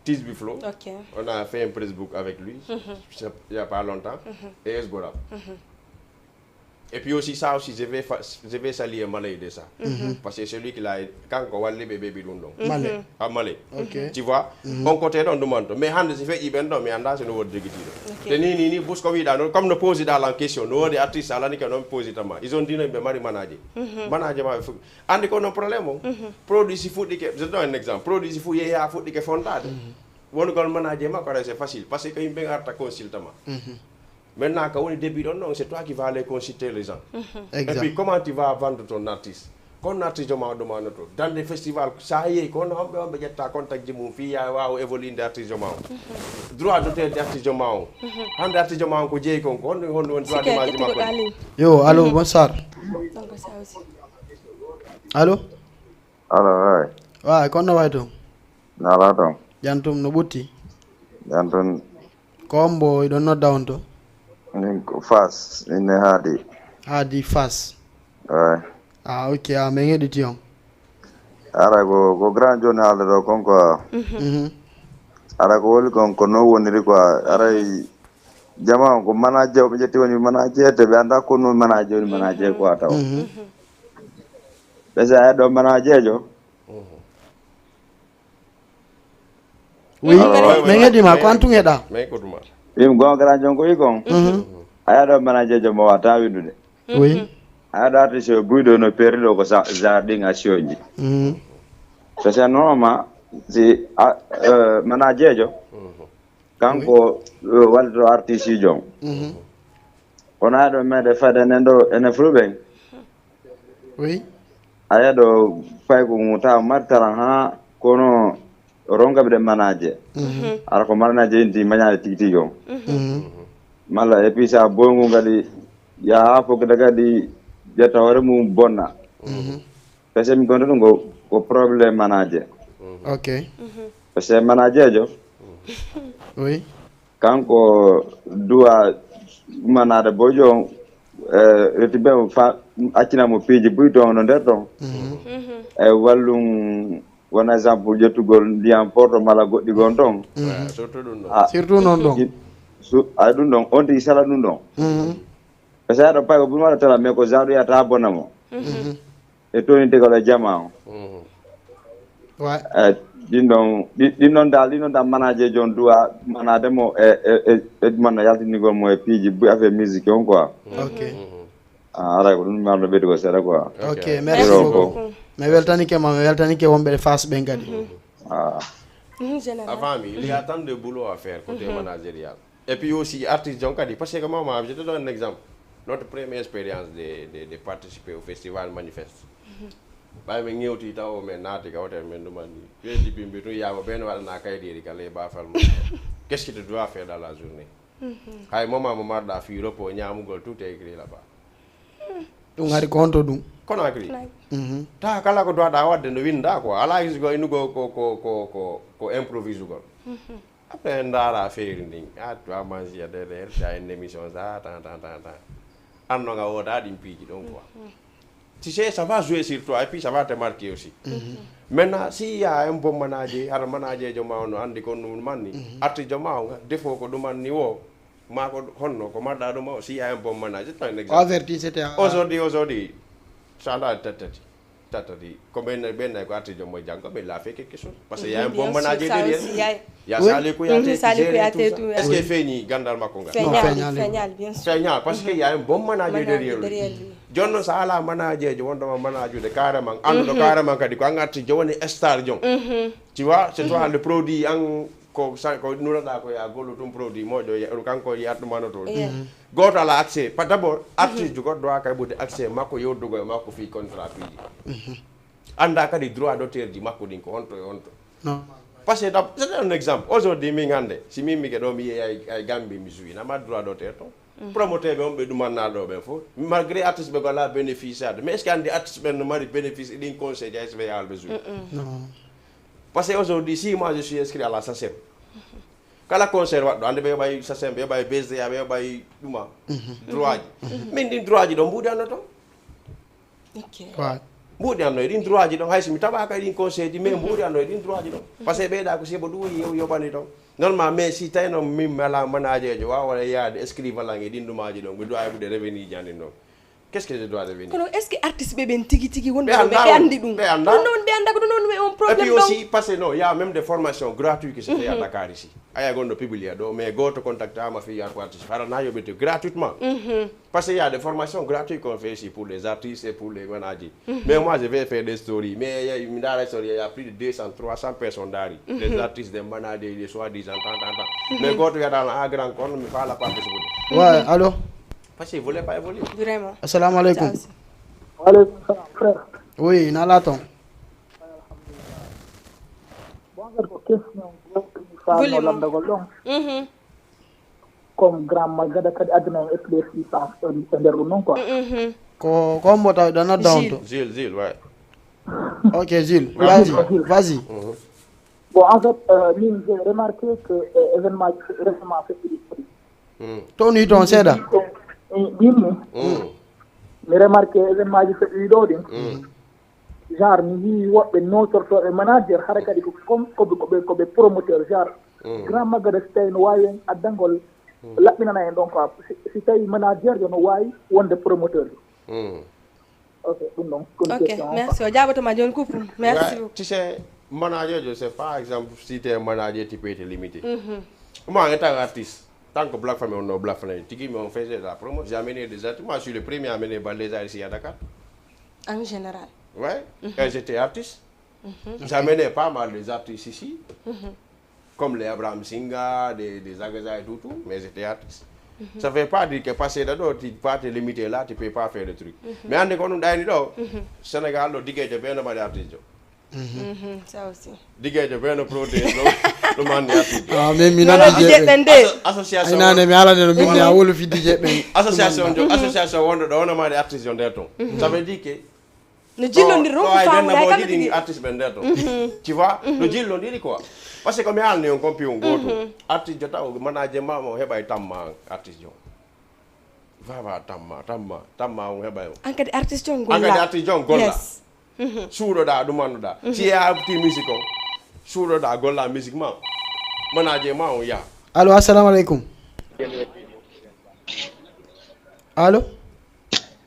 Tisbi Flow. Ok. On a fait un Facebook avec lui. Il y a pas longtemps. Et Esgorab. Et puis aussi ça aussi je vais fa- je vais saluer Malay de ça. Parce que celui qui l'a kanko walli ɓe ɓeɓi ɗum ɗon. Male. A Malay. Ok. Tu vois? On côté ɗon ɗumanto mais hande si feƴƴi ɓen ɗon mi anda sino woodi jogidiɗo. Te ni ni ni bus ko wiɗa noon comme no posiɗa lan question no woodi artiste alani ke noon positama ils ont dit no ɓe mari manager. Manager ma ɓe fuɗɗi andi ko noon problème o. Produit si fuɗɗike je donne un exemple produit si fuɗ yeehi ha fuɗɗike fontade. Wonugol manager makko aɗa c'est facile parce que ko yimɓe arta consultama. Maintenant ko woni début ɗon non c'est toi qui vas aller consulter les gens. Et puis Exact. Comment tu vas vendre ton artiste? Kono artiste ma ɗumanoto dans des festivals sa yeehi ko honno homɓe on ɓe ƴetta contact ji mum fi ya wawa évoluinde artiste ma o. Droit d'auteur de artiste ma o. Hande artiste ma o ko jeeyi kon ko honno honno woni droit Sike d'image ƴettugo makko. Ɗali. Yo allo, bonsoir. Donc ça aussi. Allo? Allo, ay. Wa, kono no wayi toon? Nala toon. Jam tum no ɓutti? Jam toon. Ko hombo iɗon nodda on to? Min ko Fass, min ne haadi. Haadi Fass. Ay. Ah, ok, ah, min heɗiti on. Ara ko ko grand joni haalde ɗo kon quoi. Mhm. Ara ko woni kon ko non woniri quoi. Aray jama on ko manager ɓe ƴetti woni manager te ɓe annda ko non manager woni manager quoi taw. Mhm. Ɓe sa heɗo manager jo. Oui, Ah, ouais, min heɗima ko an tun heɗa. Mais écoute moi. Ɗum gon grand jon ko wi kon. Mhm. A yaɗo manager jo mo wata windude. Oui. A yaɗo artiste o buyɗo no perdi ɗo ko sa- jardin action ji. Mhm. So c'est normal si a- euh, manager jo kanko euh, wallito artiste ji on. Mhm. Kono aɗo meɗe fade nen ɗo ene fulu ɓen. Oui. A yaɗo fay ko mum tawa mari talan ha kono rongaɓe ɗe manager. Mhm. Ara ko manager inti mañade tigi tigi on. Mhm. Malla et puis sa boyngu kadi yaha ha fokkita kadi ƴetta hoore mum bonna. Mhm. Parce que mi gonta ɗum ko ko problème manager. Ok. Parce que manager jo Oui. Kanko duwa manade bojo eh, reti be fa accina mo piiji buy ton no nder ton. E wallum wona exemple ƴettugol ndiyam porto mala goɗɗi gon ton. Surtout ɗum ɗo. Surtout noon ɗon. Ay ɗum ɗon on tigi sala ɗum ɗon. E sa ɗo pay ko bun waɗa tala mais ko zaɗo yata bona mo. E toni tegal e jama on. Ouais. Eh, ɗin ɗon ɗi- ɗin ɗon dal ɗin ɗon dal manager jon duwa manade mo e e e e manno yaltinigol mo e piiji buy affaire musique on quoi. Ok. Ah, aray ko ɗum marno ɓeydi ko seeɗa quoi. Ok, merci beaucoup. Mi weltanike ma, mi weltanike wonɓe ɗe Fass ɓen kadi. Ah. Mhm, général. Avant, il y a tant de boulot à faire côté managérial. Et puis aussi, artiste jon kadi, parce que moi, moi, je te donne un exemple. Notre première expérience de, de, de participer au festival Manifest. Ɓay min ŋewti taw min naati ka hotel min ɗumani weedi bimbi tun yaama ɓen waɗana kaydiri ka ley bafal mum. Qu'est-ce que tu dois faire dans la journée? Hay moment mo marɗa fii repos ñaamugol tout est écrit là-bas. Ɗum hari ko honto ɗum? Kono agri. Mhm. Ta kala ko dowaɗa wadde no winda ko ala hisugo inugo ko ko ko ko ko improvisugol. Après en ndaara feeri ndin a tu a mansi a dede ta en émission sa tan tan tan tan. Anno nga woda ɗin piiji ɗon quoi. Tu sais, ça va jouer sur toi et puis ça va te marquer aussi. Maintenant, s'il y a un bon manager, hara manager jo ma on andi ko ɗum manni, artiste jo ma on, défaut ko ɗum manni wo, ma ko honno, ko marɗa ɗum o, s'il y a un bon manager, c'est un O exemple. Averti, c'était un. Aujourd'hui, aujourd'hui, ça là, tatati, tatati, ko ɓen, ɓen ko artiste jo mo janngo, mais il a fait quelque chose. Parce qu'il y a un bon Bien sûr, manager ça derrière aussi, lui. il y a- Il y a Oui. Saliou Kouyaté Mhm, qui Saliou gère Kouyaté tout tout, ça. Est-ce ouais. que feeñi gandal makko ngal? Non, Feeñaali, feeñaali. Feeñaali, bien sûr. Feeñaali, parce qu'il y a un bon manager Manager derrière lui. derrière lui. Jonno so ala manager jo wonɗo ma manager de carrément, anduɗo carrément kadi ko an artiste jo woni star jon. Tu vois, c'est toi le produit an ko sa- ko nulaɗa ko ya gollo tum produit moƴƴo ya- kanko yiyat ɗum anoto. Yeah. Goto ala accès. Pa d'abord, artiste jo goɗɗo a kay ɓude accès makko yewdugo e makko fi contrat piiji. Anda kadi droit d'auteur ji makko ɗin ko honto e honto. Non. Parce que c'est un exemple. Aujourd'hui, min hannde, si min mi ke ɗo mi yehi ay, ay Gambie mi suwi, na ma droit d'auteur ton. Promoteur ɓe on ɓe ɗumanna ɗo ɓen fof. Malgré artiste ɓe gola bénéficiaire de. Mais est-ce que andi artiste ɓen no mari bénéfice e ɗin conseil ja S V A ɓe suwi? Non. Parce que aujourd'hui, si moi je suis inscrit à la SACEM, kala concert waɗɗo, ande ɓe yoɓay SACEM, ɓe yoɓay B S D A, ɓe yoɓay ɗuma, droit ji. Min ɗin droit ji ɗon mbuɗi anno ton. Ok. Ouais. Mbuɗi anno e ɗin droit ji ɗon, hay si mi taɓaka e ɗin conseil ji, mais mbuɗi anno e ɗin droit ji ɗon. Parce que ɓeyɗa ko sibo ɗum woni yew yoɓani ɗon. Normal, mais si tawi noon min mi ala manager jo wawa yaade escrive lan e ɗin ɗumaji ɗon, mi doit heɓude revenu ji an ɗin ɗon. Qu'est-ce que je dois revenir? Kono est-ce que artiste ɓe ɓen tigi tigi wonɓe Ɓe ɗo annda ɓe on. Andi ɗum? Ɓe annda. Ɗum noon ɓe annda ko ɗum noon on Et puis problème ɗon. Aussi, parce que non, il y a même des formations gratuites qui se fait à Dakar ici. Aya gonɗo publié ɗo, mais goto contacte ama fi ya ko artiste. Hara na yoɓete gratuitement. Parce qu'il y a des formations gratuites qu'on fait ici pour les artistes et pour les managers. Mais moi, je vais faire des stories. Mais il y a, il y a, il y a plus de deux cents, trois cents personnes dari. Des artistes, des managers, des soi-disant, tant, tant, tant. Mais goto yadana a grand kon, mi fala pas de ce. Ouais, allô? Parce que vous voulez pas évoluer. Vraiment. Assalamu alaikum. Ça aussi. Waaleykum salam, frère. Oui, na laton. Bon, en fait, ko question goɗɗo mi faamo Volume. Lanndagol ɗon. Mhm. Comme grand magada kadi aduna on éclaircissance e nder ɗum noon quoi. Mhm. Ko ko mbo tawi ɗo nodda on to. Zil, Zil, ouais. Ok, Zil. Vas-y, Vas-y, vas-y. Bon, en fait, euh, min j'ai remarqué que euh, événement ji récemment feɗɗiɗi kadi. Mm. Towni toon seeɗa. Ɗin ɗin ni Mm. mi remarqué événement ji feɗɗiɗi ɗo ɗin. Mm. Genre mi yii woɓɓe notortooɓe manager hara kadi ko comme koɓe koɓe koɓe promoteur genre Mm. grand magada si tawi no waawi en addangol laɓɓinana en ɗon quoi si, si tawi manager jo no waawi wonde promoteur jo. Mm. Ok, ɗum ɗon kon Ok, question on, merci. O jaabotoma jooni coupe. Merci Ouais, beaucoup. Tu sais, manager, je sais pas, par exemple, si tu es un manager, tu peux être limité. Moi, en tant qu'artiste, tant que Black Family, on a Black Family, tu dis, mais on faisait de la promo, j'ai amené des artistes. Moi, je suis le premier à amener Balléza ici à Dakar. En général. Ouais, quand j'étais artiste, j'ai amené pas mal des artistes ici, comme les Abraham Singa, des, des Agaza et tout, tout, mais j'étais artiste. Ça veut pas dire que passer là-dedans, tu peux te limiter là, tu peux pas faire le truc. Mais en économie, dans le Sénégal, le digue de bien de artiste. Mhm, ça aussi. Digue de bien de protéger, le, le man artiste. Ah, mais mi Wala nana DJ je. Ɓen de. Association. Ay nane mi ala ne no min ya wolu fi D J ɓen. Association, jo- association wonɗo ɗo wona maade artiste on nder ton. Ça veut dire que No jillondiri ɗum ɗo ay faam ɓen lay no kamɓe jini tigi. Artiste ɓen nder ton. Tu vois? No jillondiri quoi. Parce que ko mi haalni on compi on goto. Artiste jota o manager ma mo heɓa e tamma artiste on. Vava tamma, tamma, tamma on heɓa on. An kadi artiste on An kadi golla. Artiste on golla. Yes. Suuɗoɗa ɗum annduɗa. Si a arti musique on. Suuɗoɗa golla musique ma. Manager ma on yaha. Allo, assalamu alaikum. Allo?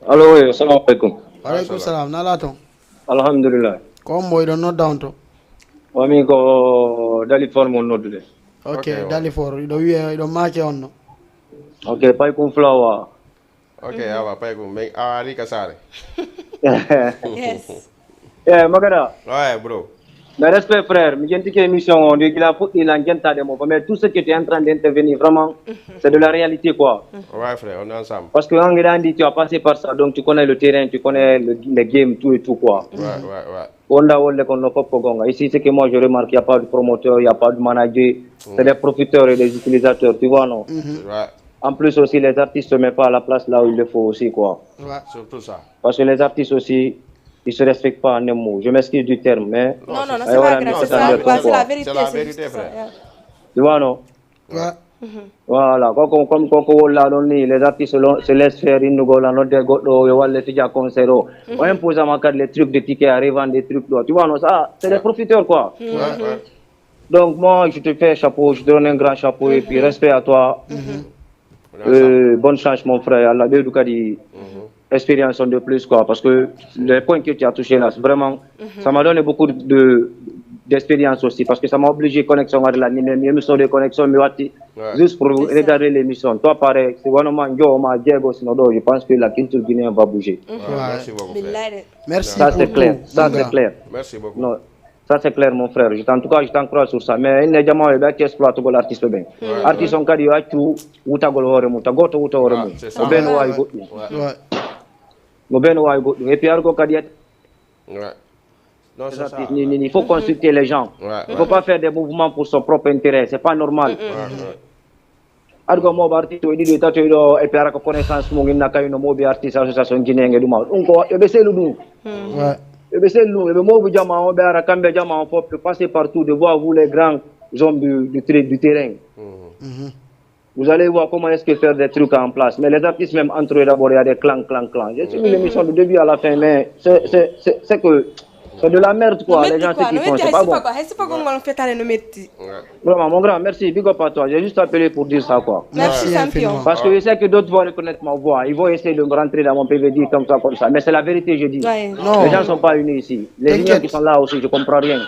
Allo, oui, assalamu alaikum. Wa alaikum salam. Na laton. Alhamdulillah. Ko on mo iɗon nodda on to? Wami ko Dali Form on noddude. Ok, Ok, on. Dali For. Iɗo wiye iɗo make on no. Ok, Paykum Flower. Ok, awa pay ko men a ari ka sare. Yes. Eh, Magada. Ouais, bro. Mais respect, frère, mi jentike émission on, de gila fuɗɗi lan jentade mo, mais tout ce que tu es en train d'intervenir, vraiment, c'est de la réalité, quoi. Ouais, frère, on est ensemble. Parce que en Irlande, tu as passé par ça, donc tu connais le terrain, tu connais le, le game, tout et tout, quoi. Ouais, ouais, ouais. Wonda wolle kon no fof ko gonga. Ici, ce que moi je remarque, il n'y a pas de promoteur, il n'y a pas de manager. C'est des profiteurs et des utilisateurs, tu vois, non? Ouais. En plus aussi, les artistes ne se mettent pas à la place là où il le faut aussi, quoi. Ouais. Surtout ça. Parce que les artistes aussi, ils se respectent pas en un mot. Je m'excuse du terme, mais Non, non, non, Eh, c'est pas voilà, grave. non, C'est ça ça, ne ouais, répond c'est la pas. Vérité, C'est la c'est Vérité, juste ça, frère. Yeah. Tu vois, non? Ouais. Voilà, koko comme koko wolla ɗon ni, les artistes se laisse faire, innugol a nodde goɗɗo o yo walle fija concert o. On impose ma kadi les trucs de ticket à revendre, des trucs ɗo, tu vois, non, ça c'est des profiteurs quoi. Donc moi je te fais chapeau, je te donne un grand chapeau et puis respect à toi. Euh, bonne chance mon frère, Allah ɓeydu kadi expérience on de plus quoi, parce que les points que tu as touché là vraiment, ça m'a donné beaucoup de d'expérience aussi, parce que ça m'a obligé connexion à la ni même émission de connexion mi watti juste pour regarder l'émission. Toi pareil, si wano ma jowo ma jeego sino ɗo, je pense que la culture guinéenne va bouger. Merci beaucoup, frère. Merci Ça pour c'est clair, tout, ça mon c'est gars. Clair. Merci beaucoup. Non, ça c'est clair mon frère. Je t'en- en tout cas je t'encourage sur ça, mais ene jama ɓe acci exploitagol artiste ɓen. Artiste on kadi yo accu wutagol hoore mum, ta goto wuta hoore mum. C'est ça. Mo ɓen wawi goɗɗum. Ouais. Mo ɓen wawi goɗɗum et puis argo kadi et Ouais. Non, c'est ça. Ni, ni, ni, il faut consulter les gens. Ouais, Il faut pas faire des mouvements pour son propre intérêt. C'est pas normal. Ouais, ouais. Aɗa ko mawɓe artiste o ɗiɗo e tato ɗo et puis ara ko connaissance mum inna kayno mawɓe artiste association guinéen e ɗum ɗum ko yoɓe selu ɗum. Ouais. Yoɓe selu ɗum yoɓe mawɓe jama o ɓe ara kamɓe jama o fof de passer partout de voir vous les grands hommes du, du, tra- du terrain. Vous allez voir comment est-ce que faire des trucs en place. Mais les artistes même entre eux d'abord il y a des clans, clans, clans. J'ai suivi l'émission de début à la fin, mais c'est c'est- c'est- c'est que c'est de la merde quoi. Les gens ce qu'ils font, c'est pas bon. Hay sifa gongol fetare no metti. Vraiment, mon grand, merci. Big up à toi. J'ai juste appelé pour dire ça quoi. Merci champion. Parce que je sais que d'autres vont reconnaître ma voix. Ils vont essayer de me rentrer dans mon P V, dire comme ça, comme ça. Mais c'est la vérité, je dis. Ouais. Non. Les gens ne sont pas unis ici. Les Indiens T'inquiète. Qui sont là aussi, je comprends rien.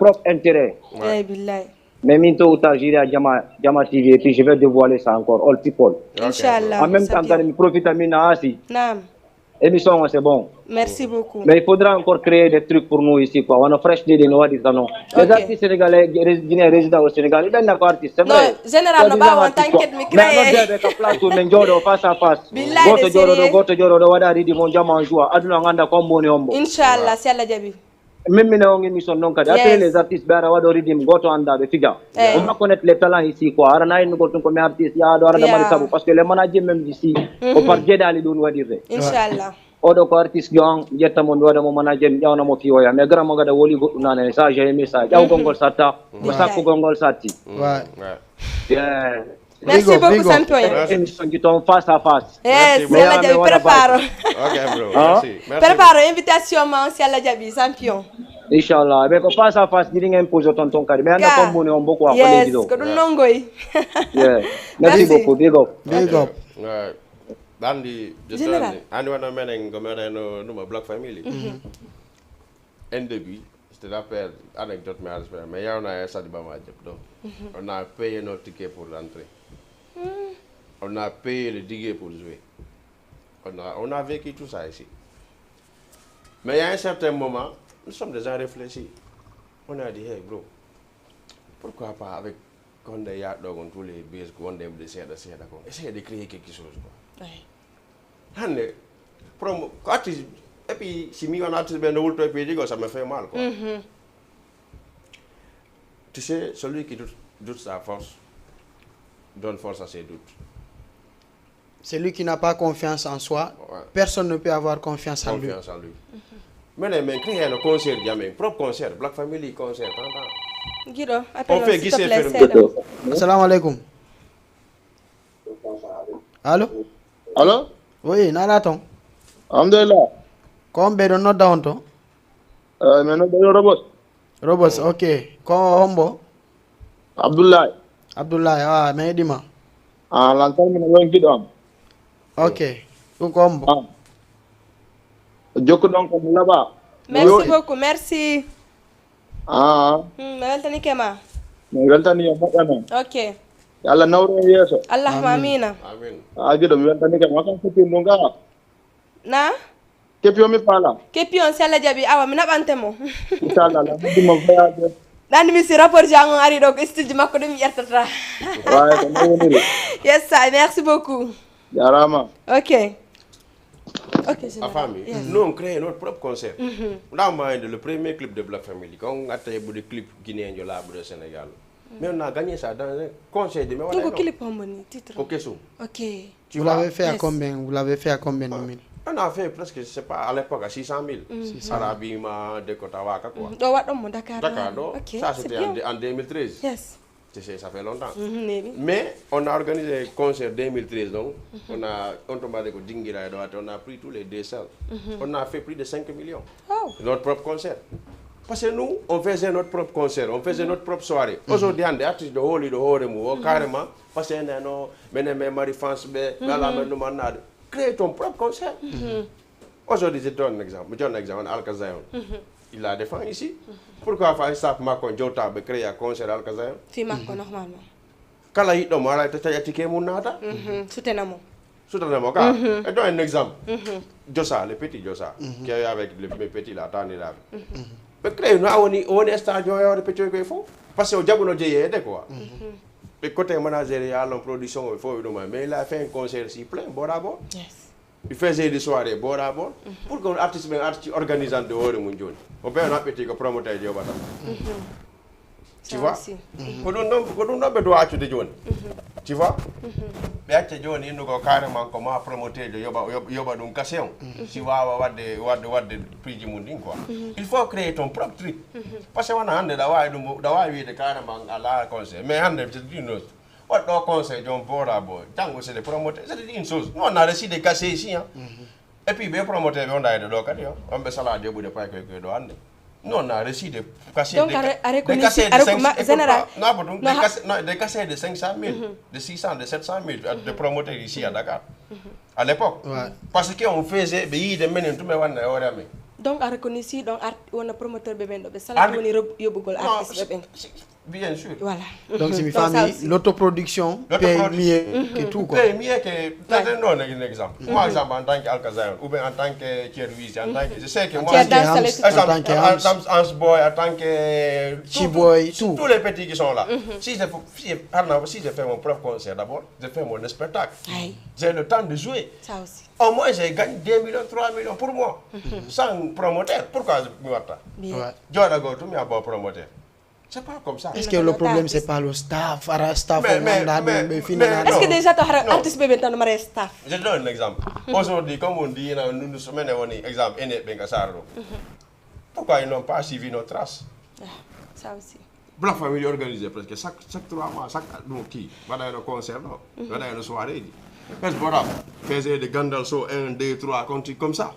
Propre intérêt. Eh, billahi. Mais min tôt ou tard, j'irai à Jama, Jama T V et puis je vais dévoiler ça encore, all people. Inchallah. En même temps, quand mi profite à Mina aussi. Naam. Émission, c'est bon. Merci beaucoup. Mais il faudra encore créer des trucs pour nous ici quoi. On a fresh des no waɗirta non. Les Ok. Artistes sénégalais, rés- guinéens résidents au Sénégal, ils donnent encore artistes, c'est Non, vrai. général, no ɓaawo on tan ket mi Mais non, créé. Debe ka place ou Nenjodo face à face. Billahi, Goto c'est sérieux. Jodo, goto Jodo, wada ridi mon Jama en joie. Aduna nganda comme boni hombo. Inchallah, si Allah jaɓi. Même mine on émission non kadi après Yes. Les artistes ɓe ara waɗo ridim goto anda ɓe fija. Eh. On va connaître les talents ici quoi. Ara na en goto ko mi artiste ya do ara da Yeah. mari sabu parce que les managers même ici. Ko par jeeɗali ɗum waɗirde. Inchallah. Oɗo ko artiste yo an ƴetta mo mi waɗa mo manager mi ƴawna mo fiwoya mais gara mo gada woli goɗɗum nane ça j'ai aimé ça ƴawgol ngol satta. Ko sakkugol ngol satti. Ouais. Ouais. Yeah. Merci Big up, beaucoup big up. Champion. Émission qui tombe face à face. Yes, Merci si Allah beaucoup. Jaɓi, prépare. Ok, bro. Hein? Merci. Merci. Prépare invitation ma on, si Allah Jaɓi, champion. Inchallah ɓe ko face à face ɗiɗi en pose ton ton kadi ɓe anda Ka- comme boni on beaucoup à Yes, collège ɗo. Ko ɗum non goy. Yeah. Merci Merci. Beaucoup, big up. Big up. Ouais. Andi, je Général. Ani wana menen ko menen no numa Black Family. En début, c'était la peur, anecdote mais respect mais yaw na e Sadi Bama Diop donc. On a payé nos tickets pour rentrer. On a payé le ticket pour jouer. On a, on a vécu tout ça ici. Mais il y a un certain moment, nous sommes des gens réfléchis. On a dit, hey bro, pourquoi pas avec Konde Yadog, tous les base, Konde de Seda, Seda, essayer de créer quelque chose quoi. Hande, promo, ko artiste, et puis si mi on artiste ɓe no wulto e piiji goo ça me fait mal quoi. Tu sais, celui qui doute, doute sa force donne force à ses doutes. Celui qui n'a pas confiance en soi, Ouais. Personne ne peut avoir confiance en lui. Confiance en lui. Menen min créé no concert ji amen, propre concert, Black Family concert, tan tan. Guiɗo, On fait appel, s'il te guichet plaît, fermé. seeɗa. Assalamu alaikum. Allô? Allo? Oui, nana ton. Alhamdulillah. Ko on ɓe ɗon nodda on to? Eh, min nodda yo Robos. Robos, ok. Ko hombo? Abdoulaye. Abdoulaye, ah, mi heɗima. Ah, lan tan min wonkiɗo am. Ok. Ɗum ko hombo? Ah. Jokkuɗon ko mi laɓa. Merci beaucoup, merci. Ah, Hmm, mi weltanike ma. mi weltani yo moƴƴa noon. Ok. Yo Allah nawru en yeeso. Allahumma amina. Amin. Ah, giɗo mi weltanike ma kan foti ɗum ga. Na? Kepi o mi faala. Kepi on, si Allah jaɓi, awa mi naɓante mo. Inchallah, la muddima voyage. Ɗan mi si rapport jango ari ɗo ko studio makko ɗum mi ƴertata. Waaye ko non woniri. Yes, I, merci beaucoup. Jarama. Ok. Ok, A général. Family, Yes. Nous on crée notre propre concert. Dans ma le premier clip de Black Family, quand on a fait le clip guinéen de l'arbre de Sénégal. Mais on a gagné ça dans un concert de Donc, clip hombo ni, titre. Ok, so. Ok. Tu Vous vois? L'avez fait à Yes. Combien? Vous l'avez fait à combien de mille? On a fait presque, je sais pas, à l'époque, à six cent mille. Arabima, Dekotawaka, quoi. Ɗo waɗɗon mo Dakar. Dakar, non? Ok, Ça, c'est c'était bien. En, en deux mille treize. Yes. C'est, ça fait longtemps. Mais on a organisé un concert deux mille treize, donc on a, on tombe avec Dingira et Doate, on a pris tous les deux salles. On a fait plus de cinq millions. Notre propre concert. Parce que nous, on faisait notre propre concert, on faisait notre propre soirée. Aujourd'hui, hannde artiste ɗo hooli ɗo hoore mum o carrément, parce que enen o menen min mari fans ɓe, ɓe alaa men ɗum annaade. Crée ton propre concert. Aujourd'hui, je donne un exemple. Je donne un exemple, Alka Zion. Il a défendu ici. Pourquoi pas staff makko jowta ɓe créer concert Alka Zion? Fi makko normalement. Kala yiɗɗo mo ara ta taƴa ticket mum naata. Sutena mo. Sutena mo ka. Et donne un exemple. Josa, le petit Josa, qui est avec le, mes petits là, Tani là. Ɓe créer no a woni, o woni stade o yawde petit koye fof. Parce que o jaɓuno jeyeede quoi. Ɓe côté manager ya lon production o fof ɗum, mais il a fait un concert si plein bord à bord. Yes. Il faisait des soirées bord à bord. Pour que artiste ɓen arti organisante hoore mum jooni. O ɓe on haɓɓiti ko promoteur yoɓata. Tu vois? Ko ɗum ɗon, ko ɗum ɗon ɓe doit accude jooni. Tu vois? Ɓe acca jooni innugo carrément ko ma promoteur jo yoɓa, yoɓa, yoɓa ɗum cachet on. Si wawa wadde, wadde, wadde prix ji mum ɗin quoi. Il faut créer ton propre truc. Parce que wona hannde ɗa wawi ɗum, ɗa wawi wiide carrément ala conseil. Mais hannde c'est une autre. Waɗɗo conseil, joom bora bo janngo, c'est des promoteurs, c'est une chose. Nous on a reçu des cachets ici hein. Et puis ɓe promoteur ɓe on dayde ɗo kadi on, on ɓe sala joɓude pay koye koye ɗo hannde. Nous on a reçu des cachets. Donc des a reconnu si a reconnu général. Non, des cachets, non, des cachets de cinq cent mille, de six cents, de sept cent mille, de promoteurs ici à Dakar à l'époque. Parce que on faisait ɓe yiide menen tun ɓe wanna e hoore amen. Donc a reconnu si ɗon art wona promoteur ɓe ɓen ɗo ɓe sala woni yoɓugol artiste ɓe ɓen. Bien sûr. Voilà. Donc si mi faami, l'autoproduction paye mieux que tout quoi. Paye mieux que, tata ɗon un exemple. Moi exemple en tant que Alka Zion ou bien en tant que Thierry Wizi, en tant que, je sais que moi, en tant que Hans Boy, en tant que Chiboy, tous les petits qui sont là. Si je fais, si je, si je fais mon propre concert d'abord, je fais mon spectacle. J'ai le temps de jouer. Ça aussi. Au moins j'ai gagné deux millions, trois millions pour moi. Sans promoteur. Pourquoi mi watta? Jooɗagol tun mi abbo promoteur. C'est pas comme ça. Est-ce que le problème c'est pas le staff? Ara staff on anda ɗum ɓe fina. Est-ce que déjà to hara artiste ɓe ɓen tan mare staff? Je donne un exemple. Aujourd'hui comme on dit na nunu semaine woni exemple ene ɓe ga sara ɗo. Pourquoi ils n'ont pas suivi nos traces? Ça aussi. Black Family organisé presque chaque, chaque trois mois, chaque, donc qui va dans le concert, non, va dans le soirée. Parce que voilà, faisait de Gandal so un, deux, trois, comme ça.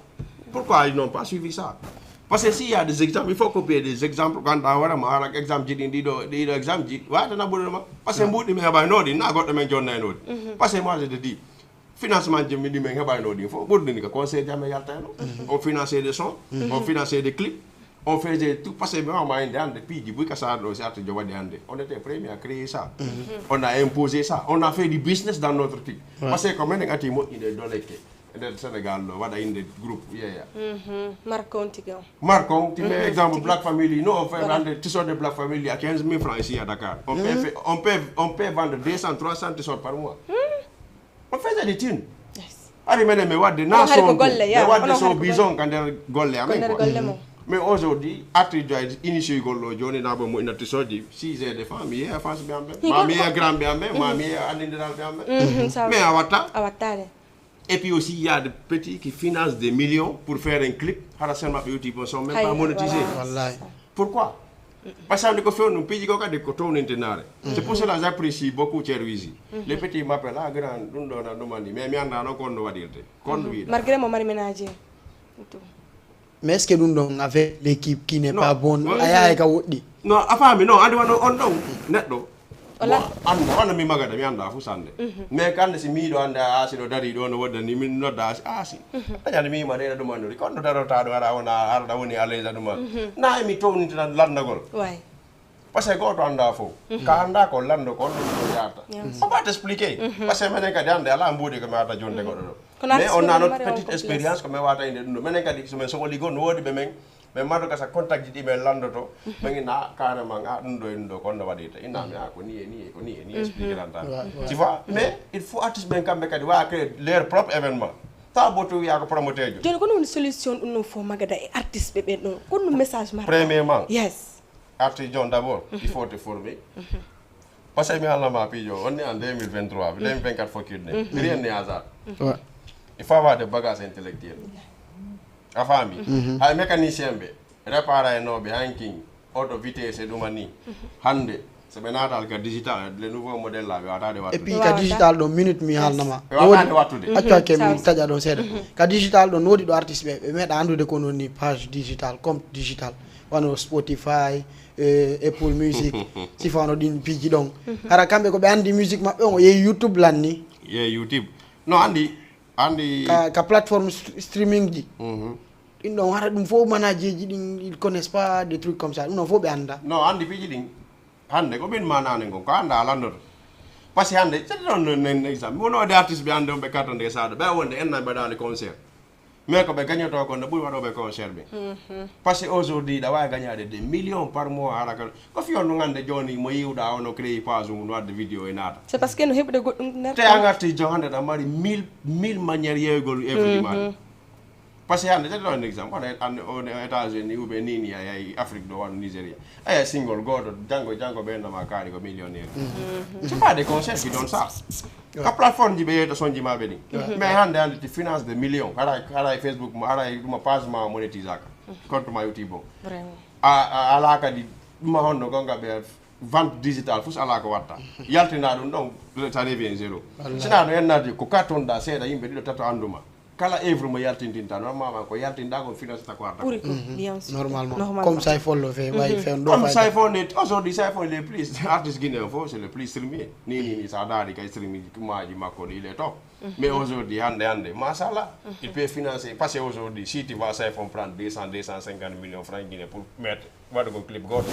Pourquoi ils n'ont pas suivi ça? Parce que s'il y a des exemples, il faut copier des exemples. Quand on a un exemple, j'ai dit, dit, dit exemple, dit, ouais, t'en as beaucoup. Parce que beaucoup de gens, non, dit, n'a pas de gens, non, dit. Parce que moi je te dis, financement jimmi ɗi min heɓayno ɗin fof ɓurɗini ko conseil jam e yaltayno. On financé de son, on financé de clip, on faisait tout. Parce que mi wawma inde hande piiji buy ka sara ɗo si arti jo waɗi hande on était premier à créer ça. On a imposé ça, on a fait du business dans notre pays. Parce que ko menen ati moƴƴinde dolekke e nder Sénégal ɗo waɗa inde groupe yeeya. Marque on tigi on. Marque on ti mais exemple Black Family, nous on fait vendre t-shirt de Black Family à quinze mille francs ici à Dakar. On peut, on peut, on peut vendre deux cents, trois cents t-shirts par mois. On faisait des thunes. Ari menen mi wadde na sonko mi wadde so bison ka nder golle amen quoi. Mais aujourd'hui arti joy initié gol ɗo joni na bo mo inatti sodi six heures de femmes mi yeeya fans ɓe am ɓe ma mi yeeya grand ɓe am ɓe ma mi yeeya anndindiral ɓe am ɓe. Mais a watta a wattade. Et puis aussi il y a des petits qui financent des millions pour faire un clip, hara sen maɓɓe youtube on sont même pas monétisés. Pourquoi? Parce que andi ko fewnu piiji ko kadi ko towninte naare. C'est pour cela j'apprécie beaucoup Thierry Wizi. Les petits m'appellent ah grand ɗum ɗo na ɗum andi mais mi annda noon ko on no waɗirte ko on no wiɗa. Malgré mo mari ménage. Mais est ce que ɗum ɗon avec l'équipe qui n'est pas bonne a yahay ka woɗɗi? Non a faami non andi wano on ɗon neɗɗo mo annda wano mi magada mi annda fof sannde. Mais kande si miiɗo annde a aasi no darii ɗo no woddani min nodda aasi aasi. Dañande mi yima ɗeɗa ɗum anndude kono darota ɗum ara wona arɗa woni aleysa ɗum an na emi towninte tan lanndagol. Parce que gooto annda fof ka annda ko lanndo ko on ɗum ko yarta. On va t'expliquer. Parce que menen kadi hannde alaa mbuuɗi ko mi arta jonde goɗɗo ɗo. Mais on a notre petite expérience ko min wata inde ɗum ɗo menen kadi somin sohli goo no woodi ɓe men min mbaɗo gasa contact ji ɗi min lanndoto min ina carrément a ɗum ɗo e ɗum ɗo ko on no waɗirta ina mi a ko ni e ni e ko ni e ni expliqué tan tan. Tu vois mais il faut artiste ɓen kamɓe kadi wawa créer leur propre événement. Tawa bo to wiya ko promoteur jo. Joni kono woni solution ɗum ɗon fof magada e artiste ɓe ɓen ɗon kono ɗum message ma? Premièrement yes. Artiste jon d'abord il faut te former. Parce que mi haalnama piijo on ni en deux mille vingt-trois deux mille vingt-quatre fof kiɗne rien n'est hasard. Il faut avoir des bagages intellectuels. A faami? Hay mécanicien ɓe réparaynoɓe hankin auto vitesse e ɗuma ni hannde. Ɓe naataali ka digital, le nouveau modèle la, ɓe waataade Et wattude. Puis ka digital ɗon minute mi haalnama. Ɓe waataade wattude. Accu hakke mi taƴa ɗon seeɗa. Ka digital ɗon no woodi ɗo artiste ɓe ɓe meeɗa anndude ko woni page digital, compte digital, wano Spotify, eh, Apple Music, sifano ɗin piiji ɗon. Hara kamɓe ko ɓe anndi musique maɓɓe on o yehi YouTube lanni. Ye YouTube. No, anndi, anndi. Ka, ka plateforme st- streaming ji. Mhm. Ɗin ɗon hara ɗum fof manajeji ɗin, ils connaissent pas des trucs comme ça, ɗum ɗon fof ɓe annda. No, anndi piiji ɗin. Hannde ko min manani ngon ko annda a lanndoto. Parce que hannde cati ɗon nen exemple wono de artiste ɓe annde on ɓe carton de saɗo ɓe wonde enna mbaɗali concert. Mais ko ɓe gagnotoo kon no ɓuri waɗooɓe concert ɓe. Parce que aujourd'hui ɗa waawi gagnaade des millions par mois hara kala ko fiyon ɗum hannde jooni mo yiwɗa o no créé page mum no wadde vidéo e naata. C'est parce que no heɓude goɗɗum nder Te an artiste jo hannde ɗa mari mille mille manière yeeygol effectivement. Parce que hannde tati on exemple on on États-Unis ou bien nini ay ay Afrique ɗo wano Nigeria. Aya single gooto janngo janngo ɓe nama kaari ko millionnaire. C'est pas des concerts qui donnent ça. Ka plateforme ji ɓe yeyta sonji maɓe ɗin. Mais hannde hannde ti finance de millions haray haray Facebook mo haray ɗuma page ma monétisaka, compte ma YouTube o. Vraiment. A a- ala kadi ɗuma honno gonga ɓe vente digital fof ala ko watta. Yaltina ɗum ɗon, ça revient zéro. Sina ɗo yennade ko ka tonɗa seeɗa yimɓe ɗiɗo tato annduma kala œuvre mo yaltintinta normalement ko yaltinɗa ko finance ta ko arta. Ɓuri ko bien sûr. Normalement. Normalement. Comme ça il faut le faire, way fen ɗo Comme fayda. ça il faut net aujourd'hui ça il faut les plus artiste guinéen fof c'est le plus streamé ni ni ni sa daari kay streamé maji makko ɗi il est top. Mais aujourd'hui hannde hannde machallah il peut financer parce que aujourd'hui si tu vas ça il faut prendre deux cents deux cent cinquante millions francs guinéens pour mettre waɗugol clip gooto.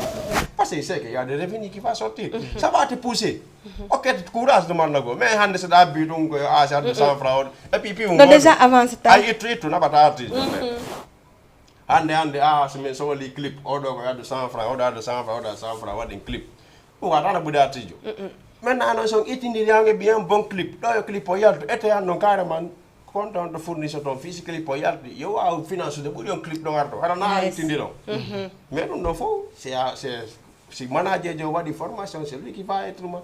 Parce que c'est que y a des revenus qui va sortir ça va te pousser. Ok, courage ɗum annago mais hannde so ɗa abbi ɗum ko a si addu cent francs oɗo et puis puis No déjà avancé ta. Ay ittu ittu naɓata artiste. Hannde hannde a so min sowali clip oɗo ko addu cent francs oɗo addu cent francs oɗo addu cent francs waɗen clip. Ɗum wata naɓude artiste. Maintenant noon so on ittindiri yange bien bon clip ɗo yo clip o yaltu ete han noon carrément. Kon toon ɗo fournisseur toon fii si clip o yalti yo waaw finance de ɓuri on clip ɗon arto hara na ittindiro. Mais ɗum ɗon fof c'est c'est si manager jo waɗi formation c'est lui qui va être ma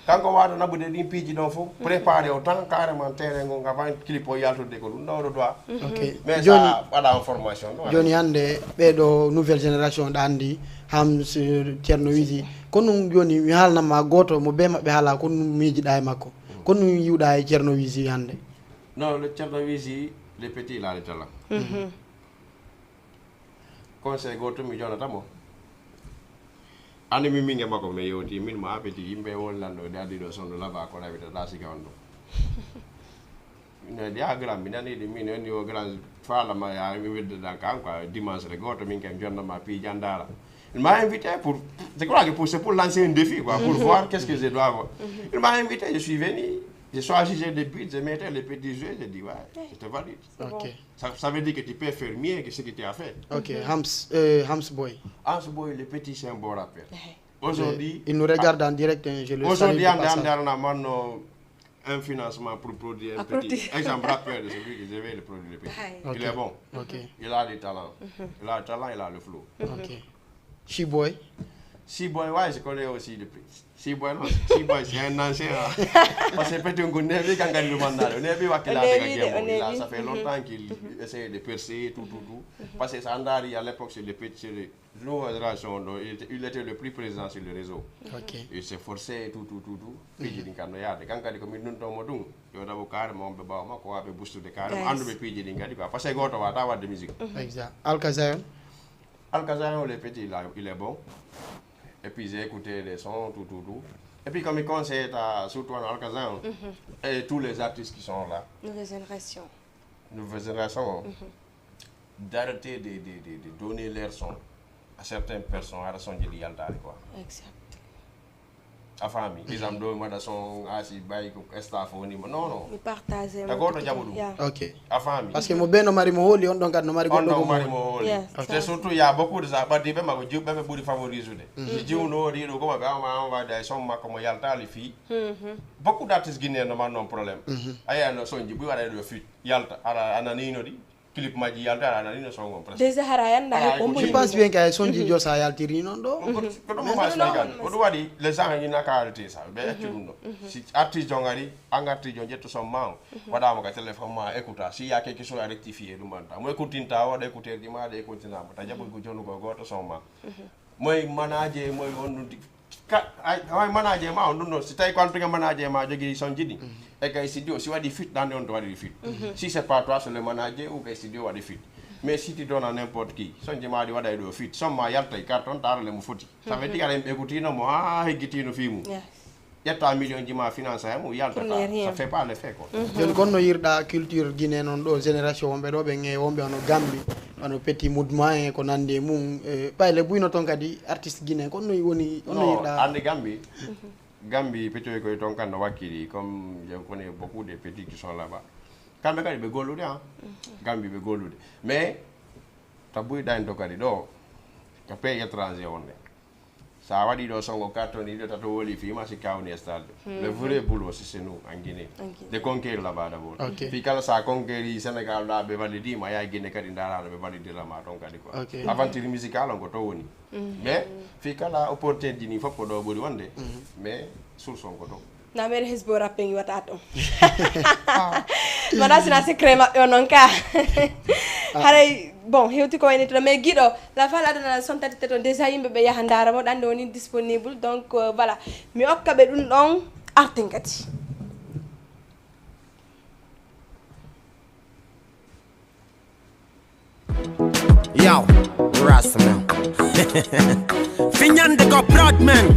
kanko wawata naɓude ɗin piiji ɗon fof préparé o temps carrément terrain ngo avant clip o yaltude ko ɗum ɗo ɗo doit. Ok. Mais Joni sa waɗa on formation ɗum joni hannde ɓeɗo nouvelle génération ɗa anndi Hams, Thierno Wizi, ko ɗum joni mi haalnama gooto mo be maɓɓe haala ko ɗum miijiɗa e makko, ko ɗum yiwɗa e Thierno Wizi hannde? Non, le Thierno Wizi, le petit il a le talent. Conseil gooto mi jonata mo. Andi mi minge makko mi yewti min mo apeti yimɓe won lanɗo de addi ɗo sonno laba ko rawita da siga on ɗo. Ne dia grand mi nani de min on yo grand fala ma ya mi wedde dan kan quoi dimanche re gooto min kam jonna ma pi jandara. Il m'a invité pour c'est quoi que pour c'est pour lancer un défi quoi pour voir qu'est-ce que je dois avoir. Il m'a invité, je suis venu, j'ai choisi j'ai des buts, j'ai mis les petits jeux, j'ai dit ouais, je te valide. Ok. Ça, ça veut dire que tu peux faire mieux que ce que tu as fait. Ok. Hams, euh, Hams Boy. Hans Boy, le petit c'est un bon rappeur. Aujourd'hui, Il nous regarde en direct, hein, je le salue aujourd'hui de hannde passage. Hannde arana manno un financement pour produire un Un petit produit. Exemple rappeur de celui que je vais le produire le petit. Aïe. Ok. Il est bon. Ok. Il a du talent. Il a du talent, il a le flow. Ok. She Boy. Si boy ouais je connais aussi le petit. Si boy non, si boy c'est un ancien. Parce que petit on neeɓi kan kadi ɗum anndaade o neeɓi wakkilade ka game o. Il a ça fait longtemps qu'il essaye de percer tout tout tout. Parce que ça ndaari à l'époque c'est le petit c'est le nouvelle génération ɗo il était le plus présent sur le réseau. Ok. Il s'est forcé tout tout tout tout piiji ɗin kam no yaade kan kadi ko min nuntomo ɗum. Yo ɗaɓo carrément ɓe ɓawa makko waɓe bustude carrément annduɓe piiji ɗin kadi quoi parce que goto wata wadde musique. Exact. Alkazayon. Alkazayon le petit il, a, il est bon. Et puis j'ai écouté les sons tout tout tout. Et puis comme il conseille ta surtout en Alkazayon et tous les artistes qui sont là. Nouvelle génération. Nouvelle génération d'arrêter de, de, de, de donner leur son à certaines personnes à raison de yaltare quoi. Exact. A faami exemple ɗo mi waɗa son asi bayi ko staff wonima non non. Mi partage Ta goto jaɓo ɗum. Yeah. Ok. A faami. Parce que mo be no mari mo hooli on ɗon kadi no mari On goɗɗo ɗon ko mari mo. Mo hooli. Yes, C'est yes. Surtout ya beaucoup de ça ɓaddiɓe ma ko jiwɓe ɓe ɓuri favoriser de. Si jiwno o riiɗo goma ɓe awma envoyé ay son makko mo yaltali fii. Beaucoup d'artistes guinéens no man noon problème. A yiya no sonji ɓuy waɗa ɗo fit yalta ara ananino ɗi. Clip majji yalta ara ananino son on presque. Déjà hara yanda Ara hay ko ko Je mbuy. Pense bien que ay sonji josa yaltirino ɗo. Ko ɗum mo faas ɓay kan ko ɗum waɗi les gens ñi naka arrêté ça ɓe acci ɗum ɗo. Si artiste on ari an artiste on ƴetto son ma on waɗama ka téléphone ma écouta si ya quelque chose a rectifié ɗum anta mo écoutinta waɗa écouteur ji ma ɗe écoutinama ta jaɓoy ko jonugo goto son ma. Moy manaje moy on ɗum Ka, ay, ay, manager ma on ɗum ɗon, si tawi ko en tout cas manager ma jogii son jiɗi, e kay studio, si waɗi fit, ɗande on to waɗi fit. Si c'est pas toi, c'est le manager ou kay studio waɗi fit. Mais si tu donnes à n'importe qui, son ji ma ɗi waɗay ɗo fit, son ma yaltay carton, taarale mo foti. Ça veut dire, aɗa écoutino mo, ha heggitino fii mum. Ƴetta million ji ma finance, ha mo yalta, ça fait pas l'effet, quoi. Joni, kon no yirɗa culture Guinée noon ɗo, génération wonɓe ɗo, ɓe e wonɓe hono Gambi, hono Petit Mouvement e ko nandi e mum, eh, ɓayle buyno toon kadi artiste Guinée, kon no woni, on no yirɗa? Andi Gambi, Gambi, petit koye toon kan no wakkili, comme je connais beaucoup de petits qui sont là-bas. Kamɓe kadi ɓe gollude, hein. Gambi ɓe gollude. Mais, ta buyɗa en to kadi ɗo, ka pays étranger on de. Sa waɗi ɗo songo carton ɗiɗo tato woli fima si kawni stalde. Le vrai boulot, c'est chez nous, en Guinée. De conquérir là-bas d'abord. Fi kala sa conquérir Sénégal ɗa ɓe validima, ya Guinée kadi ndarano ɓe validirama toon kadi quoi. Aventure musicale on ko to woni. Mais fi kala opportunité ni fof ko ɗo ɓuri wonde. Mais source on ko to. Na mere hesbo rapping wata ɗum. Mana sina secret maɓɓe o noon ka. Haray bon hewti ko wayni toon mais giɗo la fala adana son tati teton déjà yimɓe ɓe yaha ndaara mo ɗande woni disponible donc euh, voilà mi okka ɓe ɗum ɗon arten kadi. Yo, Rasman. Finyande ko Broadman.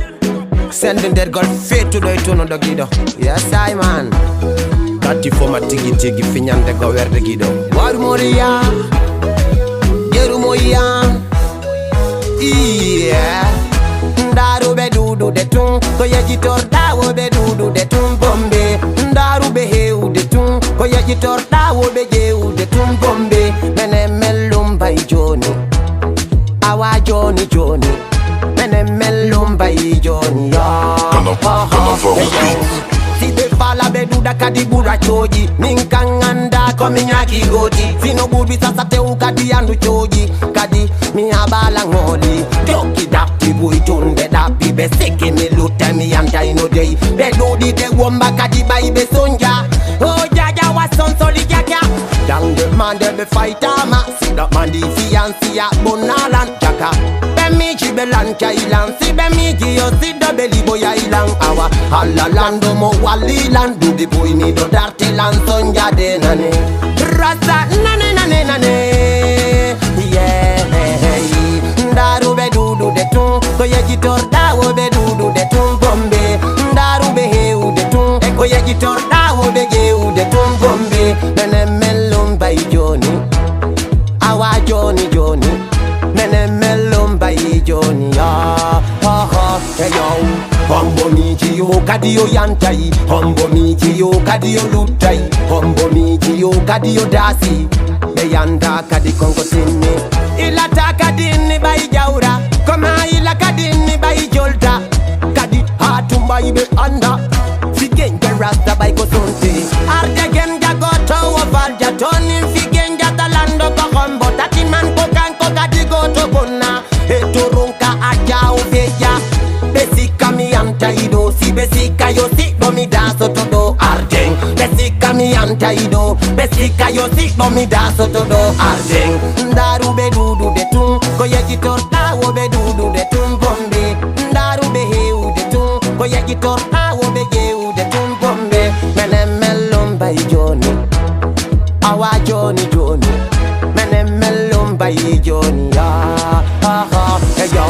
Sende nder gol fetuɗo e tuno dogiɗo. Yes, I man. Kati foma tigi tigi finyande ko werde giɗo. War moriya. Yeru moya. Iye. Ndaruɓe ɗuɗude tun ko yejitorɗa woɓe ɗuɗude tun bombe. Ndaruɓe hewde tun ko yejitorɗa woɓe ƴewde tun bombe. Mene mellum bay joni. Awa joni joni. Mene mellum bay joni yo. Kana kana fa. Siɓe fala ɓe ɗuɗa kadi ɓura coji. Min kan anda ko mi ñaki goti. Sino ɓuuɓi sasa tew kadi andu coji. Kadi mi haɓala ngoli. Jokki dappi buy tunde dappi ɓe sikki mi lutte mi yantayno dey. Ɓe ɗuɗi ɓe womba kadi ɓay ɓe sonja. O jaja wa son soli jaja. Dangde mande ɓe faytama. Siɗa mandi fiyansiya ɓonnalan jaka. Ɓe miji ɓe lan kaylan. Si ɓe miji yo siɗo ɓe liɓo yaylan awa. Halla lando mo wallilan duɗi boyniɗo dartilan sonjade nane. Rasa nane nane nane. Ndaruɓe ɗuɗude tun ko yejitorɗa woɓe ɗuɗude tun bombe. Ndaruɓe hewde tun e ko yejitorɗa woɓe ƴewde tun bombe. Mene mellum bay joni. Awa joni joni. Mene mellum bay joni ya. Ho ho hey yo. Hombo miji yo kadi yo yantai. Hombo miji yo kadi yo lutai. Hombo miji yo kadi yo dasi. Ɓe yanda kadi konko tinni. Ilata kadi ni ɓay jawra. Koma ila kadi ni ɓay jolta. Kadi ha tumba iɓe anda. Figenje rasta ɓay ko sonti. Arde gen jagoto wo falja toni figenja talando ko hombo tati man ko kanko kadi goto bonna. E toronka aja o feja. Ɓe sikka mi yanta iɗo si ɓe sikka yo siɗɗo mi dasoto ɗo arden. Ɓe sikka mi yanta iɗo ɓe sikka yo siɗɗo mi dasoto ɗo arden. Ndaruɓe ɗuɗude tun ko yejitorɗa woɓe ɗuɗude tun bombe. Ndaruɓe hewde tun ko yejitorɗa woɓe ƴewde tun bombe. Mene mellum bay joni. Awa joni joni. Mene mellum bay joni ya. Aha, hey yo.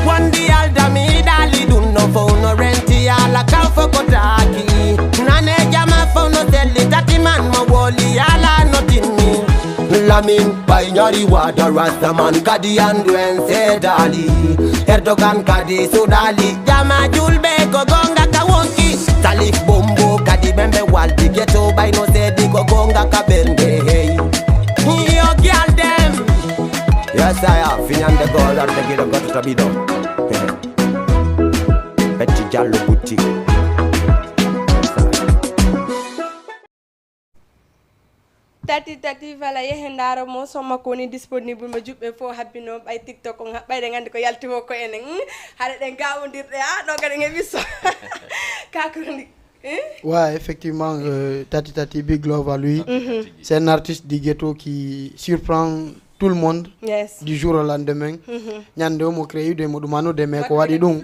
Wandi alda mi dali ɗum no fow no renti ala kan foko taki. Nane jama fow no selli tati man mo woli ala no tinni. Lamin bay ñari wada rastaman kadi andu en sedali. Erdogan kadi sudali. Jama julɓe ko gonga ka wonki. Salif bombo kadi ɓe ɓe waldi geto ɓayno seedi ko gonga ka ɓernde hey. Yo gyal dem. Yes I have fiñande gol arde giɗo goto taɓiɗo. Petit Diallo Boutique. Tati tati voilà yehe ndaaro mo somma ko woni disponible mo juɓɓe fof habbino ɓay tiktok on haɓɓayɗe gandi ko yalti fof ko enen. Haɗa ɗen gawondirɗe a ɗo kadi nge wisso. Ka chronique. Ouais, effectivement, euh, Tati Tati, big love à lui. C'est un artiste du ghetto qui surprend tout le monde. Yes. Du jour au lendemain, ñande o mo créé de mo ɗumanude, mais ko waɗi ɗum,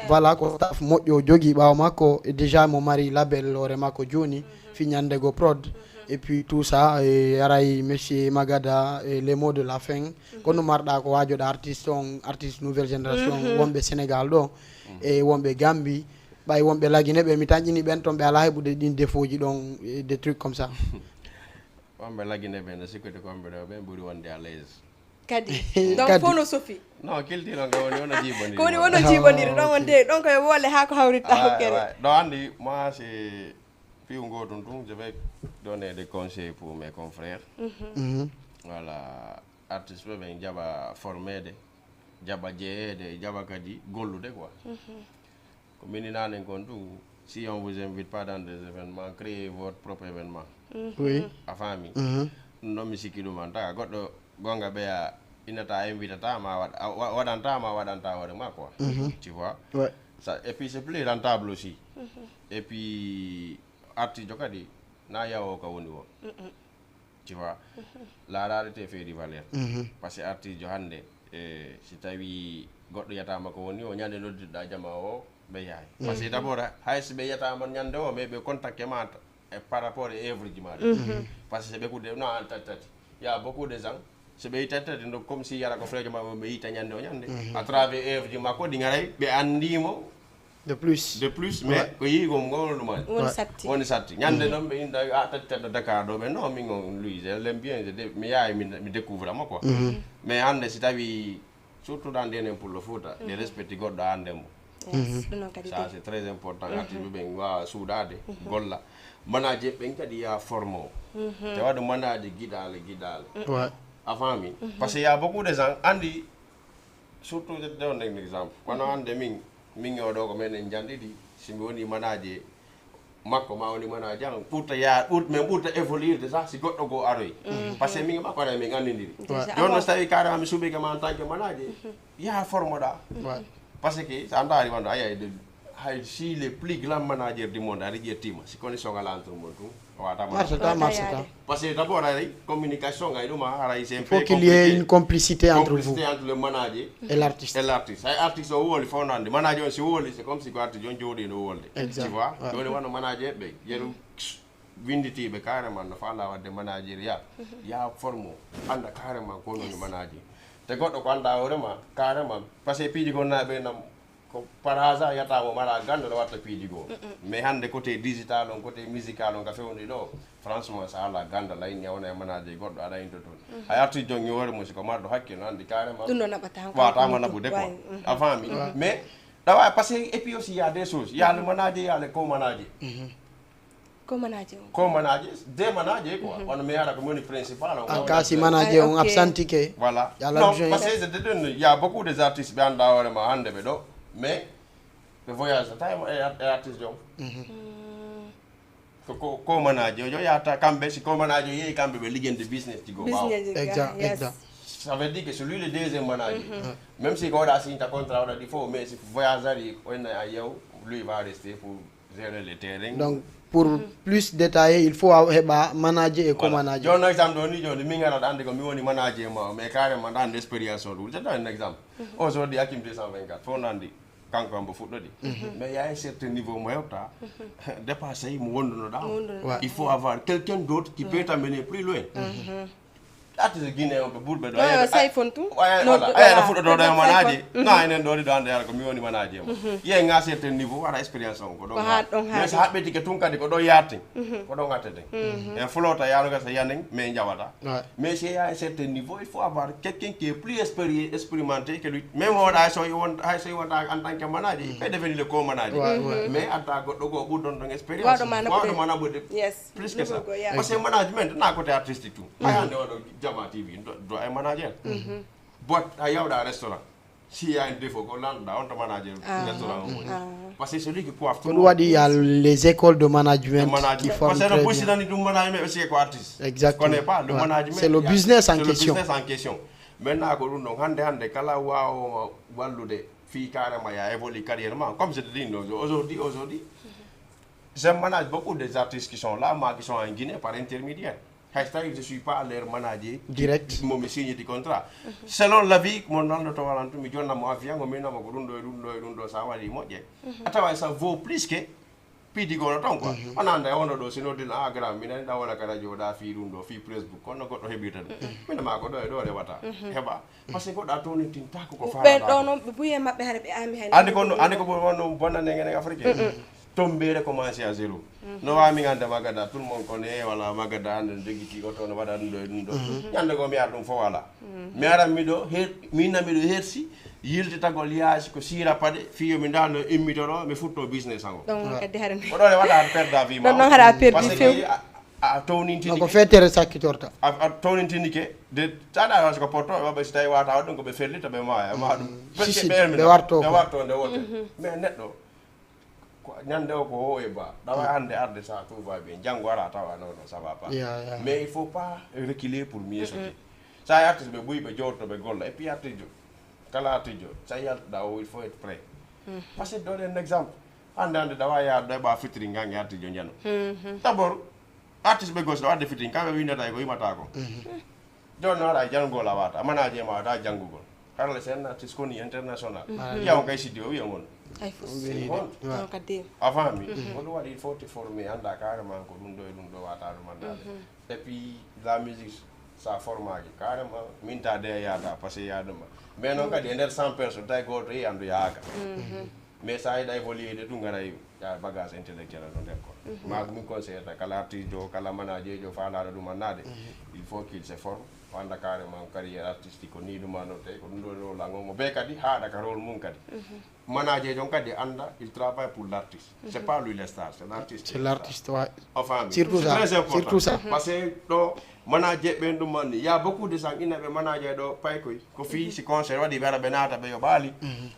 voilà, ko staff moƴƴo o jogii ɓaawo makko. E déjà mo mari label hoore makko jooni, fi ñande go prod. Et puis tout ça, e aray monsieur Magada, e les mots de la fin, ko no marɗa ko waajoɗa artiste on, artiste nouvelle génération, wonɓe Sénégal ɗo, e wonɓe Gambie, ɓay wonɓe Lagine ɓe, mi tañƴini ɓen ton, ɓe alaa heɓude ɗin défaut ji ɗon, e des trucs comme ça. Wonɓe Lagine ɓe, no sikkude ko wonɓe ɗo ɓen ɓuri wonde à l'aise. Kadi donc fof no sofi. Non, kilti ɗon ko woni wono jiibondiri. Ko woni wono jiibondiri ɗon on de ɗon koye woole haa ko hawritta hokkere. Ɗo anndi moi c'est piw gotum tun, je vais donner des conseils pour mes confrères. Voilà, artiste ɓe ɓen jaɓa formeede, jaɓa jeyeede, jaɓa kadi gollude quoi. Ko mini nanen kon tun, si on vous invite pas dans des événements, créez votre propre événement. Oui. A faami? Ɗum ɗon mi sikki ɗum en tant que goɗɗo, gonga ɓeya inata invitata ma waɗ- a- wa- waɗanta ma waɗanta hoore ma quoi. Tu vois? Ouais. Ça, et puis c'est plus rentable aussi. Et puis artijo kadi na yawo ka woni o. Tu vois? La rareté fait du valeur. Parce que artijo hannde, e si tawi goɗɗo yatama ko woni o, ñande noddirɗa jama o, ɓe yahay. Parce que d'abord, hay si ɓe yatama ñande o, mais ɓe contacte ma e par rapport e œuvre ji ma ɗi. Parce que ɓe kude no an tati tati, y a beaucoup de gens, so ɓe yi tati tati, donc comme si yara ko frejo ma ɓe yita ñande o ñande, à travers œuvre ji makko ɗi garay ɓe andimo. De plus. De plus, mais ko yigom ngol ɗuma. Woni satti. Woni satti. Ñande noon ɓe inda a tati teddo Dakar ɗo ɓe non, min on Louise, elle aime bien, je dé- mi yahay mi mi découvre mo quoi. Mais hannde si tawi surtout dans denen pour le Fouta, ɗe respecti goɗɗo hannde mo. Yes, ɗum noon kadi Ça de. C'est très important. Artiɓe ɓen wawa suuɗade, golla. Manaje ɓen kadi ya formo. Te waɗa manaje giɗale giɗale. Ouais. A faami? Parce que y a beaucoup de gens andi, surtout je donne un exemple, kono hannde min min o ɗo ko men en janɗiɗi, si mi woni manaje makko ma woni manaje am, ɓurta ya ɓurta men ɓurta évoluirde sah si goɗɗo goo aroy. Parce que min e makko aray min andidiri. Déjà Jooni noon avant. So tawi carrément mi suuɓike ma en tant que manaje, ya formoɗa. Ouais. Parce que sa ndaari wano aya de, hay si les plus grands managers du monde ari ƴettima, si connexion ala entre mon tun, o watama. Marchata, marchata. Parce que d'abord aray communication ay ɗum a aray c'est Il faut qu'il y ait une complicité entre vous Complicité entre le manager et l'artiste. Et l'artiste. Hay artiste o wooli fof nande manager on si wooli c'est comme si ko artiste on jooɗino wolde. Exact. Tu vois? Ouais. Joni wano manager ɓe yeru winditiiɓe carrément no faala wadde manager ya ya formo anda carrément ko woni manager. Te goɗɗo ko anda hoore ma carrément, parce que piiji gonnaɓe nam ko par hasard yata mo mara gando no watta piiji goo. Mais hannde côté digital on, côté musical on ka fewndi ɗo, franchement so ala gandal a inni a wona e manager goɗɗo aɗa into toon. A arti jom ñoore mum siko marɗo hakke no andi carrément. Ɗum ɗo naɓata han Watama naɓude quoi. A faami? Mais ɗawa parce que et puis aussi y a des choses y a le manager y a le co-manager. Ko manager on. Co-manager, des managers quoi. Wano mi ara ko mi woni principal on. En cas si manager on Ok. Absentike. Voilà. Y a Non, l'adjoint. Parce que c'est dedans, il y a beaucoup des artistes ɓe anda hoore ma hannde ɓe ɗo, mais ɓe voyage ta e e artiste jom. Ko ko co-manager o yahata kamɓe, si co-manager yehi kamɓe ɓe liggende business tigo ɓawo. Business Exact, yes. Exact. Ça veut dire que c'est lui le deuxième manager. Même si ko waɗa signe ta contrat waɗa ɗi fof, mais si voyage ari o enna a yew, lui va rester pour gérer le terrain. Donc pour plus détaillé il faut a heɓa manager et Voilà. co-manager. Joni no exemple ɗo ni joni min gara ande ko mi woni manager ma mais carrément ɗan expérience o ɗum c'est un exemple. Aujourd'hui Hakim deux cent vingt-quatre fof nandi kanko ambo fuɗɗoɗi. Mais y a un certain niveau mo hewta dépassé mo wondunoɗa. Wonduno- Ouais. Il faut avoir quelqu'un d'autre qui peut t'amener plus loin. Artiste guinéen on ɓe ɓurɓe ɗo Ɗo yo Sayfon tun. Voilà. Nodduɗo Aya la- no fuɗɗotoɗo e Exact manaji Sayfon. na enen ɗo ɗiɗo ande ara ko mi woni manaji mo yehi ga certain niveau waɗa expérience on ko ɗo Ko ha ɗon mais so haali. Haɓɓetike tun kadi ko ɗo yartin. Ko ɗo gatteten. En flota yaruga so yanen mais jawata. Ouais. Mais si y a un certain niveau il faut avoir quelqu'un qui est plus expéri- expérimenté que lui. Même on hay so won hay so wonta en tant que manager il peut devenir le co-manager. Ouais, ouais. Mais adda goɗɗo goo ɓurɗon ɗon expérience Wawɗo ma naɓude. Wawɗo ma naɓude. Yes. Plus que ça. Ɗum ko, yeah. Parce que management na côté artistique tout hay hande oɗo Jama T V do e manager. But a yawɗa restaurant si y a un défaut ko lanɗa on to manager restaurant o woni. Parce que celui qui coiffe Ko ɗum waɗi y a les écoles de management qui Management. forment Parce que très no bien. Bussinani ɗum management aussi ko artiste. Exactement. Connais pas le Ouais. management. C'est le y a- business en c'est le question. Business en question. Maintenant ko ɗum ɗon hande hande kala wawomo wallude fii carrément ya évolue carrièrement comme je te dis no aujourd'hui aujourd'hui je manage beaucoup des artistes qui sont là ma qui sont en Guinée par intermédiaire. Hay so tawi je suis pas leur manager direct, mo mi signiti contrat, selon l'avis mo nanɗo to walantu mi jonna mo avion o minama ko ɗum ɗo e ɗum ɗo e ɗum ɗo sa waɗi moƴƴe, a tawa ça vaut plus que piidi gono toon quoi. On anda e wono ɗo sino dina a grand minani ɗa wona ka radio ɗa fi ɗum ɗo fi Facebook kono goɗɗo heɓirta ɗum mina ma ko ɗo e ɗo rewata heɓa. Parce que goɗɗo a townintinta ko ko ɓen ɗo faalaɗa. Noon ɓe buye maɓɓe hare ɓe ami hay andi ko andi ko wonno bonnande ngene afrique. Tombere commencé à zéro. No wawi min anda magada tout le monde connaît wala magada ande joguiti oto no waɗa ɗum ɗo e ɗum ɗo. Ñande goo mi ara ɗum fof wala mi ara miɗo her minna miɗo hersi yiltitagol yaasi ko siira paɗe fiyo mi ndano immitoɗo mi futto business ango. Ɗon kadi hare ko ɗon e waɗa an perda vie ma ɗon noon hara perdi parce que few a- a townintinike ko fetere sakkitorta. A townintinike de taɗa ko porto ɓe si tawi wata waɗ ɗum ko ɓe ferlita ɓe maya ma ɗum sisi ɓe warto ɓe warto nde wote mais neɗɗo ko ñande o ko o e ba ɗawa hande arde sa tout va bien janngo ara tawa non non ça va pas. Mais il faut pas reculer pour mieux sauter. Sa e artiste ɓe ɓuyi ɓe jowto ɓe golla et puis artijo kala artijo sa yaltuɗa o il faut être prêt. Parce que donne un exemple hande hande ɗawa yaade ɗo e ɓa fitiri ngan e artijo jano. D'abord artiste ɓe gosi ɗo adde fitiri kamɓe windata e ko yimata ko. Joni no haɗa janngugol a wata manaje ma wata janngugol harle sen artiste koni international yaw kay siddi o wiya mon. Ay fof on kadi a fami ko ɗum waɗi il faut te formé anda carrément ko ɗum ɗo e ɗum ɗo wata ɗum andade. Et puis la musique sa formaki carrément min ta de yata parce que yaduma mais noon kadi e nder cent personnes tawi goto yi andu yahaka. Mais sa yiɗa évoluer de ɗum garay ya bagage intellectuel no nder ko ma ko min conseillata kala artistejo kala manajejo falaɗo ɗum annade il faut qu'il se forme o anda carrément carrière artistique ko ni ɗum annote ko ɗum ɗo rôle an omo be kadi haɗa ka rôle mum kadi. Manajejo on kadi anda il travaille pour l'artiste c'est pas lui le star c'est l'artiste c'est l'artiste wa o fami surtout ça très important surtout ça parce que ɗo manaje ɓen ɗum manni ya beaucoup de sang ina ɓe manaje ɗo paykoy ko fii si concert waɗi ɓe ara ɓe naata ɓe yoɓaali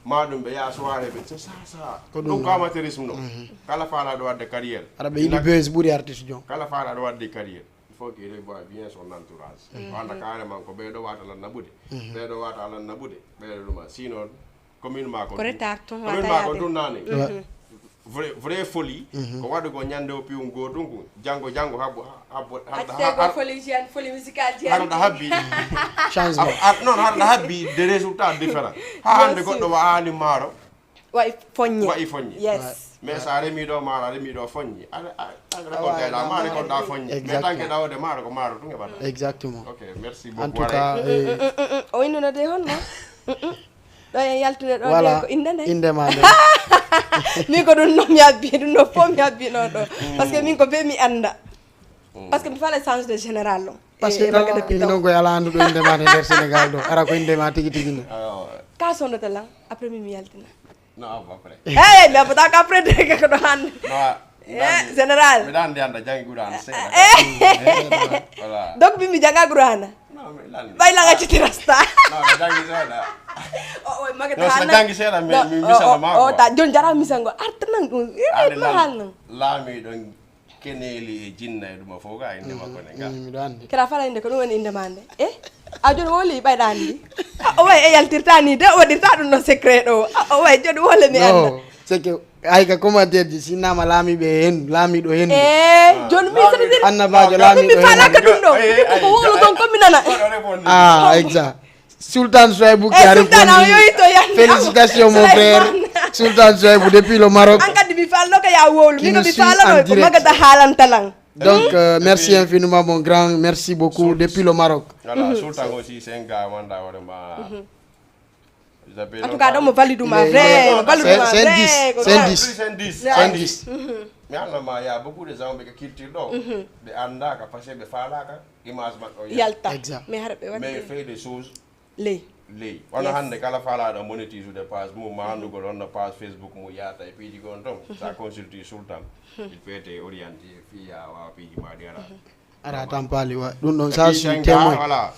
ma ɗum ɓe yaha soirée ɓe c'est ça ça ko ɗum ko amateurisme ɗo kala faalaɗo wadde carrière ara ɓe yiɗi bes ɓuri artiste jon kala faalaɗo wadde carrière il faut qu'il revoit bien son entourage o anda carrément ko ɓeɗo wata lan naɓude ɓeɗo wata lan naɓude ɓeɗo ɗuma sinon commune ma ko retard tun commune ma ko tun nani vrai vrai folie ko waɗugol ñande o piwum goo tun ko janngo janngo habbo habbo attego folie jiyan folie musical jiyan harɗa habbi changement non harɗa habbi de résultat différent ha hande goɗɗo wa'ani maaro wa'i foññe wa'i foññe yes mais sa remi ɗo maaro a remi ɗo foññe aɗa aɗa récolté la ma récolta foññe mais tanke ɗawde maaro ko maaro tun heɓata exactement ok merci beaucoup en tout cas o innuno de honno ɗo e yaltude ɗo de ko innde nde innde ma nde min ko ɗum noon mi abbi ɗum ɗo fof mi abbi ɗo ɗo par ce que min ko be mi annda par ce que mi faala change de général ɗum par ce que ɗo min noon koye ala annduɗo innde ma nde nder sénégal ɗo ara ko innde ma tigi tigi nde ka sondata lan après min mi yaltina non après eyyi mi abbata ko après de ko ɗo hannde général miɗa andi anda jangi qurana seeɗa voilà donc min mi janga qurana ɓay laga citi rasta jangi seeɗa o o magata jangi seeɗa mi mi misana ma o ta jon jara misango arta nan ɗum ma hal nan laamiɗo keneeli e jinna e ɗuma fof ga inde makko ne ga miɗo andi kala fala inde ko ɗum woni inde ma nde e a joni woli ɓayɗa andi o way e yaltirta ni de o waɗirta ɗum ɗon secret ɗo o way joni wole mi anda c'est que ay ka commentaire ji sinnama laamiɓe hen laamiɗo hen e joni mi c'est-à-dire annabajo laamiɗo mi falaka ɗum ɗo ko wolo ton ko mi nana ah exact sultan soibou qui a répondu félicitations mon frère sultan soibou depuis le maroc an kadi mi falno ko ya wowlu mino mi falano ko magata haalantalan donc euh, merci infiniment mon grand merci beaucoup depuis le maroc voilà sultan aussi c'est un gars wanda vraiment En tout cas, ɗum mo validuma vrai, mo validuma vrai. C'est un dix, c'est un dix. C'est un dix. Mais Allah ma ya beaucoup de gens ɓe ka culture ɗo ɓe andaka parce que ɓe falaka image maɓɓe o yalta mais hara ɓe waɗi mais fait des choses ley ley wona hannde kala falaɗo monétise de page mum ma anndugol honno page Facebook mum yahata e piiji gon toon sa consulti sultan il peut te orienté fiya wawa piiji ma ɗi ara ara tampali wa ɗum ɗon sa si témoin voilà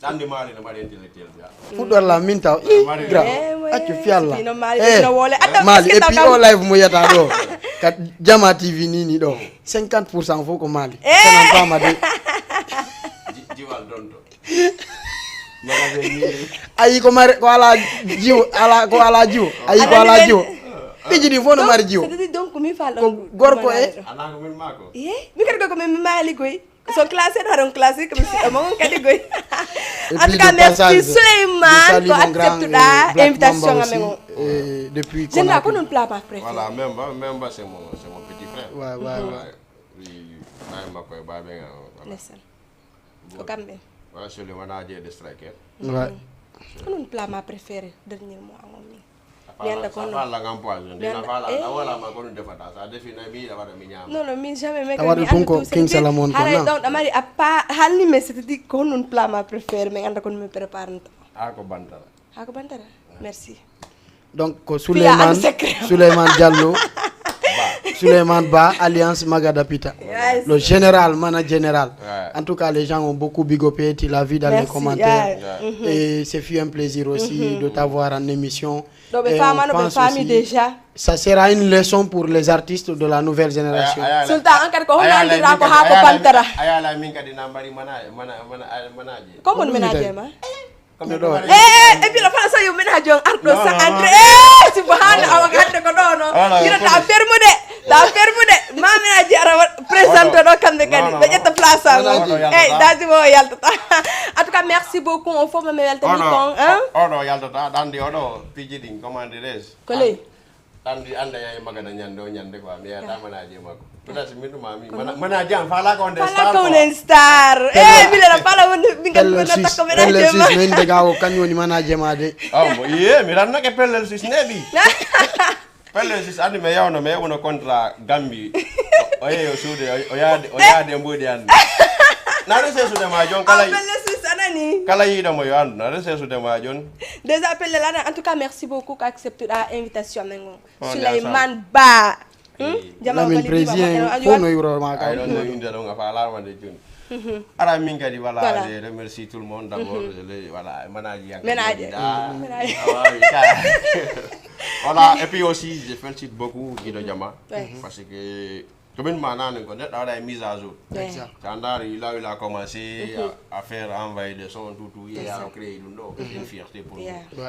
Sandi Mali no mari intellectuel ja. Fuɗɗor la min taw i gra accu fi Allah. Mali et puis o live mo yata ɗo ka Jama T V nini ɗo cinquante pour cent fof ko Mali. Sanan pama de. Jiwal donto. Ayi ko mari ko ala jiwo ala ko ala jiwo ayi ko ala jiwo. Ɓe jiɗi fof no mari jiwo. Donc mi fal ko gorko e. Ana ko min mako. Eh, mi kadi ko min Mali koy. Son classé ɗo haɗon classé ko mi siɗɗo mon kadi goy. En tout cas merci Souleymane ko acceptuɗa invitation amen on. Depuis Général, ko non plat ma préféré? Voilà, même ba même ba c'est mon c'est mon petit frère. Ouais, ouais, ouais. Wi baye makko e babe. Ndeysaan. Ko kamɓe. Voilà, Souleymane a jeeɗe striker. Ouais. Ko non plat ma préféré dernier mot angon min? Mi anda ko non. Fala ngam poison. Dina fala awala ma ko non defata. Sa defi na mi da wada mi nyama. Non non, min jamais me. Tawadu tun ko king salamon ko. Hare don amari appa halni me c'est-à-dire ko non plat ma préféré, mais anda ko mi prépare. Ah, ko bantara. Ah, ko bantara. Merci. Donc ko Souleymane, Souleymane Diallo. Souleymane Ba, Alliance Magadapita. Yes. Le général, mana général. Ouais. En tout cas, les gens ont beaucoup big upé, tu l'as vu dans les commentaires. Yeah. Et ce fut un plaisir aussi de t'avoir en émission. Donc, et on pense aussi, déjà. Ça sera une leçon pour les artistes de la nouvelle génération. Sultan, an kadi ko hono andira ko haa ko bantara. Ayala min kadi na mbari mana mana mana manaje. Ko mon ménage ma? Comme no ɗo. Eh, eh, e bila fala so yo ménage on arɗo sa entre. Eh, subhana awa hande ko ɗo no. Ira ta fermude. Ta fermude. Ma ménage ara présente ɗo kamɓe kadi. Ɓe ƴetta place am. Eh, daji mo yaltata. En tout cas, merci beaucoup. On forme me weltani kon, hein? Oɗo yaltata dandi oɗo piji ɗin comment dirais-je? Ko ley. Andi anda yayi magana ñande o ñande quoi, mi yata manaje makko. Peut-être min ɗuma mi manaje am fala ko nde star. Fala ko nde star. Eh, mi lera fala wonde ɓingal ko na takko manaje ma. Pelle sis min de gawo kañum woni manaje ma de. Oh mo iye mi rannake pelle sis nebi. Pelle sis andi me yawno me wono contrat Gambi. O yeyo suude o yaade o yaade mbuɗi andi. Na rese suude ma jon kala. Pelle sis anani. Kala yiɗo mo yo andu na rese suude ma jon. Déjà pelle lana, en tout cas merci beaucoup ko acceptuɗa invitation men on. Souleymane Ba. Jama min président fof no yuro ma ka. Ay non no yinde ɗon a faala wonde joni. Ara min kadi voilà, je remercie tout le monde d'abord. Voilà manaji yak. Manaji. Voilà et puis aussi je félicite beaucoup Guido Jama parce que ko min mananen ko neɗɗo waɗa e mise à jour. Sa ndaari law il a commencé à faire envoyer des sons tout tout il a créé ɗum ɗo c'est une fierté pour nous.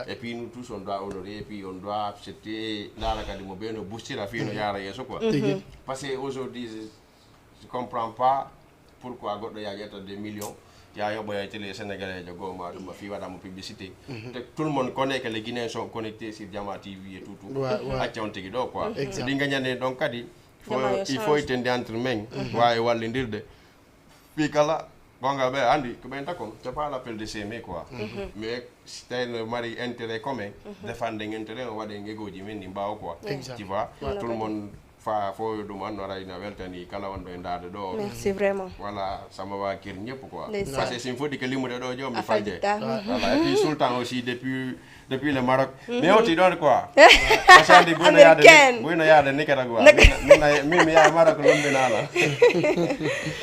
Et puis nous tous on doit honorer et puis on doit accepter ndaara kadi mo ɓe no boostira fii no yaara yeeso quoi. Parce que aujourd'hui je comprends pas pourquoi goɗɗo ya ƴetta des millions ya yoɓoya télé sénégalais jo goo ma ɗum ma fii waɗa mo publicité. Te tout le monde connaît que les Guinéens sont connectés sur Jama T V et tout tout. Acca on tigi ɗo quoi. Ɗi gañane donc kadi il faut itende entre men wawi wallidirde. Fii kala gonga ɓe andi ko ɓen takon c'est pas l'appel de ces mais quoi. Mais si tawi no mari intérêt commun, défendre intérêt o waɗen egoji men ɗi mbawa quoi. Tu vois, tout le monde fa fo ɗum anno ara ina weltani kala wonɗo e ndaade ɗo. Merci vraiment. Voilà sama wakir ñëpp quoi. Parce que sin foti ko limude ɗo joom mi falde. Voilà et puis sultan aussi depuis depuis le Maroc. Mais oti ɗon quoi. Parce que andi buyno yaade buyno yaade Nicaragua. Min min mi yaha Maroc lombinala.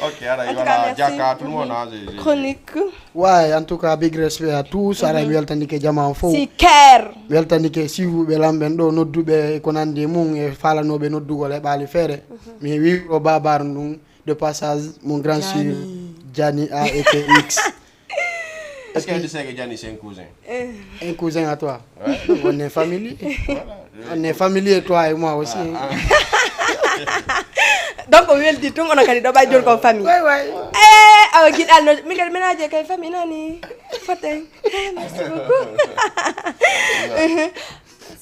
Ok ara voilà jaka tout le monde. Chronique. Ouais, en tout cas big respect à tous. Ara mi weltanike jama on fof. Siker. Weltanike siwuɓe lamɓen ɗo nodduɓe e ko nandi e mum e falanoɓe noddugol e ɓaali feere. Mi wiwro babar ndun de passage mon grand sur Jani A E T X. Est-ce que tu sais que Jani c'est un cousin? Un cousin à toi. Donc on est familier. On est familier toi et moi aussi. Donc o weldi tun onon kadi ɗo ɓay joni ko famille. Way way. Eh awa giɗal no min kadi ménage kay famille nani. Foten. Merci beaucoup.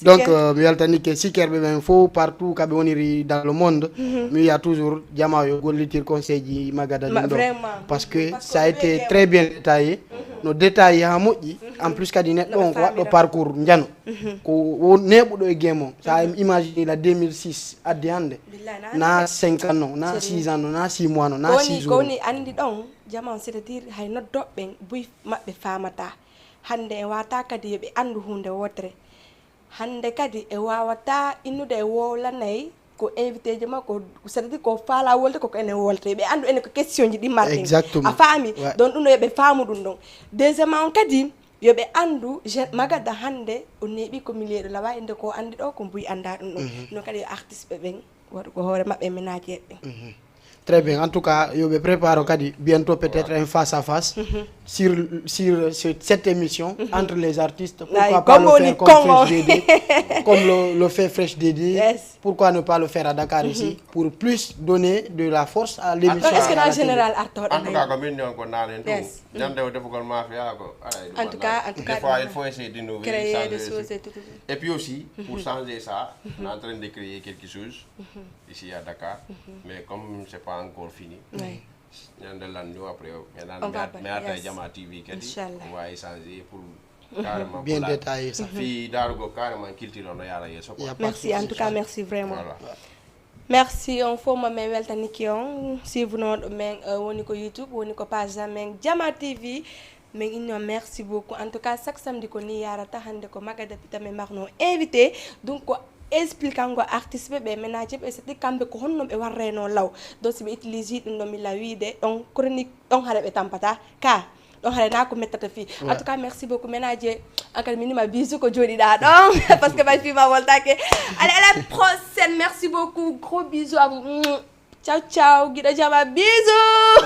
Donc mi weltanike sikerɓe ɓen fof partout kaɓe woniri dans le monde. Mi wiya toujours jama yo gollitir conseil ji magada ɗum ɗo. Parce que ça a été très bien détaillé. No détaillé ha moƴƴi. En plus kadi neɗɗo on ko waɗɗo parcours njano. Ko neɓuɗo e game on sa imagine la deux mille six addi hande. Na cinq ans non na six ans non na six mois non na six jours. Ko woni andi ɗon jama on c'est-à-dire hay noddoɓe ɓen buy maɓɓe famata. Hande e wata kadi yoɓe andu hunde wotere. Hande kadi e wawata innude e wowlanay ko invité ji makko c'est-à-dire ko fala wolde koko enen wolde ɓe andu enen ko question ji ɗi marɗen. A faami donc ɗum ɗo yoɓe faamu ɗum ɗon. Deuxièmement on kadi yoɓe andu magada hande o neeɓi ko milieu ɗo lawa ende ko andi ɗo ko mbuy anda ɗum ɗon non kadi yo artiste ɓe ɓen waɗu ko hoore maɓɓe ménage ɓe. Très bien. En tout cas, je me prépare kadi bientôt peut-être un face à face sur, sur ce- cette émission entre les artistes. Ay, Pourquoi pas comme le on faire dit, comme comme on- Fresh D D, comme le, le fait Fresh D D. Yes. Pourquoi ne pas le faire à Dakar ici pour plus donner de la force à l'émission. Est-ce que à la na télé. Général artoɗo En tout cas, ko min non ko nanen tout. Yes. Ñande o defugol mafia ko. Aray, ɗum En tout cas, en tout cas, Des fois, ɗum il faut essayer d'innover, créer changer des des choses trucs. Et tout, tout, tout. Et puis aussi, pour changer ça, on est en train de créer quelque chose ici à Dakar. Mais comme c'est pas encore fini, Oui. ñande lan ñu après, maintenant, On va mais, mais attends, yes. Jama T V kadi, Inchallah. On va échanger pour carrément Bien pour la- détaillé ça. Fii daarugol carrément culture on yaara yeeso Il y a quoi. pas de Merci en souci. Tout cas, merci vraiment. Voilà. Merci on fof mo men weltanike on, suivre noɗo men, eh, woni ko YouTube, woni ko page amen Jama T V. Men inno merci beaucoup. En tout cas, chaque samedi ko ni yarata. Hannde ko Maga Dapita men marno invité. Donc ko expliquant ngo artiste ɓe, ɓe ménage ɓe, c'est kamɓe ko honno ɓe warreno law. Donc si ɓe utilise ɗum ɗo mi lawiide ɗon chronique ɗon hare ɓe tampata ka. Ɗon hare na ko mettata fii. En tout cas, merci beaucoup ménage. Ankal minima bisou ko joɗiɗa ɗon. Parce que may fima woltake. Allez, à la prochaine. Merci beaucoup. Gros bisous à vous. Ciao, ciao. Guido Jama, bisous.